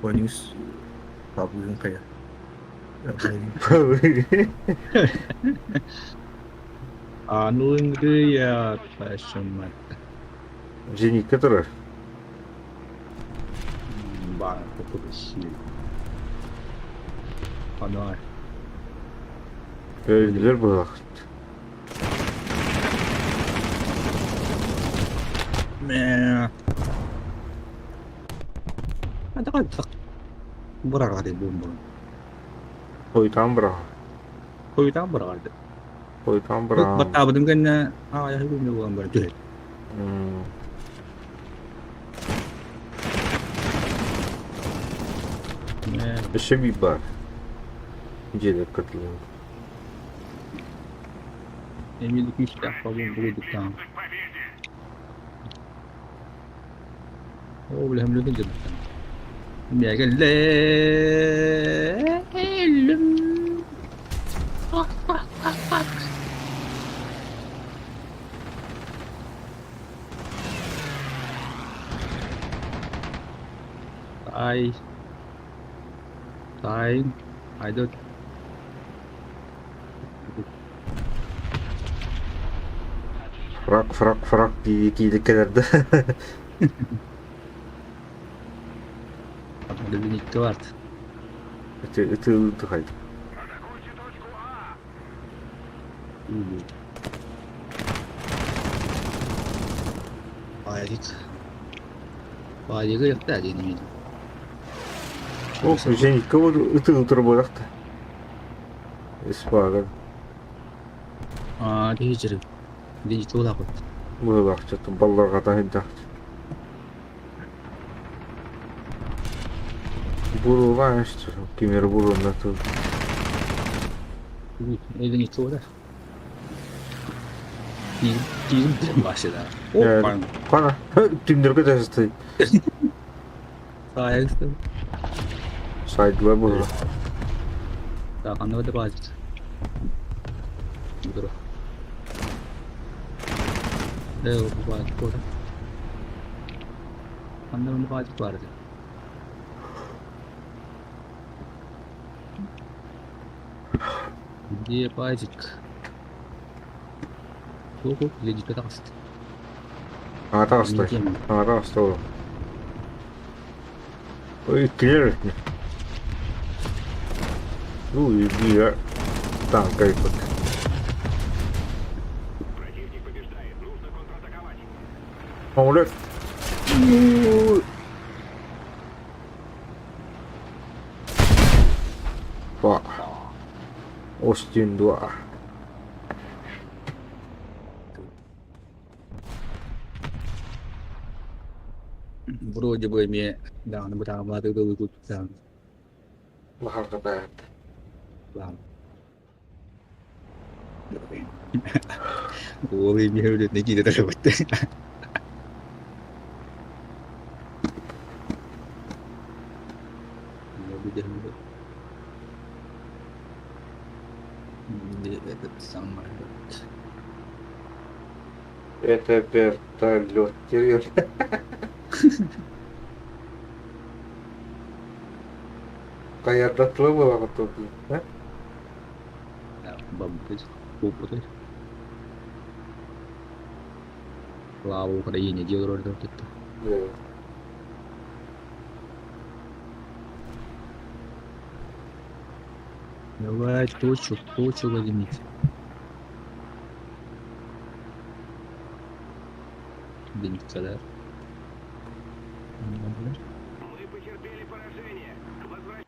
Понюс. Пабуын кая. Анулынгрия пашамат. Зенит который? Ба, покупси. Панай. Öldüler bu. Мэ. А давай так. Бырагады бомба. Koytan bırak. Койдан бырагады. Koytan bırak. Баттабыдым кэннэ аа я хүннэ буолан бар түһэт. Мэ. Еще bir бар. Деді кыртылын. Эмили күүстээх бабын бугудуктаан. Движемся к победе. Оо билэм лүтэн дьадыктаан. Мэгэллэллэм. Ай. Таайын айда Фрак, фрак, фрак дии киирик кэлэр да. Линейка барт. Ытыы тухай. Атакуйте точку А! Баайык. Баайыгы якта диэн Ол зенитка вот ытыы турбатах да. Испааган. Аа, киһи Дии туолаахпыт. Быһыылаах балларҕата сылдьаахчы. Буруулаан ким эрэ буруонна тыл. Эдин туола. Киирим башыда. Опа. Кана түндөргө тасты. Саайысты. Сайдыла була. Ханна да баазыт. Дуру. Э, бу баазыт буолар. Ханна бу баазыт баар этэ. Где пазик? Туох ледикэ таҕыста. Аата астай. Аата аста Ой, иккилэр Ну, биир танка ыппыт. Противник побеждает. Нужно контратаковать. Самолет. Па. Остин 2. Вроде бы эмиэ даҕаны бытааммаатык дылы куттаан Баһарҕатаат. Уол эмиэ үлэтинэ киирэ турабыт. Этот самый Это вертолет. Хайардатыла буолаҕыт да? Бампы куоппутай. Слава Украине дии олорор кытта. Давай точку, точку возьмите. Бинтселер. Мы потерпели поражение. Возвращ...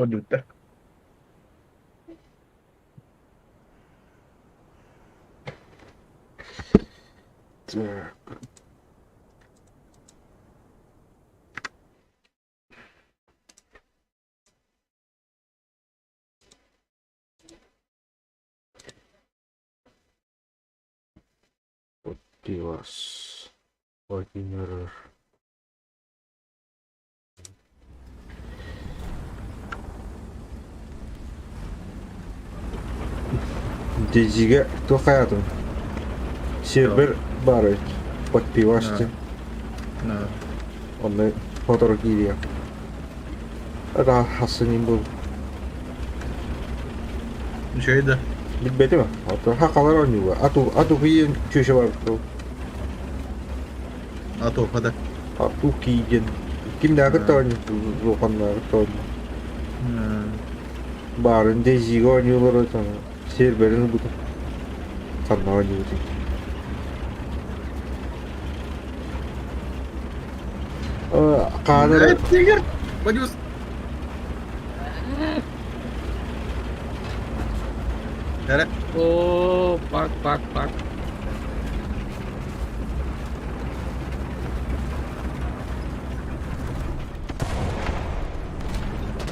Көрдүбүттэр. Так. Пивас. Владимир. Дизигэ туох хайаатын? Сервер баар эбит. Подпивасти. Онно сотору киириэ. Это хассанин был. Үчүгэй да. Билбэтим. Ото хакалар оонньууга. Ату ату кийин чүөчэ барбыт. Атуха да. Артур киигин. Кимнээҕи оонньуу улаханнааҕы оонньуу. Баарын Дейзига оонньуулара серверин ылбыта. Ханна оонньуубутуй? Хаанара Тигр! Боюсь! Эрэ. О, пак, пак, пак.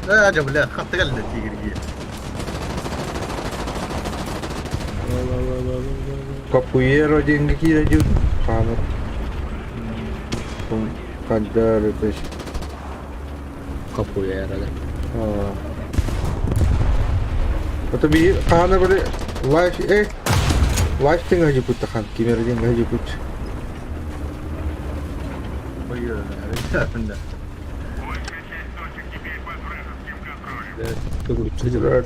Ээ, дьэ, бля, хатта кэллэ тигрги. Капуэро диэҥҥэ киирэ дьүт хаанар. Хандар это Капуэра да. Это би хаана били лайф лайф тиҥ хажипут хан кимер диэн хажипут. Большая часть точек теперь под вражеским контролем. Төгүрүччү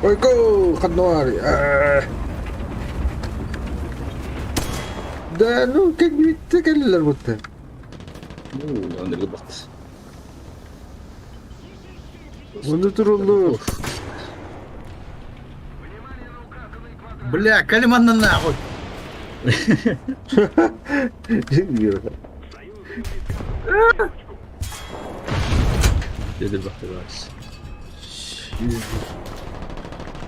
Ой, go! Хаднуар! Да, ну, как бы кэллилэр будто. Ну, андыргы бакты. Оны туруллу. Бля, Калиманна нахуй! Деді бакты бас.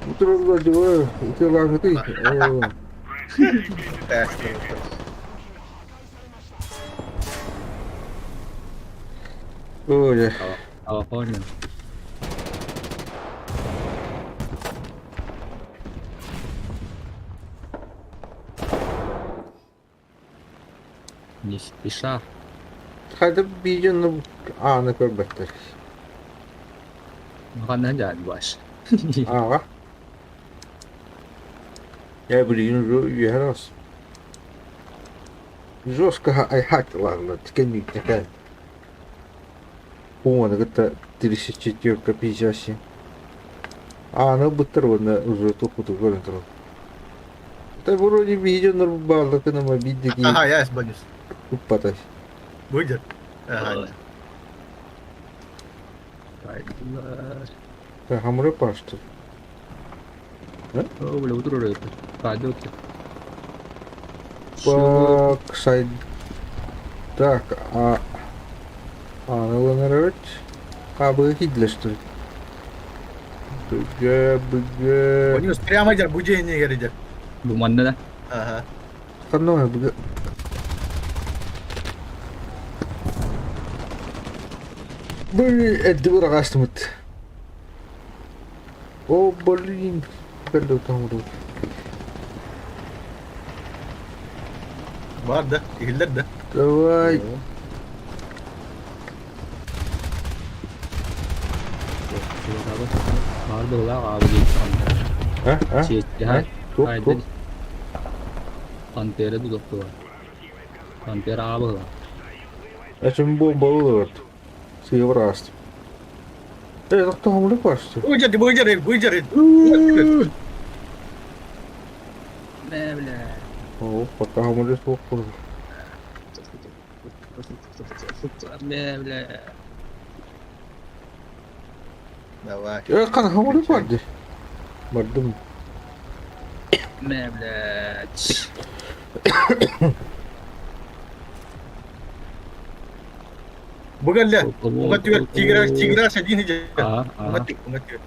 Утурулла дьуо, ытылаҥытый. Ой, А, понял. Не спеша. хайда биидьон ааны көрбөттөр. Ханна дьаан баш. Ааҕа. Я билигин уже үөһэр ас. Жестко айхаатылааллар кэнниттэн. Уону кытта 34 57. Ааны ылбыттар уонна уже туппуту көрөн турар. Это вроде видео бааллыкына биирдики Ага, я боюсь. уппатай. Будет? Ага. Хамры пашты. О, бля, утро это. Пойдет. Пак сайд. Так, а Аналанарыч. Кабы кидле что ли? Быга, быга. Боюсь, прямо идет, будение не говорит. Бу манна да. Ага. Ханна быга. Блин, это бырагастымыт. О, блин. Кэллэ там Бар да, иһиллэр да. Давай. Баар быһылаах аабы диэн А? А? Чиэччиһэ. Туох, туох? Пантера дудохтуга. Пантера аабы Эчим бомба ылыт. Сыйыбыраст. Э, тохтоһомлук барсты. Выйдет, выйдет, выйдет. Бля, бля. О, пока хамлы суох буолар. Бля, бля. Давай. Э, кан хамлы барды. Бардым. Бля, блядь. Бугалля. Угатыгар тигра, тигра один идет. А, а. Угатык, угатык.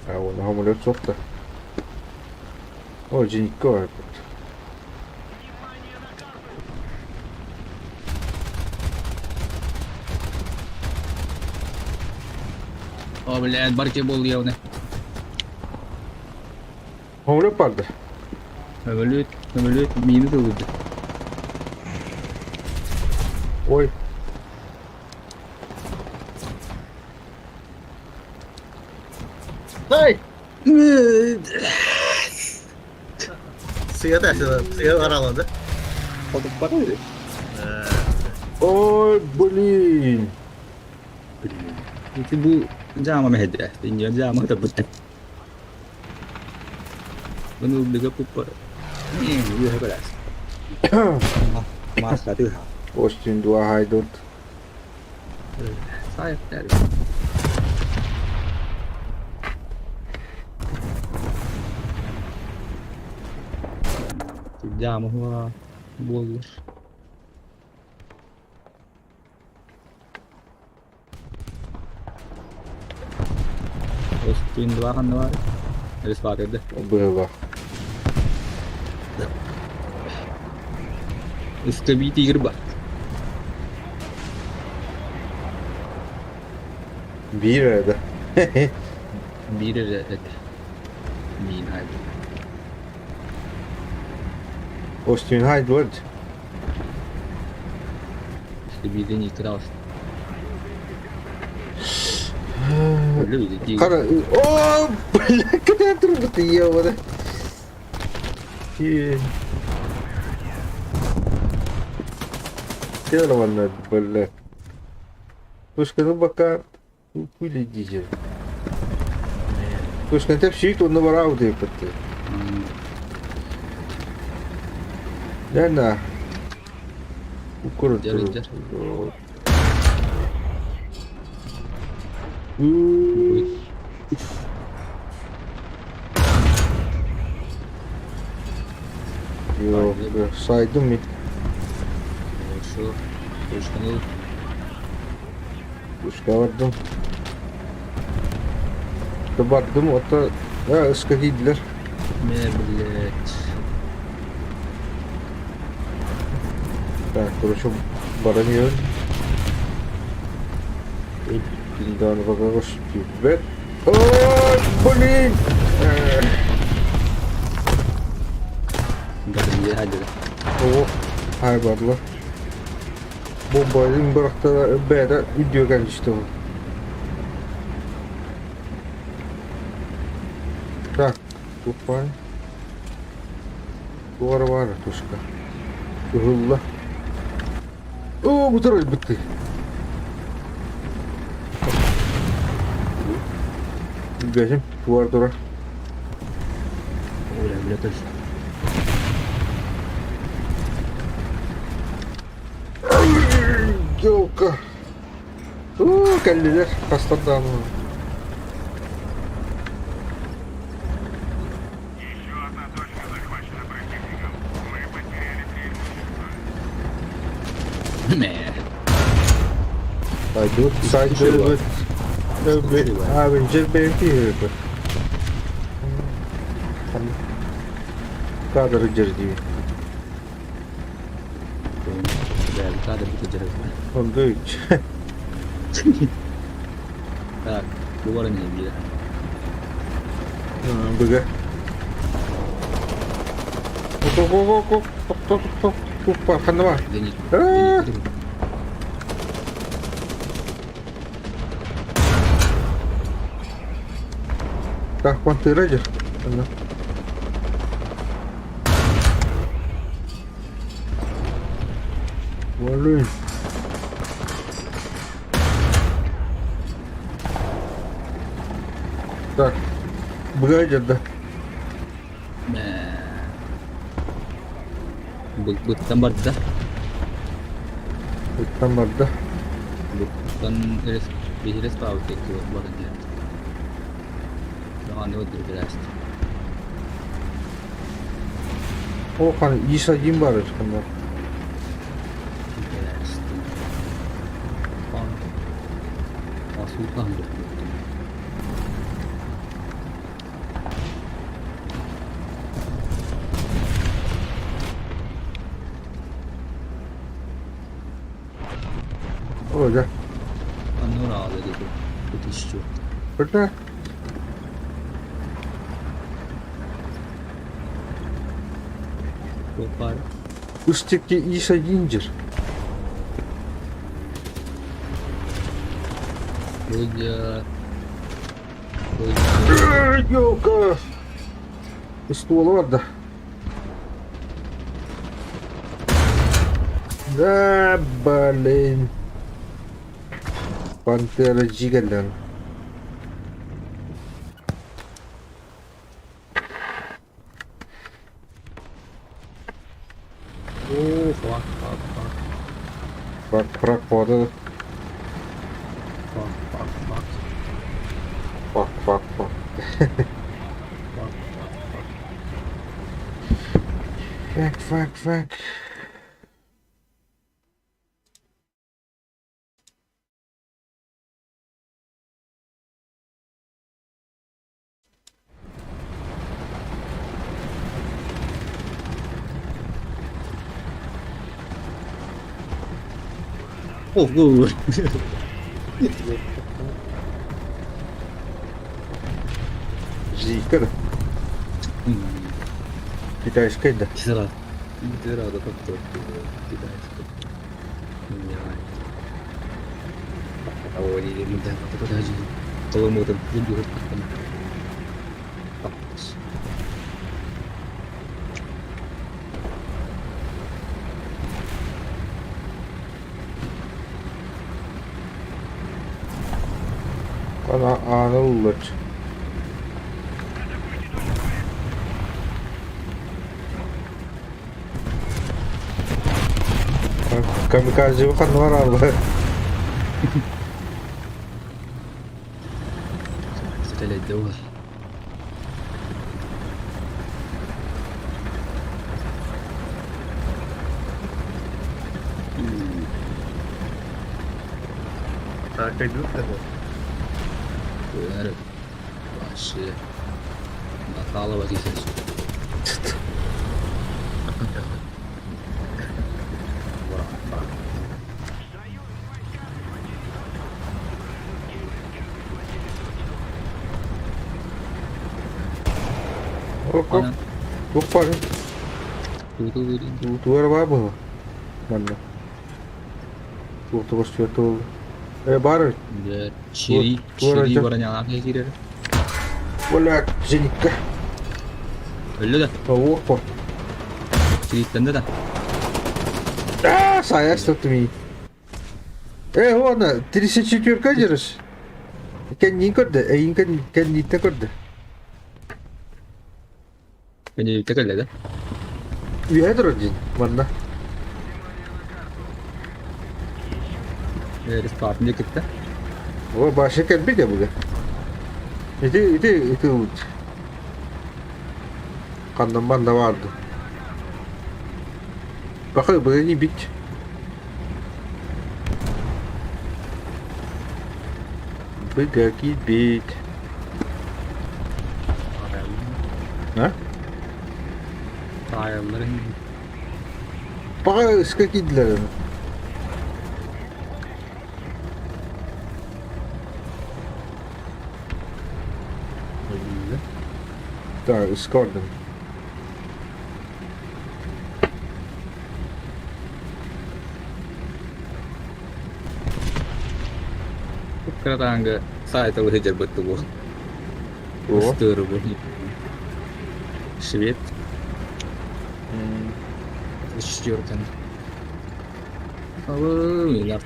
А, он хамлы суох да. О, жиникке барбыт. О, блядь, барке бол явно. Хамлы барды. Самолет, самолет, мины тылыды. Ой. Дай! Света, света, света орала, да? Хотуппата үһү. Ой, блин! Ити бу дьаама мэһэйдэ. Инньэ дьаама ытырбыт. Bunu ылдыга пуппар. Үөһэ көрөөс. Маска тыha. Остин дуахайдут. Саайыктар. Дьаама хуа буоллар. Остин два ханна баар? Элис баатырды. Было. Ыскаби тигр бар. Биир эрэ да. Биир эрэ этэ. Миин хайда. Остин Хайдвард. Ыскабиитин иитэр Хара... О, бля, кытаан турбут ебана. Тело бля. Слушай, ну пока пыли дизель. Слушай, это все это на варауды пыты. Да, да. Укорот. Yok, saydım mı? Şu Kuşkanı Kuşka vardım. Бардым, ото ыска киирдилэр. Мэ, блядь. Так, короче, баран иһэн. Дааны тиийбэт. Ой, блин! О, хай бардылар. Бомба бырахтара бэйэтэ үрдүгэр түстэ. Так, тупай. Туора баар туска. Ыһылла. О, бутар өлбүттүй. Билбэтим, туар турар. Оля, блядь, Елка. О, кэллилэр, хастардаан. Еще одна точка захвачена противником. Мы потеряли преимущество. Мэ. Пойдут, сайдыбыт. Авенджер бэйти Кадр дерди. Кадр бүтэ Ондуч. Так, бу баран иһин Быга. Ок, ок, ок, ок, ханна бар. Так, квантыра дер. Блин. Так, быга да. Быттан барда. Быттан барда. Быттан биһирес баабыт баран диэн. Даҕаны өдүргүлээст. О, хан Иса ким бар ханна. Асултан О, да. Аннура dedi. Бутищу. Бля. Попар. Устекте Иса Динджер. Вроде... Ёлка. Ствол бар да. Да, блин. Пантера дьигэлэн. Оо, fuck, fuck, fuck, Fuck, fuck, fuck, fuck, fuck, fuck, fuck, fuck, fuck. fuck, fuck, fuck. Fuck, fuck, fuck. Oh, good. Жийка да? Китайская да? Кислород как-то китайская. Ана ааныллар. Камикадзе ханна бараалла. Так, идут это. Вообще. Наталова здесь. Оп, оп, Туара баар буолла. Манна. Туох көстүбэт Э, баар Чири, чири баранялаах киирэр. Бля, зенитка. Өллө да. Опа. Чириттэннэ да. А, саяс тут ми. Э, уонна, 34 держишь? Кэнниин көрдө, эйин кэннииттэн көрдө. Кэннииттэ кэллэ да. Үөһэ турар дьин, манна. Респартын кытта. О, баша кэлбит я буга. Ити, ити, ити ут. Ханна манна барды. Баха быгы бит. Быга киирбит. А? Таайаллар. Баха ыска киирдилэр. Так, ыска ордум. Кыратааҥҥа саайта сылдьарбыт тугу О. ыстыырыбын Швед четвертый Ой,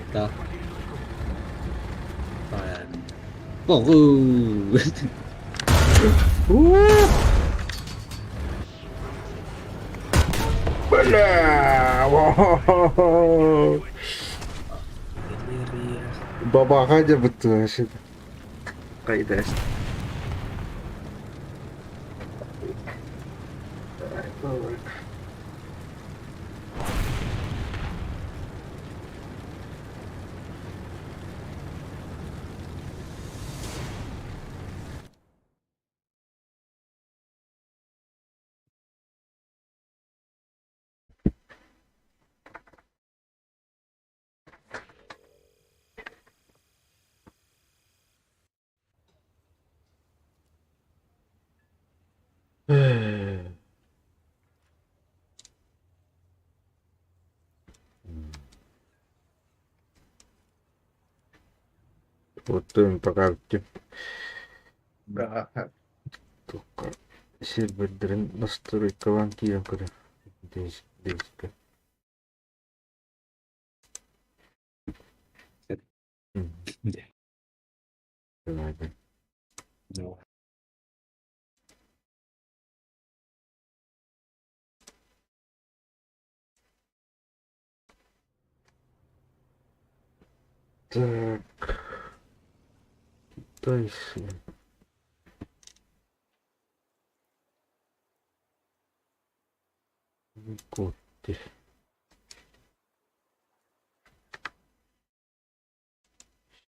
Богу! Бля! Бабаға деп бітті вообще. Қайда? Вот пока Да. Только сервердерин настройкалаан киирэн көрө. Десять. Давай. Так. Китайцы. Готти.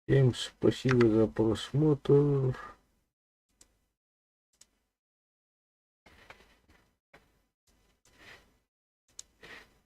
Всем спасибо за просмотр.